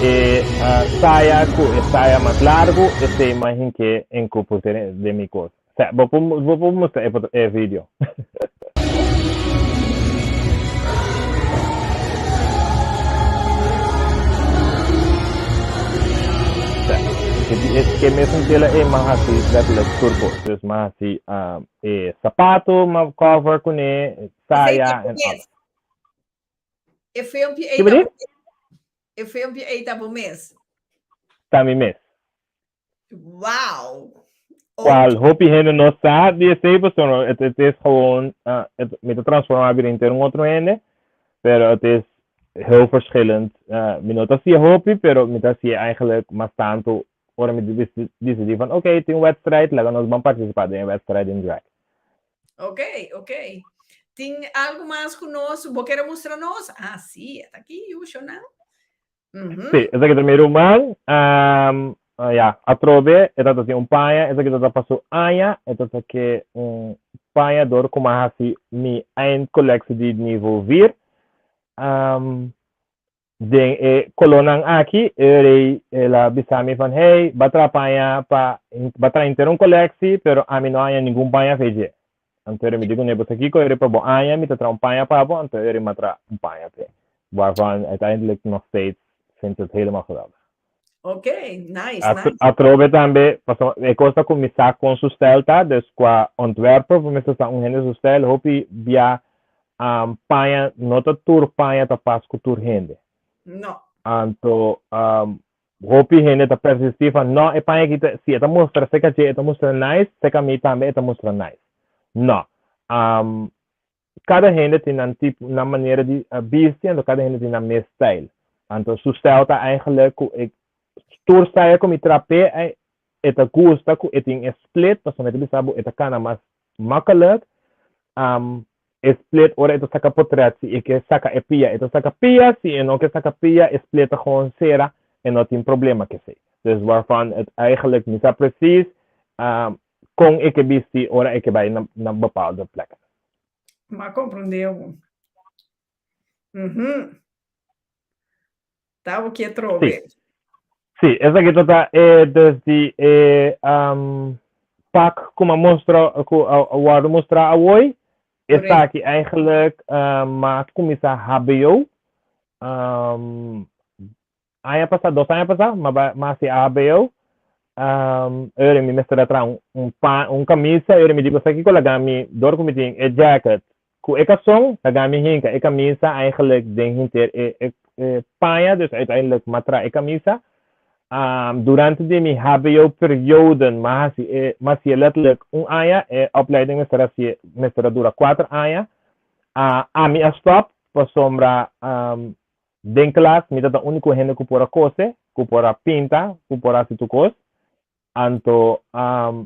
e saya ku e saya mas largu, esei m'a hink'é en ku puse den mi kos. Sè, bo por bo por mustra e foto e video. Ke mesun tela ei m'a hasi letterlijk tur kos. Dus m'a hasi e sapato m'a cover kuné, saya en alles. E filmpje ei ta bo mes. E filmpje ei ta bo mes. Ta mi mes. Wow! Cual hopi hende no sa di esei pasobra het, het is gewoon, uh, het, mi ta transforma bira henter un otro hende, pero het is heel verschillend. Uh, mi no ta hacía hopi, pero mi ta hacía eigenlijk mas tanto ora mi decidí van oké, okay, tin un wedstrijd, laga nos ban participa den e wedstrijd in drag. Oké, okay, oké. Okay. Tin algo mas ku nos bo kere mustra nos? Ah, sí, eta aki, Yushona. Sí, esaki ta mi ruman. Um, uh, ja, atrobe, e tata tin un paña, esaki tata pa su aña, e tata ke un paña door ku m'a hasi mi eindcollectie di niveau 4. Um, den e kolónan aki, e rei el a bisa mi van, hey, ba traha paña pa, ba traha henter un collectie, pero ami no haña ningun paña fe dje. Anto eri mi di kuné, bo sa kiko eri pa bo aña mi ta traha un paña pa bo, anto eri mi a traha un paña p'e. Waarvan uiteindelijk nog steeds vindt het helemaal geweldig. Ok, nice, nice. Atrobe tambe, pasobra e kos ta ku mi sa kon su stijl ta, dus kua ontwerper bo mester sa un hende su stijl, hopi bia paña, no ta tur paña ta pas ku tur hende. No. Anto Hopi hende ta persistí van no, e paña aki ta, si e ta mustra seka dje e ta mustra nice, seka mi tambe e ta mustra nice. No. Um, kada hende tin nan tipo, nan manera di uh, bisti, anto kada hende tin nan mes stijl. Anto su stijl ta eigenlijk ku e tur saya ku mi trap'é, e ta gusta ku e tin e split, pasobra mi ta bisa bo e ta kana mas makkelijk. Um, e split ora e ta saka potret, si e ke saka e pia, e ta saka pia, si e no ke saka pia, e split ta gewoon sera e no tin problema ku esei. Dus waarvan het eigenlijk mi sa precies um, kon e ke bisti ora e ke bai na, na bepaalde plekken. M'a komprondé bo. Mhm. Ta bo ke trobe. Sí. Sí, esaki ta ta e dus di e um, pak ku m'a mustra ku a, a wòrdu mustrá awoi. Esaki eigenlijk um, m'a kuminsá HBO. Um, aña pasá, dos aña pasá, m'a bai m'a hasi HBO. Um, ora mi mester a traha un, un pa, un kamisa, ora mi di bo sa kiko laga mi, dor ku mi tin e jacket Ku e kason ta gami hinka e kamisa eigenlijk den hinter e e e paña, dus uiteindelijk m'a traha e kamisa. Durante di mi hbo perioden m'a hasi e m'a hasié letterlijk un aña, e opleiding mester a hasié mester a dura kuater aña. Ami a stòp pasobra den klas mi tabata úniko hende ku por a kose, ku por a pinta, ku por a hasi tur kos. Anto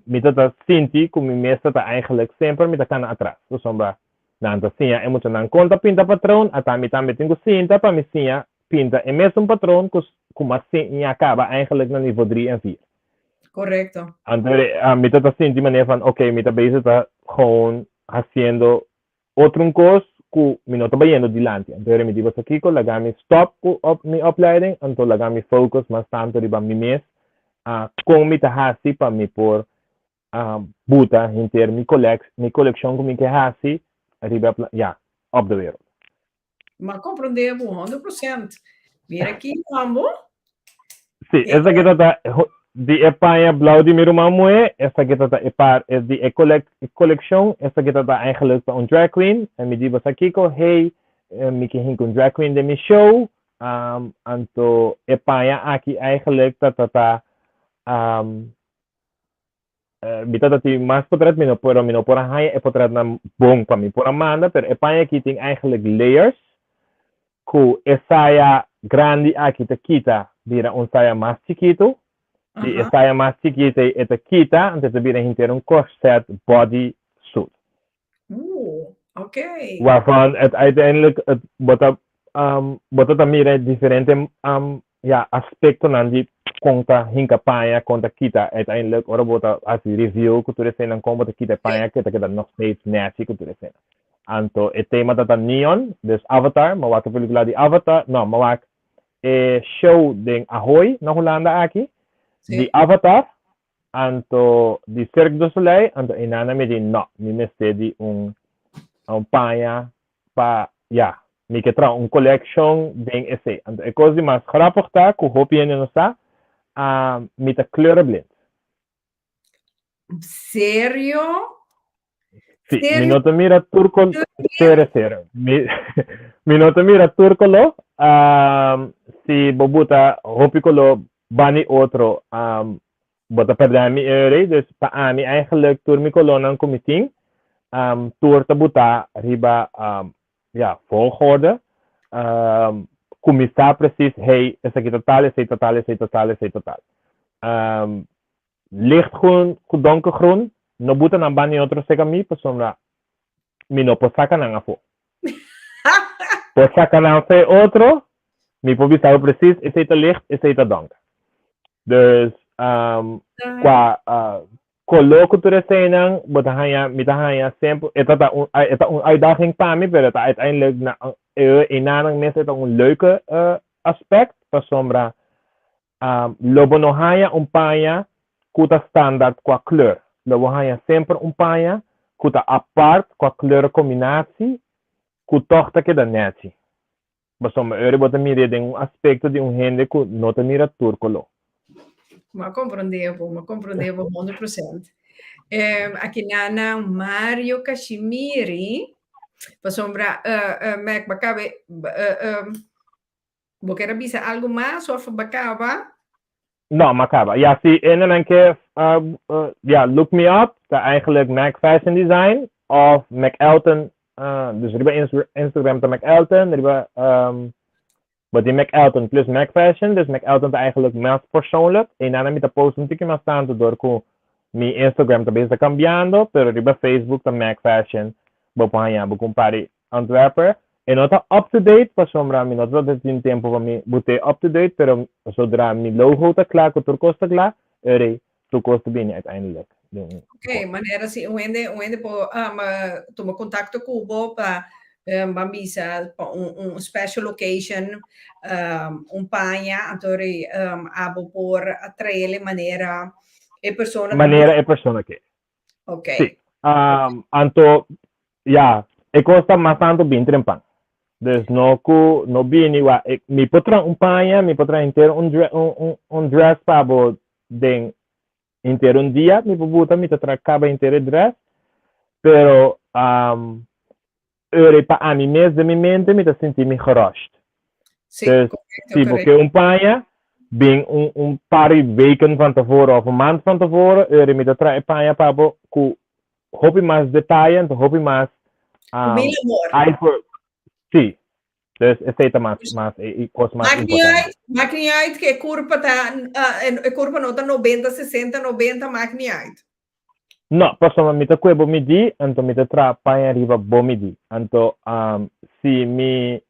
mi ta ta sinti ku mi mes ta ta eigenlijk semper mi ta kana atras. Pasobra nan ta siña e muchanan kon ta pinta patroon, ata mi tambe tin ku sinta pa mi siña pinta e mesun patroon ku ku m'a siña kaba eigenlijk na nivo dri en vier. Korekto. Anto mi ta ta sinti manera van oke mi ta bezig ta gewoon hasiendo otro un kos. ku mi no ta bayendo dilanti. Anto mi di boso kiko, laga mi stop ku op, mi opleiding, anto laga mi focus mas tantu riba mi mes, kon mi ta hasi pa mi por buta henter mi colec mi coleccion ku mi ke hasi riba ya, op de wereld. M'a comprende bo 100%. Mira aki, mambo. Sí, esaki ta ta di e paña blauw di mi ruman muhé, esaki ta ta e par e di e colec coleccion, esaki ta ta eigenlijk pa un drag queen. En mi di bo sa kiko, hey, mi ke hinka un drag queen den mi show, anto e paña aki eigenlijk ta ta ta Mi tata tin mas potret, mi no pero mi no por a haña e potretnan bon pa mi por a manda, pero e paña aki tin eigenlijk layers ku e saya grandi aki ta kita bira un saya mas chikitu, i e saya mas chikitu ei e ta kita, anto e ta bira henter un corset body suit. Oké. Waarvan het uiteindelijk het bo ta um, bo ta ta mira diferente um, ja, aspectonan di kon ta hinka paña, kon ta kita. Uiteindelijk ora bo ta hasi review ku tur eseinan kon bo ta kita e paña ke ta keda nog steeds nechi ku tur eseinan. Anto e tema ta ta neon, dus Avatar, mi a wak e pelikula di Avatar, no, mi a wak e show den Ahoy na Hulanda aki, di Avatar, Anto di Cirque du Soleil, anto einan mi di no, mi mester di un un paña pa ya, mi ke traha un collection den esei. Anto e kos di mas grappig ta ku hopi hende no sa, mi ta kleurenblind. Serio? Sí, mi no ta mira tur kol serio serio. Mi mi no ta mira tur koló. Si bo buta hopi koló bani otro, bo ta pèrdè mi eur. Dus pa ami eigenlijk tur mi kolónan ku mi tin, tur ta butá riba ya, volgorde. Ku mi sa presis, hey, esaki ta tal, esei ta tal, esei ta tal, esei ta tal. Lichtgroen ku donkergroen no buta nan banda di otro seka mi pasobra mi no por saka nan afó. Por saka nan af'e otro, mi por bisa bo presis esei ta licht, esei ta donker. Dus kua koló ku tur eseinan bo ta haña, mi ta haña semper, e ta ta un e ta un uitdaging pa mi pero e ta uiteindelijk na enanan mes e ta un leuke aspect pasobra Lo bo no haña un paña ku ta standaard kua kleur. Lo bo haña semper un paña ku ta apart kua kleurenkombinatie ku tòg ta keda nèchi. Pasobra ora bo ta mir'é den un aspekto di un hende ku no ta mira tur koló. M'a komprondé bo, m'a komprondé bo 100%. Aki nan Mario Kashimiri, pasobra Mac, bo a kabe Bo ker a bisa algu mas of bo a kaba? No, m'a kaba. Ja, si hendenan ke ja, look me up, ta eigenlijk Mac Fashion Design of Mac Elton, dus riba Instagram ta Mac Elton, riba bo tin Mac Elton plus Mac Fashion, dus Mac Elton ta eigenlijk mas persoonlijk, einan mi ta post un tiki mas tantu dor ku mi Instagram ta bezig ta cambiando, pero riba Facebook ta Mac Fashion, bo por haña bo ku un par di Ontwerper, e no ta up to date pasobra mi no ta tin tempo pa mi bot'é up to date, pero zodra mi logo ta kla, ku tur kos ta kla, eri tur kos ta bini uiteindelijk den un Ok, manera si un hende, un hende por um, tuma kontakto ku bo pa um, ban bisa pa un, un special occasion, um, un paña, anto eri um, abo por traele manera e persona ta Manera e persona ke. Ok. Sí. Um, anto, ja, e kos ta mas tanto bin trempan. Dus no ku, no bini, wa, e, mi por traha un paña, mi por traha henter un, dre, un, un, un dress pa bo den henter un dia, mi por buta, mi ta traha kaba henter e dress, pero um, Ora pa ami mes den mi mente mi ta sinti mi gerushed. Sí, Dus correcto, si bo correcto. ke un paña, bin un, un par di weken van tevoren of un maand van tevoren, ora mi ta traha e paña pa bo ku hopi mas detaye, anto hopi mas Ku um, mil amor. eye for, sí. Dus esei ta mas, mas e, e kos mas Maakt niet importante. uit, maakt niet uit que e curpa ta, uh, e curpa no ta 90, 60, 90, maakt niet uit. No, pasobra mi ta kue bo midí, anto mi ta traha paña riba bo midí. Anto, si mi,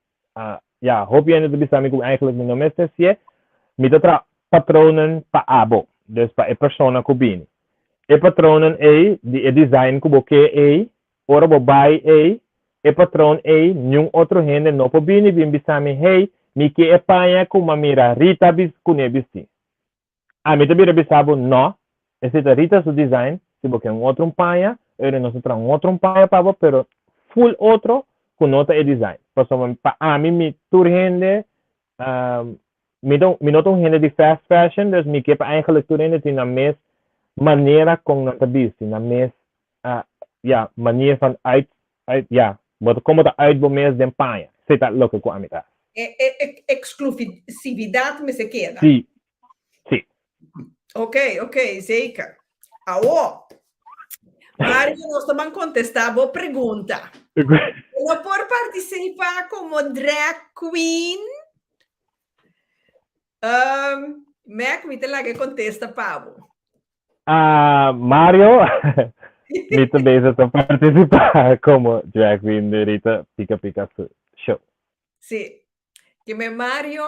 ya, hopi hende ta bisa mi ku eigenlijk mi no mester hasié, mi ta traha patronen pa abo, dus pa e persona ku bini. E patronen ei, di e design ku bo ke ei, ora bo bai ei, E patroon ei niun otro hende no por bini bin bisa mi, hey, mi ke e paña ku m'a mira Rita bis kuné bisti. Ami ta bira bisa bo, no, esei ta Rita su design, si bo ke un otro un paña, ora nos ta traha un otro un paña pa bo, pero full otro ku no ta e design. Pasobra pa ami mi tur hende mi ta mi no ta un hende di fast fashion, dus mi ke pa eigenlijk tur hende tin nan mes manera kon nan ta bisti, nan mes ya, manier van uit uit ya, bo ta kon bo ta uit bo mes den paña, esei ta loke ku ami ta hasi. E e exclusividad mester keda. Si, si. Ok, ok, zeker. Awo, Mario, nos ta ban contesta bo pregunta. Bo no por participa como drag queen? Um, Mac, mi te laga contesta pa bo. Ah, Mario, mi ta bezig ta participa como drag queen de Rita Pika Pika su show. Sí. Ke me Mario,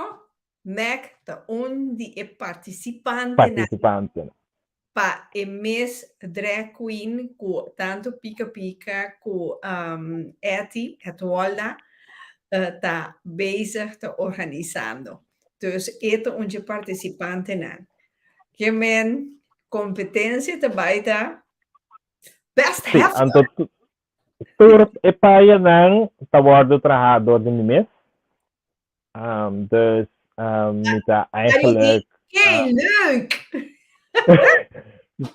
Mac ta un di e participantenan Participantenan. pa e mes drag queen ku tantu Pika Pika ku um, Etty, Etwolda, uh, ta bezig ta organisando. Dus e ta un dje participantenan. Ke men competencia ta bai ta best Sí, heftig. anto tu- tur e payanan ta wordo traha door di mi mes. Um, dus um, mi ta eigenlijk... Oké, leuk!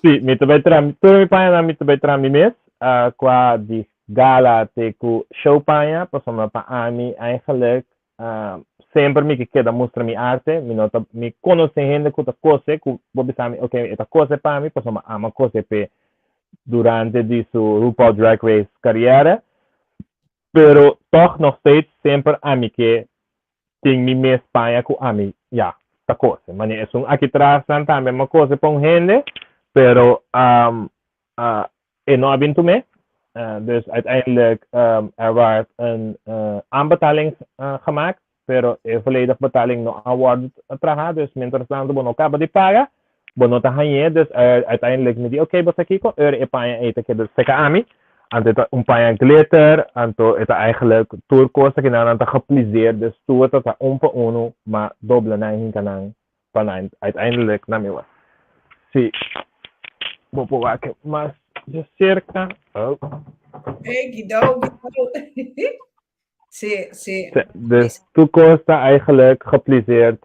Sí, mi ta bai traha, tur mi pañanan mi ta bai traha mi mes, uh, qua di gala te ku show paña, pasobra pa ami eigenlijk uh, semper mi ke keda mustra mi arte, mi no ta, mi konosé hende ku ta kose, ku bo bisa mi, oké, e ta kose pa mi, pasobra ama kose p'e durante di su RuPaul Drag Race carrière, Pero tog nog steeds semper ami ke tin mi mes paña ku ami ya ta kose. Mane esun aki tras nan tambe mi a kose pa un hende, pero e no a bin tum'é. Dus uiteindelijk er werd een aanbetaling gemaakt, pero e volledig betaling no a wòrdu trahá, dus mientras tanto bo no kaba di paga, bo no ta hañ'é, dus uiteindelijk mi di oké bo sa kiko, ora e paña ei ta keda seka ami, anto e ta un paña glitter, anto e ta eigenlijk tur kos aki nan nan ta gepliseer, dus tur ta ta un pa unu, ma dobla nan hinka nan pa nan uiteindelijk na mi wak. Si bo por wak mas de cerca. Oh. Hey, Guido, Guido. Sí, sí. Dus tur kos ta eigenlijk gepliseerd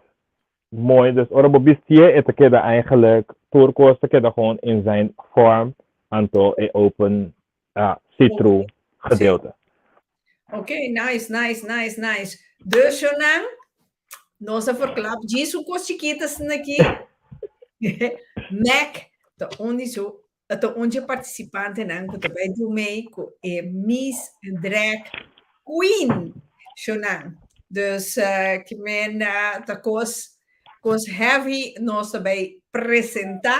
mooi. Dus ora bo bistié e ta keda eigenlijk tur kos ta keda gewoon in zijn vorm anto e open uh, see-through gedeelte. Oké, okay, nice, nice, nice, nice. Dus Jonan, nos a verklap djis un kos chikitas aki. Mac ta un di su ta un dje participantenan ku ta bai do mee ku e Miss Drag Queen Shonan. Dus uh, ke men uh, ta kos kos heavy nos ta bai presenta.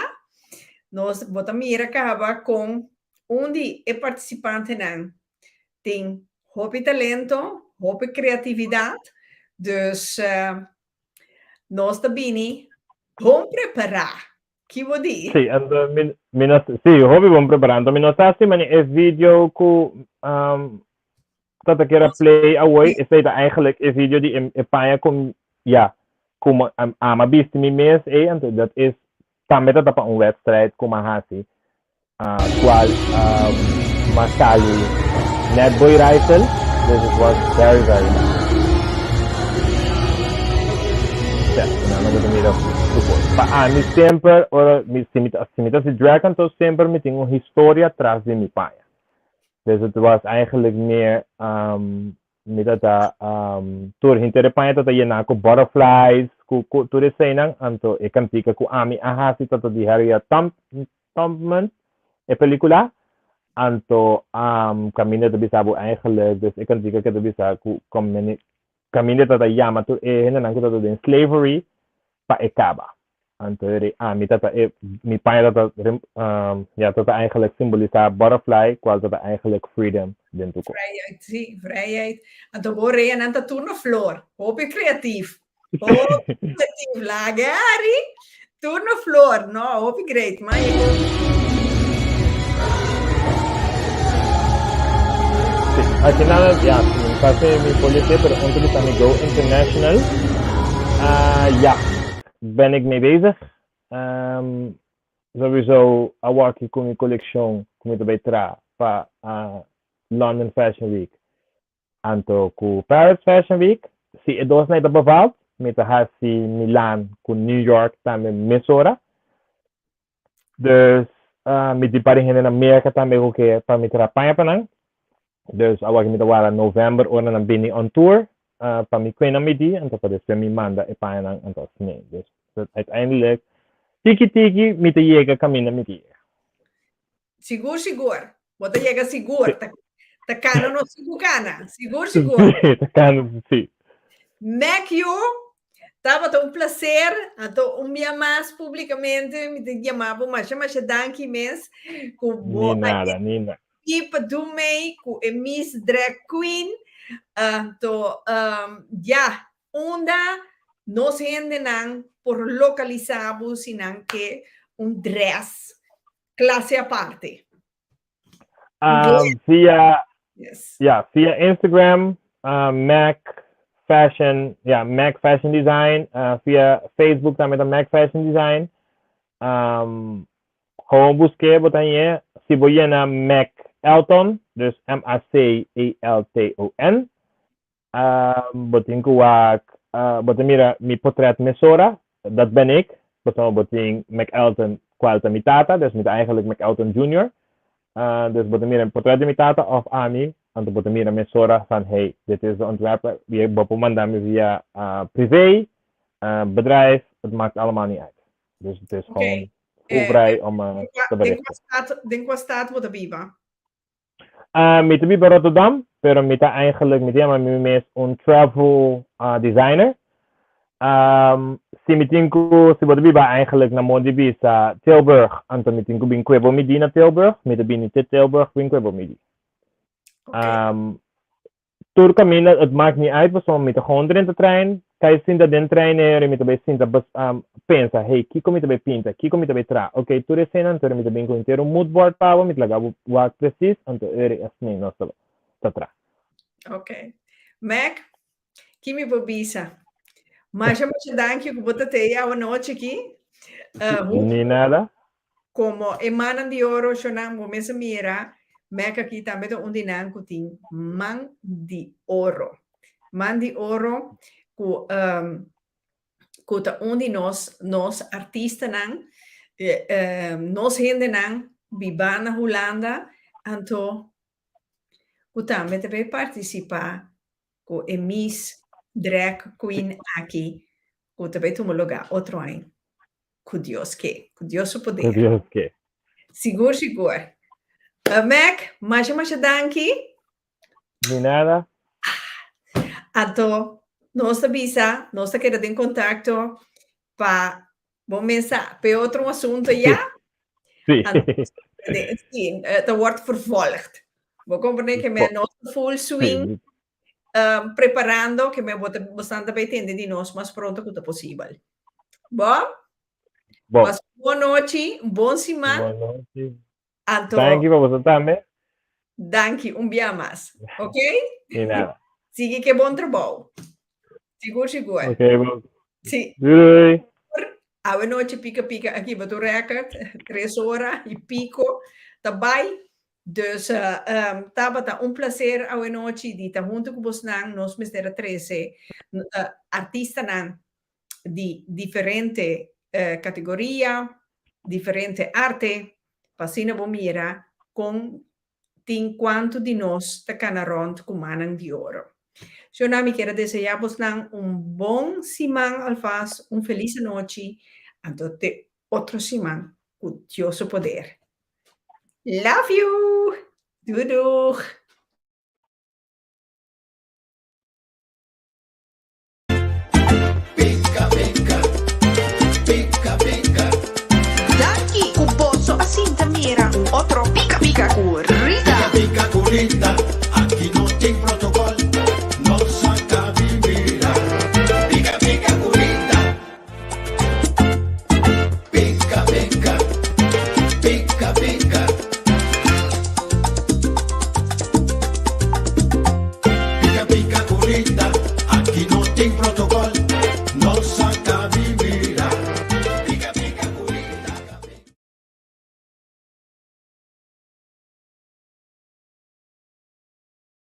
Nos bo ta mira kaba kon un di e participantenan tin hopi talento, hopi creatividad. Dus uh, nos ta bini bon prepará. Ki bo di? Sí, anto mi, mi no, sí, hopi bon prepará. Anto mi no sa si mani e video ku um, tata kera play awoi, esei ta eigenlijk e video di e, e paña ku, ja, ku mi ama bisti mi mes ei, anto dat is tambe tata pa un wedstrijd ku mi a hasi. Cual m'a sali net boy rifle, dus it was very very nice. Sè, nan no bo ta mira su cos. Pa ami semper ora mi si mi ta si mi ta hasi drag anto semper mi tin un historia tras di mi paña. Dus it was eigenlijk meer Mi ta ta tur henter e paña ta ta yená ku butterflies, ku ku tur eseinan, anto e kantika ku ami a hasi ta ta di Harriet Tubman, e pelikula, anto kaminda ta bisa bo eigenlijk, dus e kantika ke ta bisa ku kaminda ta ta yama tur e hendenan ku ta ta den slavery pa e kaba. Anto eri ami ta ta e mi paña ta ta ya ta ta eigenlijk simbolisá butterfly kual ta ta eigenlijk freedom den tur kos. Vrijheid, sí, vrijheid. Anto bo reanan ta tur na flor. Hopi creatief. Hopi creatief. Laga Harry. Tur na flor. No, hopi great. Ma je. Sí, al final, ja, mi pase mi politie, pero om te bisa mi go international. Ja, ben ik mee bezig. Sowieso awor ku mi kolekshon ku mi ta bai traha pa London Fashion Week anto ku Paris Fashion Week. Si e dos nan ta bevalt, mi ta hasi Milan ku New York tambe mesora. Dus mi tin par di hende na Merka tambe ku ke pa mi traha paña pa nan. Dus awor mi ta wara november ora nan bini on tour pa mi kue nan midi anto pa despues mi manda e pañanan anto asina. Dus uiteindelijk tiki tiki mi ta yega kaminda mi ta yega. Sigur sigur. Bo ta yega sigur. Ta, ta kana no sigur kana. Sigur sigur. Sí, ta kana sí. Mac yo, tabata un placer. Anto un bia mas publicamente mi ta yama bo masha masha danki mes ku bo Ni nada, ni nada. I pa do mee ku e Miss Drag Queen. Anto um, ja, unda nos hendenan por lokalisa bo si nan ke un dress clase aparte? Via, yes. Ja, via Instagram, Mac Fashion, ja, Mac Fashion Design. Via Facebook tambe ta Mac Fashion Design. Gewoon busqué, bo ta hañ'é. Si bo yena Mac Elton, dus M-A-C-E-L-T-O-N, bo tin ku wak, bo ta mira mi potret mesora, dat ben ik. Pasobra bo tin Mac Elton, kual ta mi tata, dus mi ta eigenlijk Mac Elton Junior. Dus bo ta mira mi potret di mi tata òf ami, anto bo ta mira mesora van hey, dit is de ontwerper. Bo por manda mi via privé, bedrijf, het maakt allemaal niet uit. Dus het is gewoon voel vrij om te berichten. Den kua stad bo ta biba? Mi ta biba Rotterdam, pero mi ta eigenlijk, mi ta yama mi mes un travel designer. Si mi tin ku, si bo ta biba eigenlijk na modo di bisa Tilburg, anto mi tin ku bin kue bo midi na Tilburg, mi ta bini te Tilburg bin kue bo midi. Tur kaminda, het maakt niet uit pasobra mi ta gewoon drenta trein, kai sinta den trein eri mi ta bai sinta bes pensa, hey, kiko mi ta bai pinta, kiko mi ta bai traha, ok, tur eseinan anto mi ta bin ku henter un moodboard pa bo, mi ta laga bo wak precies, anto eri asina nos ta ta traha. Ok. Mac, ki mi por bisa? Masha masha danki ku bo ta tei awanochi aki. Ni nada. Komo e mannan di oro shonnan bo mes a mira, Mac aki tambe ta un di nan ku tin man di oro. Man di oro ku ku ta un di nos nos artistanan, nos hendenan bibá na Hulanda, anto ku tambe ta bay partisipá ku e Miss Drag Queen aki ku ta bay tuma lugá otro aña. Ku Dios ke. Ku Dios su poder. Ku Dios ke. Sigur, sigur. Mac, masha, masha danki. Di nada. Anto, nos ta bisa, nos ta keda den kontakto pa bo mesa pe otro asunto ya. Sí. Anto, sí, ta wordt vervolgd. Bo comprende ke me nos full swing preparando ke me bo ta bosnan ta bay tende di nos mas pronto ku ta posibel. Bo? Bo. Pas bon nochi, bon siman. Bon nochi. Anto. Danki pa boso tambe. Danki un bia mas. Ok? Di nada. Sigui ke bon trabou. Sigur, sigur. Ok, bon. Si. Doei doei. Awe nochi pika pika aki ba tu record, tres ora y pico ta bai. Dus tabata un placer awe nochi di ta hunto cu bosnan. Nos mester a trece artistanan di diferente categoria, diferente arte, pa asina bo mira con tin cuanto di nos ta cana rond cu mannan di oro. Shona, mi kier a desea bosnan un bon siman alvast, un feliz anochi, anto te otro siman cu Dios su poder. Love you! Doei doeg! Danki ku boso a sinta mira un otro Pika Pika ku Rita. Pika pika ku Rita, aki no tin protocol, nos a kabi mira. Pika pika ku Rita. Pika pika, pika pika.